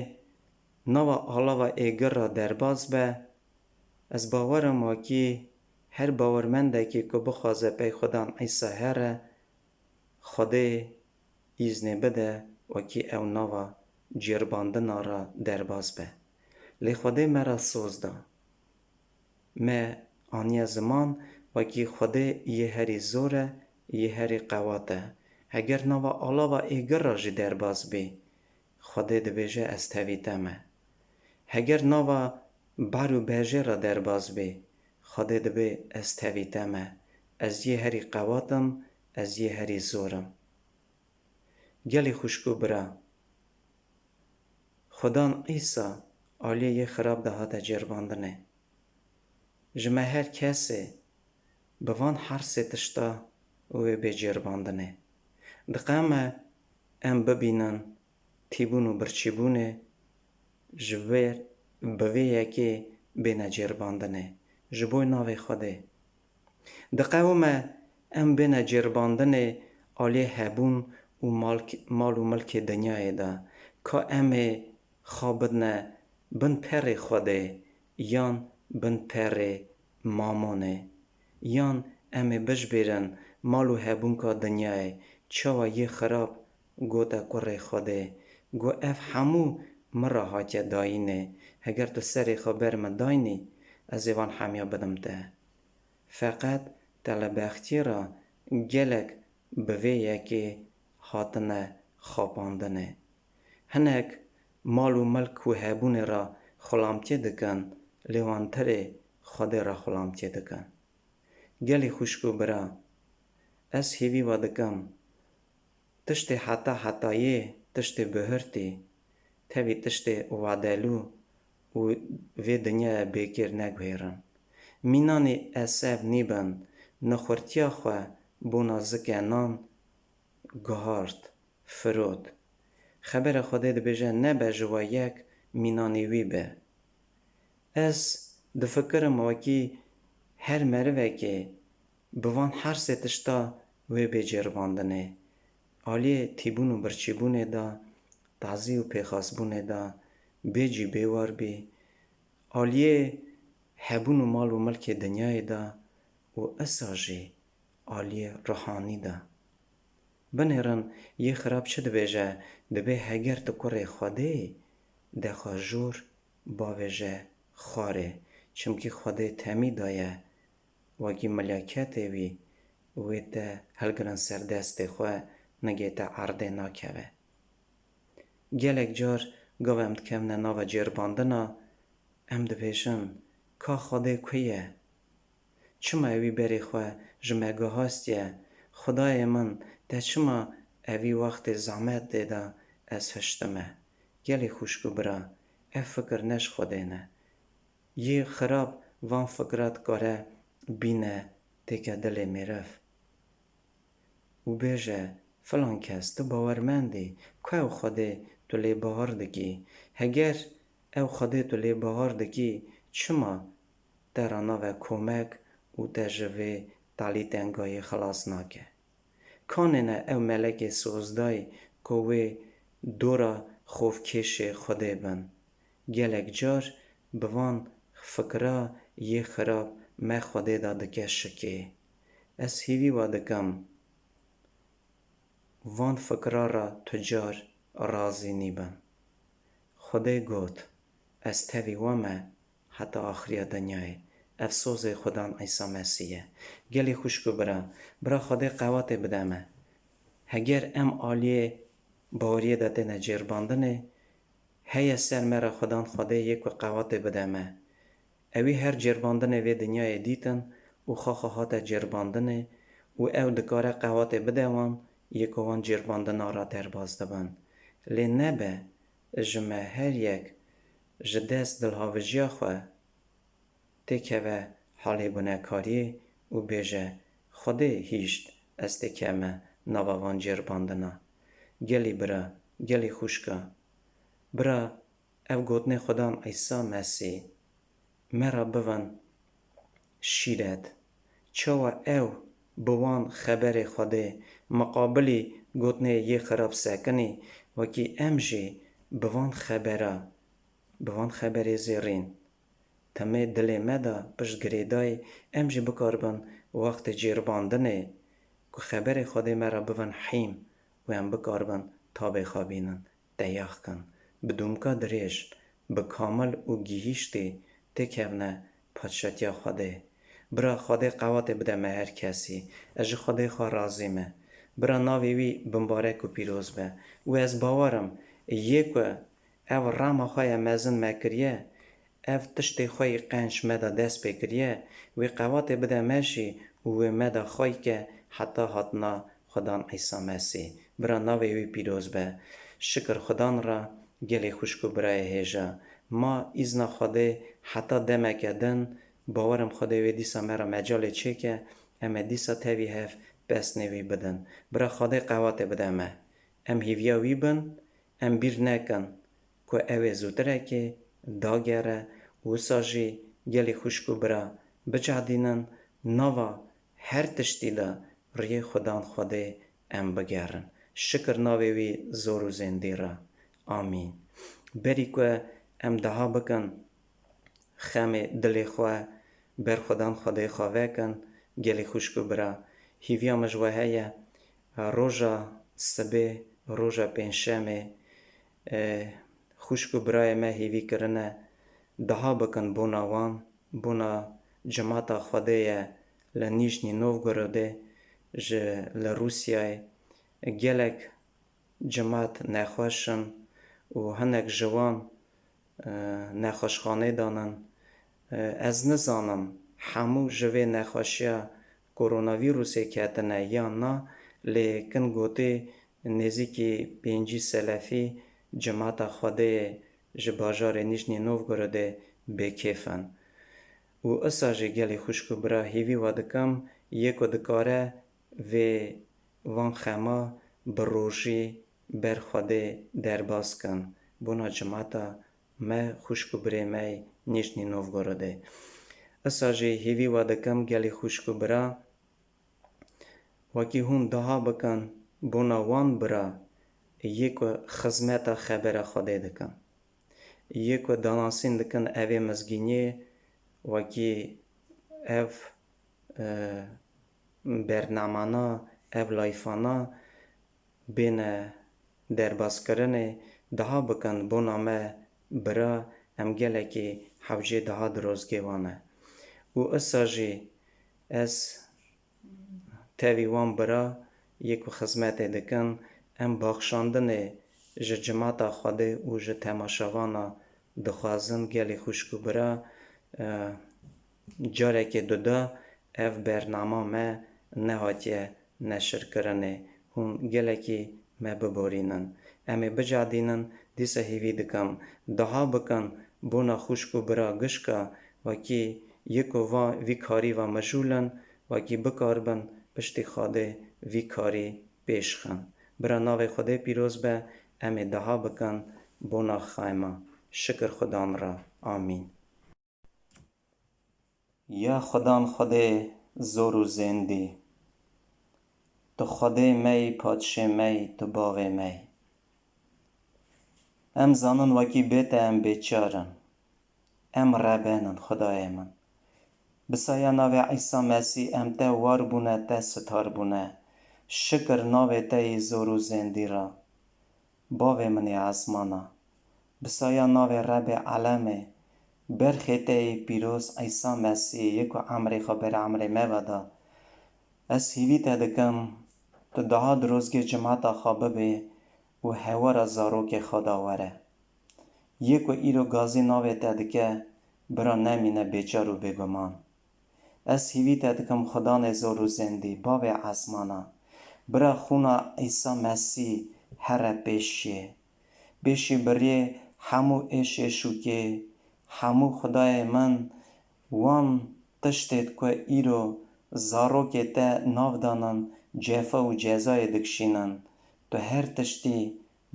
nava alava êgir re derbas be, ez bawer im wekî her bawermendekî ku bixwaze pey Xudan Îsa here, Xwedê îznê bide wekî ew nava cêribandina re derbas be. Lê Xwedê me re soz da. Me aniye ziman wekî Xwedê yê herî zor e, yê herî qewat e. Heger nava alava êgir re jî derbas bî, Xwedê dibêje, Ez tevî te me. Heger nava bar û bejê re derbas bî, Xwedê dibê, Ez tevî te me. Ez yê herî qewat im, ez yê herî zor im. Gelî xwişk û bira, Xudan Îsa aliyê yê xirab de hate cêribandinê. Ji me her kesê bi van hersê tişta wê bê cêrbandinê. Diqewime em bibînin tîbûn û birçîbûnê ji vê, bi vê yekê bêne cêrbandinê ji bo navê Xwedê. Diqewime em bêne cêrbandinê aliyê hebûn û mal, mal û milkê dinyayê de, ka em ê xwe bidine bin perê Xwedê yan bin perê Mamonê, yan em ê bijbêrin mal û hebûnka dinyayê, çawa yê xirab gote kurê Xwedê, got, ev hemû min re hatiye dayînê, heger tu serê xwe ber min daynî, ez ê van hemiya bidim te. Feqet telebextiyê re gelek bi vê yekê hatine xapandinê. Hinek mal û milk û hebûnê re xulamtiyê dikin, lê wan tirê Xwedê re xulamtiyê dikin. Gelî xwişk û bira, ez hêvî we dikim, tiştê heta hetayê, tiştê bihurtî, tevî tiştê wadelû û vê dinyaya bêkêr neguhêrin. Mînanî esev nîbin, nexurtiya xwe bona zikenan guhart, firot. Xebera Xwedê dibêje, nebe ji we yek mînanî wî be. Ez difikirim wekî her merivekê bi van hersê tişta wê bê cêribandinê. Aliyê tîbûn û birçîbûnê de, tazî û pêxasbûnê de, bê cî bê war bî. Aliyê hebûn û mal û milkê dinyayê de û esa jî aliyê ruhanî de. Binêrin, yê xirab çi dibêje? Dibê heger tu kurê Xwedê yî, de xwe jor bavêje xwarê. Çimkî Xwedê temî daye, wekî milaketê wî wê te hilgirin ser destê xwe, nigê te erdê nakeve. Gelek car gava em dikevine nava cêribandina, em dibêjin, ka Xwedê ku ye? Çima ewî berê xwe ji me guhastiye? Xwedayê min, te çima ewî wextê zehmetê de ez hiştime? Gelî xwişk û bira, ev fikir ne ji Xwedê ne. Yê xirab van fikra dikare bîne têke dilê mêriv û bêje, filan kes, tu bawermend î, ku ew Xwedê tu lê bawer dikî? Heger ew Xwedê tu lê bawer dikî, çima te re nave komek û te ji vê talî tengayê xilas nake? Kanê ne ew melekê sozdayî ku wê dora xofkêşê Xwedê bin? Gelek car bi van fikra yê xirab me Xwedê de dike şikê. Ez hîvî we dikim, van fikra re tu car razî nîbin. Xwedê got, ez tevî we me heta axiriya dinyayê. Ev sozê Xudan Îsa Mesîh ye. Gelî xwişk û bira, bira Xwedê qewatê bide me. Heger em aliyê baweriyê de têne cêrbandinê, heye ser me re Xudan Xwedê yê ku qewatê bide me. Ewî her cêrbandinê vê dinyayê dîtin û xwexa hate cêrbandinê û ew dikare qewatê bide wan yê ku wan cêrbandina re derbas dibin. Lê nebe ji me her yek ji dest dilhavijiya xwe têkeve halê gunekariyê û bêje, Xwedê hîşt ez têkevime nava van cêrbandina. Gelî bira, gelî xwişka. Bira, ev gotinê Xudan Îsa Mesîh me re bivin şîret. Çawa ew bi wan xeberê Xwedê miqabilî gotinê yê xirab sekinî, wekî em jî bi van xebera, bi van xeberê zêrîn. Temê dilê me de pişt girêdayî, em jî bikaribin wextê cêribandinê ku xeberê Xwedê me re bivin hîm û em bikaribin tabê xwe bînin, teyax kin, bi dûmka dirêj, bi kamil û gihîştî têkevne padşatiya Xwedê. Bira Xwedê qewatê bide me her kesî. Ez ji Xwedê xwe razî me. Bira navê wî bimbarek û pîroz be. Û ez bawer im, yê ku ev rema xwe ya mezin me kiriye, ev tiştê xwe yî qenc me de dest pê kiriye, wê qewatê bide me jî û wê me de xwey ke heta hatina Xudan Îsa Mesîh. Bira navê wî pîroz be. Şikir Xudan re, gelê xwişk û birayê hêja. Ma îzna Xwedê heta demeke din Bawerim Xwedê wê dîsa me re mecalê çêke, em ê dîsa tevî hev pesnê wî bidin. Bira Xwedê qewatê bide me. Em hîviya wî bin, em bîr nekin ku ew ê zûtirekê dagere û wisa jî gelê xwişk û bira bicehdînin, nava her tiştî de riyê Xudan Xwedê em bigerin. Şikir navê wî zor û zêndî re. Amîn. Berî ku em deha bikin, xemê dilê xwe ber Xudan Xwedê xwe vekin, gelê xwişk û bira. Hîviya min ji we heye, roja sibê, roja pêncşemê, e, xwişk û birayê me hêvî kirine, deha bikin bona wan, bona cimata Xwedê ye li Nîjnî Novgorodê, ji li Rûsyayê. Gelek cimat nexweş in û hinek ji wan, e, nexweşxanê de ne. E, ez nizanim hemû ji vê nexweşiya koronavîrusê ketine yan na, lê kin gotê nêzîkî pêncî selefî cimata Xwedê yê ji bajarê Nîjnî Novgorodê bêkêf in. Û isa jî gelê xwişk û bira, hêvî we dikim, yê ku dikare vê van xema bi rojî ber Xwedê derbas kin, bona cimata me, xwişk û birê me yê Nîjnî Novgorodê. Isa jî hêvî we dikim, gelê xwişk û bira, wekî hûn deha bikin bona wan bira yê ku xizmeta xebera Xwedê dikin, yê ku danasîn dikin evê mizgîniyê, wekî ev, e, bernamana, ev layfana bêne derbaskirinê, deha bikin bona me bira, em gelekî hewcê deha dirozgê wan e. Û isa jî ez tevî wan bira yê ku xizmetê dikin, em baxşandinê ji cimata Xwedê û ji temaşevana dixwazin, gelê xwişk û bira, e, carekê duda ev bernama me nehatiye neşirkirinê. Hûn gelekî me biborînin. Em ê bicadînin, dîsa hêvî dikim, deha bikin bona xwişk û bira gişka, wekî yê ku va vî karî ve mijûl in, wekî bikaribin piştî Xwedê vî karî pêş xin. Bira navê Xwedê pîroz be, em ê deha bikin bona xema. Şikir Xudan re. Amîn. Ya Xudan Xwedê zor û zêndî, tu Xwedê me yî, padşê me yî, tu bavê me yî. Em zanin wekî bê te em bêçar in. Em reben in, Xwedayê min. Bi saya navê Îsa Mesîh em te war bûne, te sitar bûne. Şikir navê te yî zor û zêndî re. Bavê min ê esmana, bi saya navê Rebê Alemê, berxê te yê pîroz Îsa Mesîh yê ku emrê xwe ber emrê me ve da. Ez hîvî te dikim, tu daha dirozgê cimata xwe bibê û hewara zarokê xwe da were. Yê ku îro gazî navê te dike, bira nemîne bêçar û bêguman. Ez hîvî te dikim, Xudanê zor û zêndî, bavê esmana, bira xûna Îsa Mesîh here pêşiyê. Pêşî biriyê hemû êşê şûkê, hemû Xwedayê min, wan tiştê ku îro zarokê te nav danin cefa û cezayê dikişînin, tu her tiştî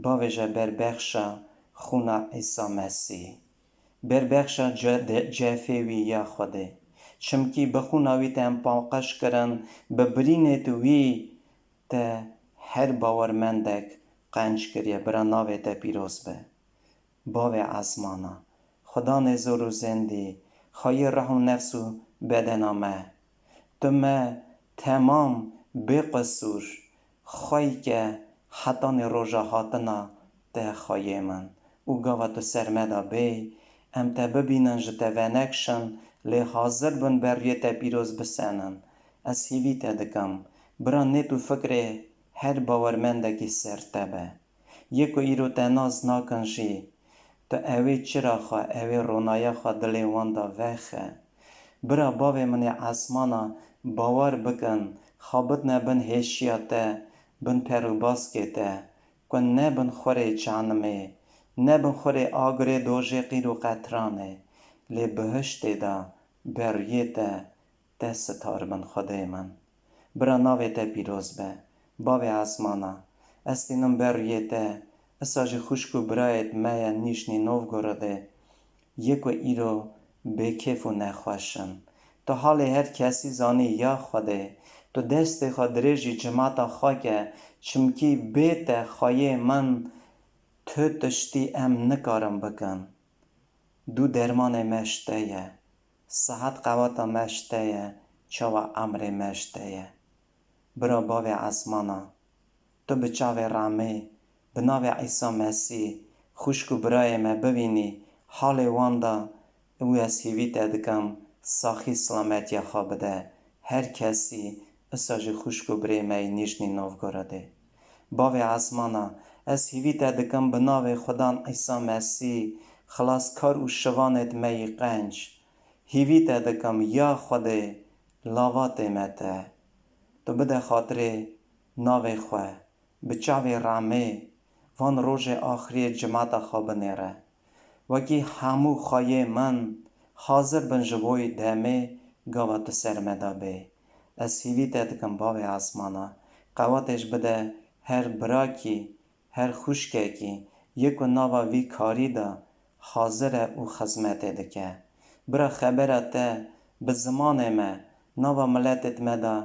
bavêje ber bexşa xûna Îsa Mesîh. Ber bexşa ce-, de-, cefê wî ya Xwedê. Çimkî bi xûna wî te em paqij kirin, bi birînê tu wî te her bawermendek qenc kiriye. Bira navê te pîroz be. Bavê esmana, Xudanê zor û zêndî, xweyê rih û nefs û bedena me. Tu me temam bê qisûr, xwey ke hetanî roja hatina te xweyê min û gava tu ser me de bêy, em te bibînin, ji te venekşin, lê hazir bin ber rûyê te pîroz bisenin. Ez hîvî te dikim, bira nêt û fikrê her bawermendekî ser te be. Yê ku îro te nas nakin jî, tu ewê çira xwe, ewê ronaya xwe dilê wan de vexe. Bira bavê min ê esmana, bawer bikin, xabitne bin hêşiya te, bin perûbaskê te, ku nebin xurê cehenimê, nebin xurê agirê dojê qîr û qetranê, lê bihiştê de ber rûyê te, te sitar bin Xwedê min. Bira navê te pîroz be. Bavê esmana, ez tînim ber rûyê te, isa jî xwişk û birayêt me ye Nîjnî Novgorodê, yê ku îro bêkêf û nexweş in. Tu halê her kesî zanî ya Xwedê. Tu destê xwe dirêjî cimata xwe ke, çimkî bê te xweyê min tu tiştî em nikarin bikin. Dû dermanê me ji te ye. Sihet qewata me ji te ye, çawa emrê me ji te ye. Bira bavê esmana, tu bi çavê rehmê, bi navê Îsa Mesîh, xwişk û birayê me bibînî, halê wan de û ez hîvî te dikim, saxî silametiya xwe bide her kesî, isa jî xwişk û birê me yê Nîjnî Novgorodê. Bavê esmana, ez hîvî te dikim bi navê Xudan Îsa Mesîh, xilaskar û şivanêt me yî qenc. Hîvî te dikim ya Xwedê, lavatê me te. Tu bide xatirê navê xwe, bi çavê rehmê, van rojê axiriyê cimata xwe binêre. Wekî hemû xweyê min hazir bin ji bo yê demê gava tu ser me de bê. Ez hîvî te dikim bavê esmana, qewatê ji bide her birakî, her xwişkekî, yê ku nava vî karî de hazir e û xizmetê dike. Bira xebera te bi zimanê me, nava miletêt me de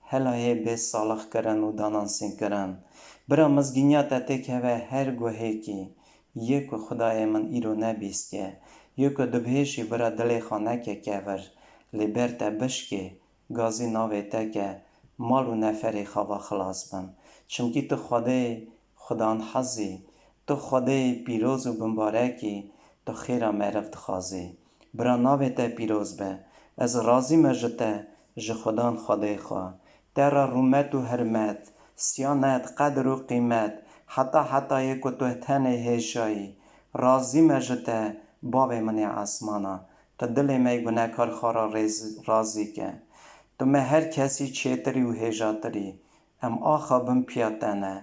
hela hê bê salixkirin û danansînkirin. Bira mizgîniya te têkeve her guhêkî, yê ku Xwedayê min îro nebîstiye, yê ku dibêjî bira dilê xwe neke kevir, lê ber te bişkê, gazî navê te ke mal û neferê xwe ve xilas bin. Çimkî tu Xwedê Xudan hezî, tu Xwedê pîroz û bimbarek î, tu xêra meriv dixwazî. Bira navê te pîroz be. Ez razî me ji te, ji Xudan Xwedê xwe. Te re rûmet û hirmet, siyanet, qedir û qîmet, heta hetayê ku tu tenê hêjayî. Razî me ji te, bavê min ê esmana. Tu dilê me yê gunehkar xwe re rêz-, razî ke. Tu me her kesî çêtirî û hêjatirî. Em axa bin piya te ne.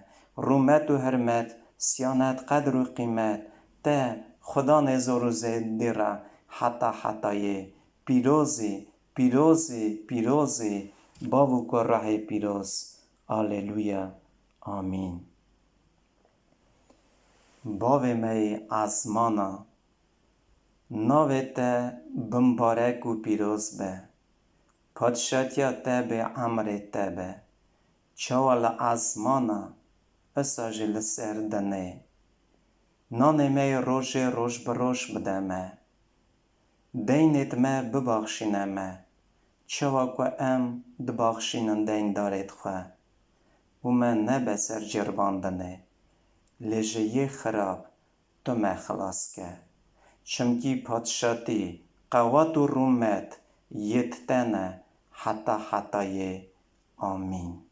Rûmet û hirmet, siyanet, qedir û qîmet te, Xudanê zor û zêdî re heta hetayê. Pîrozî, pîrozî, pîrozî, Bav û Kurehê pîroz. Aleluya. Amîn. Bavê me yê esmana, navê te bimbarek û pîroz be. Padşatiya te bê, emrê te be. Çawa li esmana, isa jî li ser dinê. Nanê me yê rojê roj bi roj bide me. Deynêt me bibaxşîne me, çawa ku em dibaxşînin deyndarêt xwe. Û me nebe ser ceribandinê, lê ji yê xirab tu me xilas ke. Çimkî padşatî, qewat û rûmet yê te ne heta hetayê. Amîn.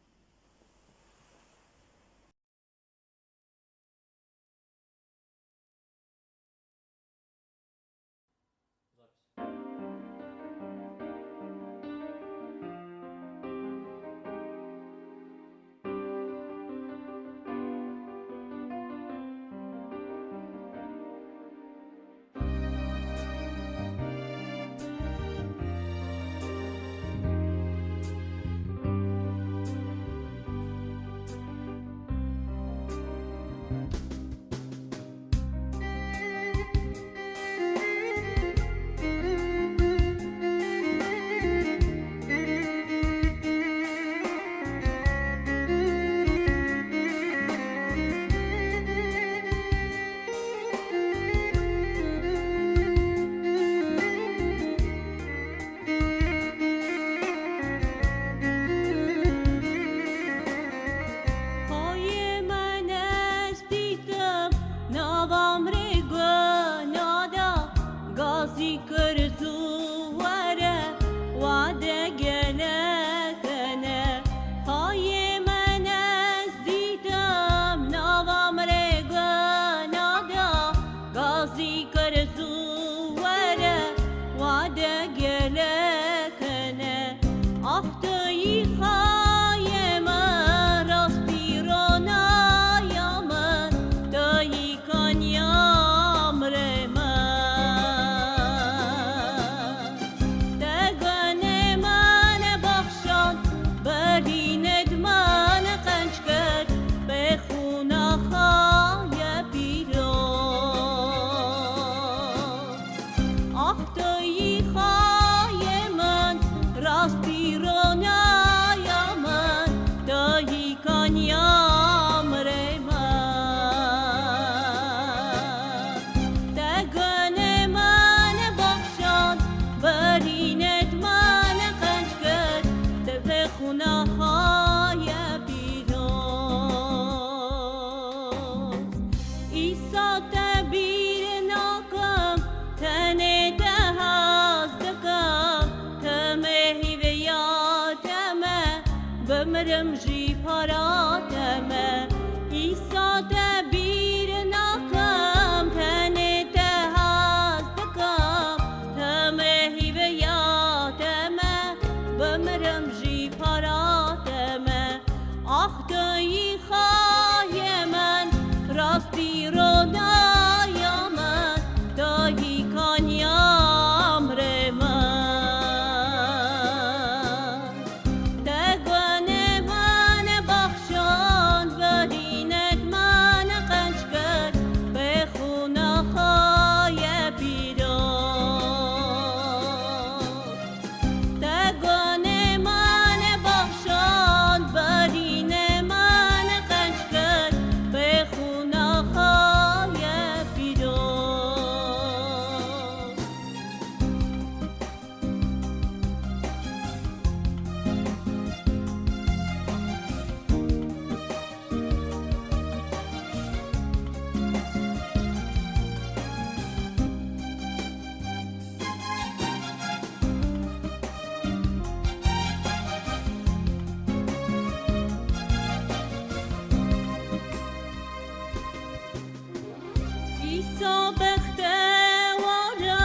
Îsa bextewara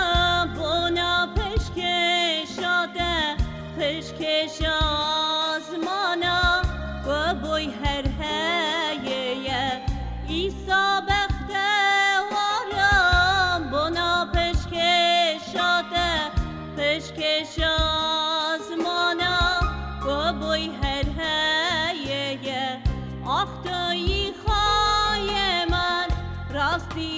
bona pêşkêşa te, pêşkêşa azmana ku boy her heye ye. Îsa bextewara bona pêşkêşa te, pêşkêşa azmana ku boy her heye ye. Ax tu yî xayê min, rastî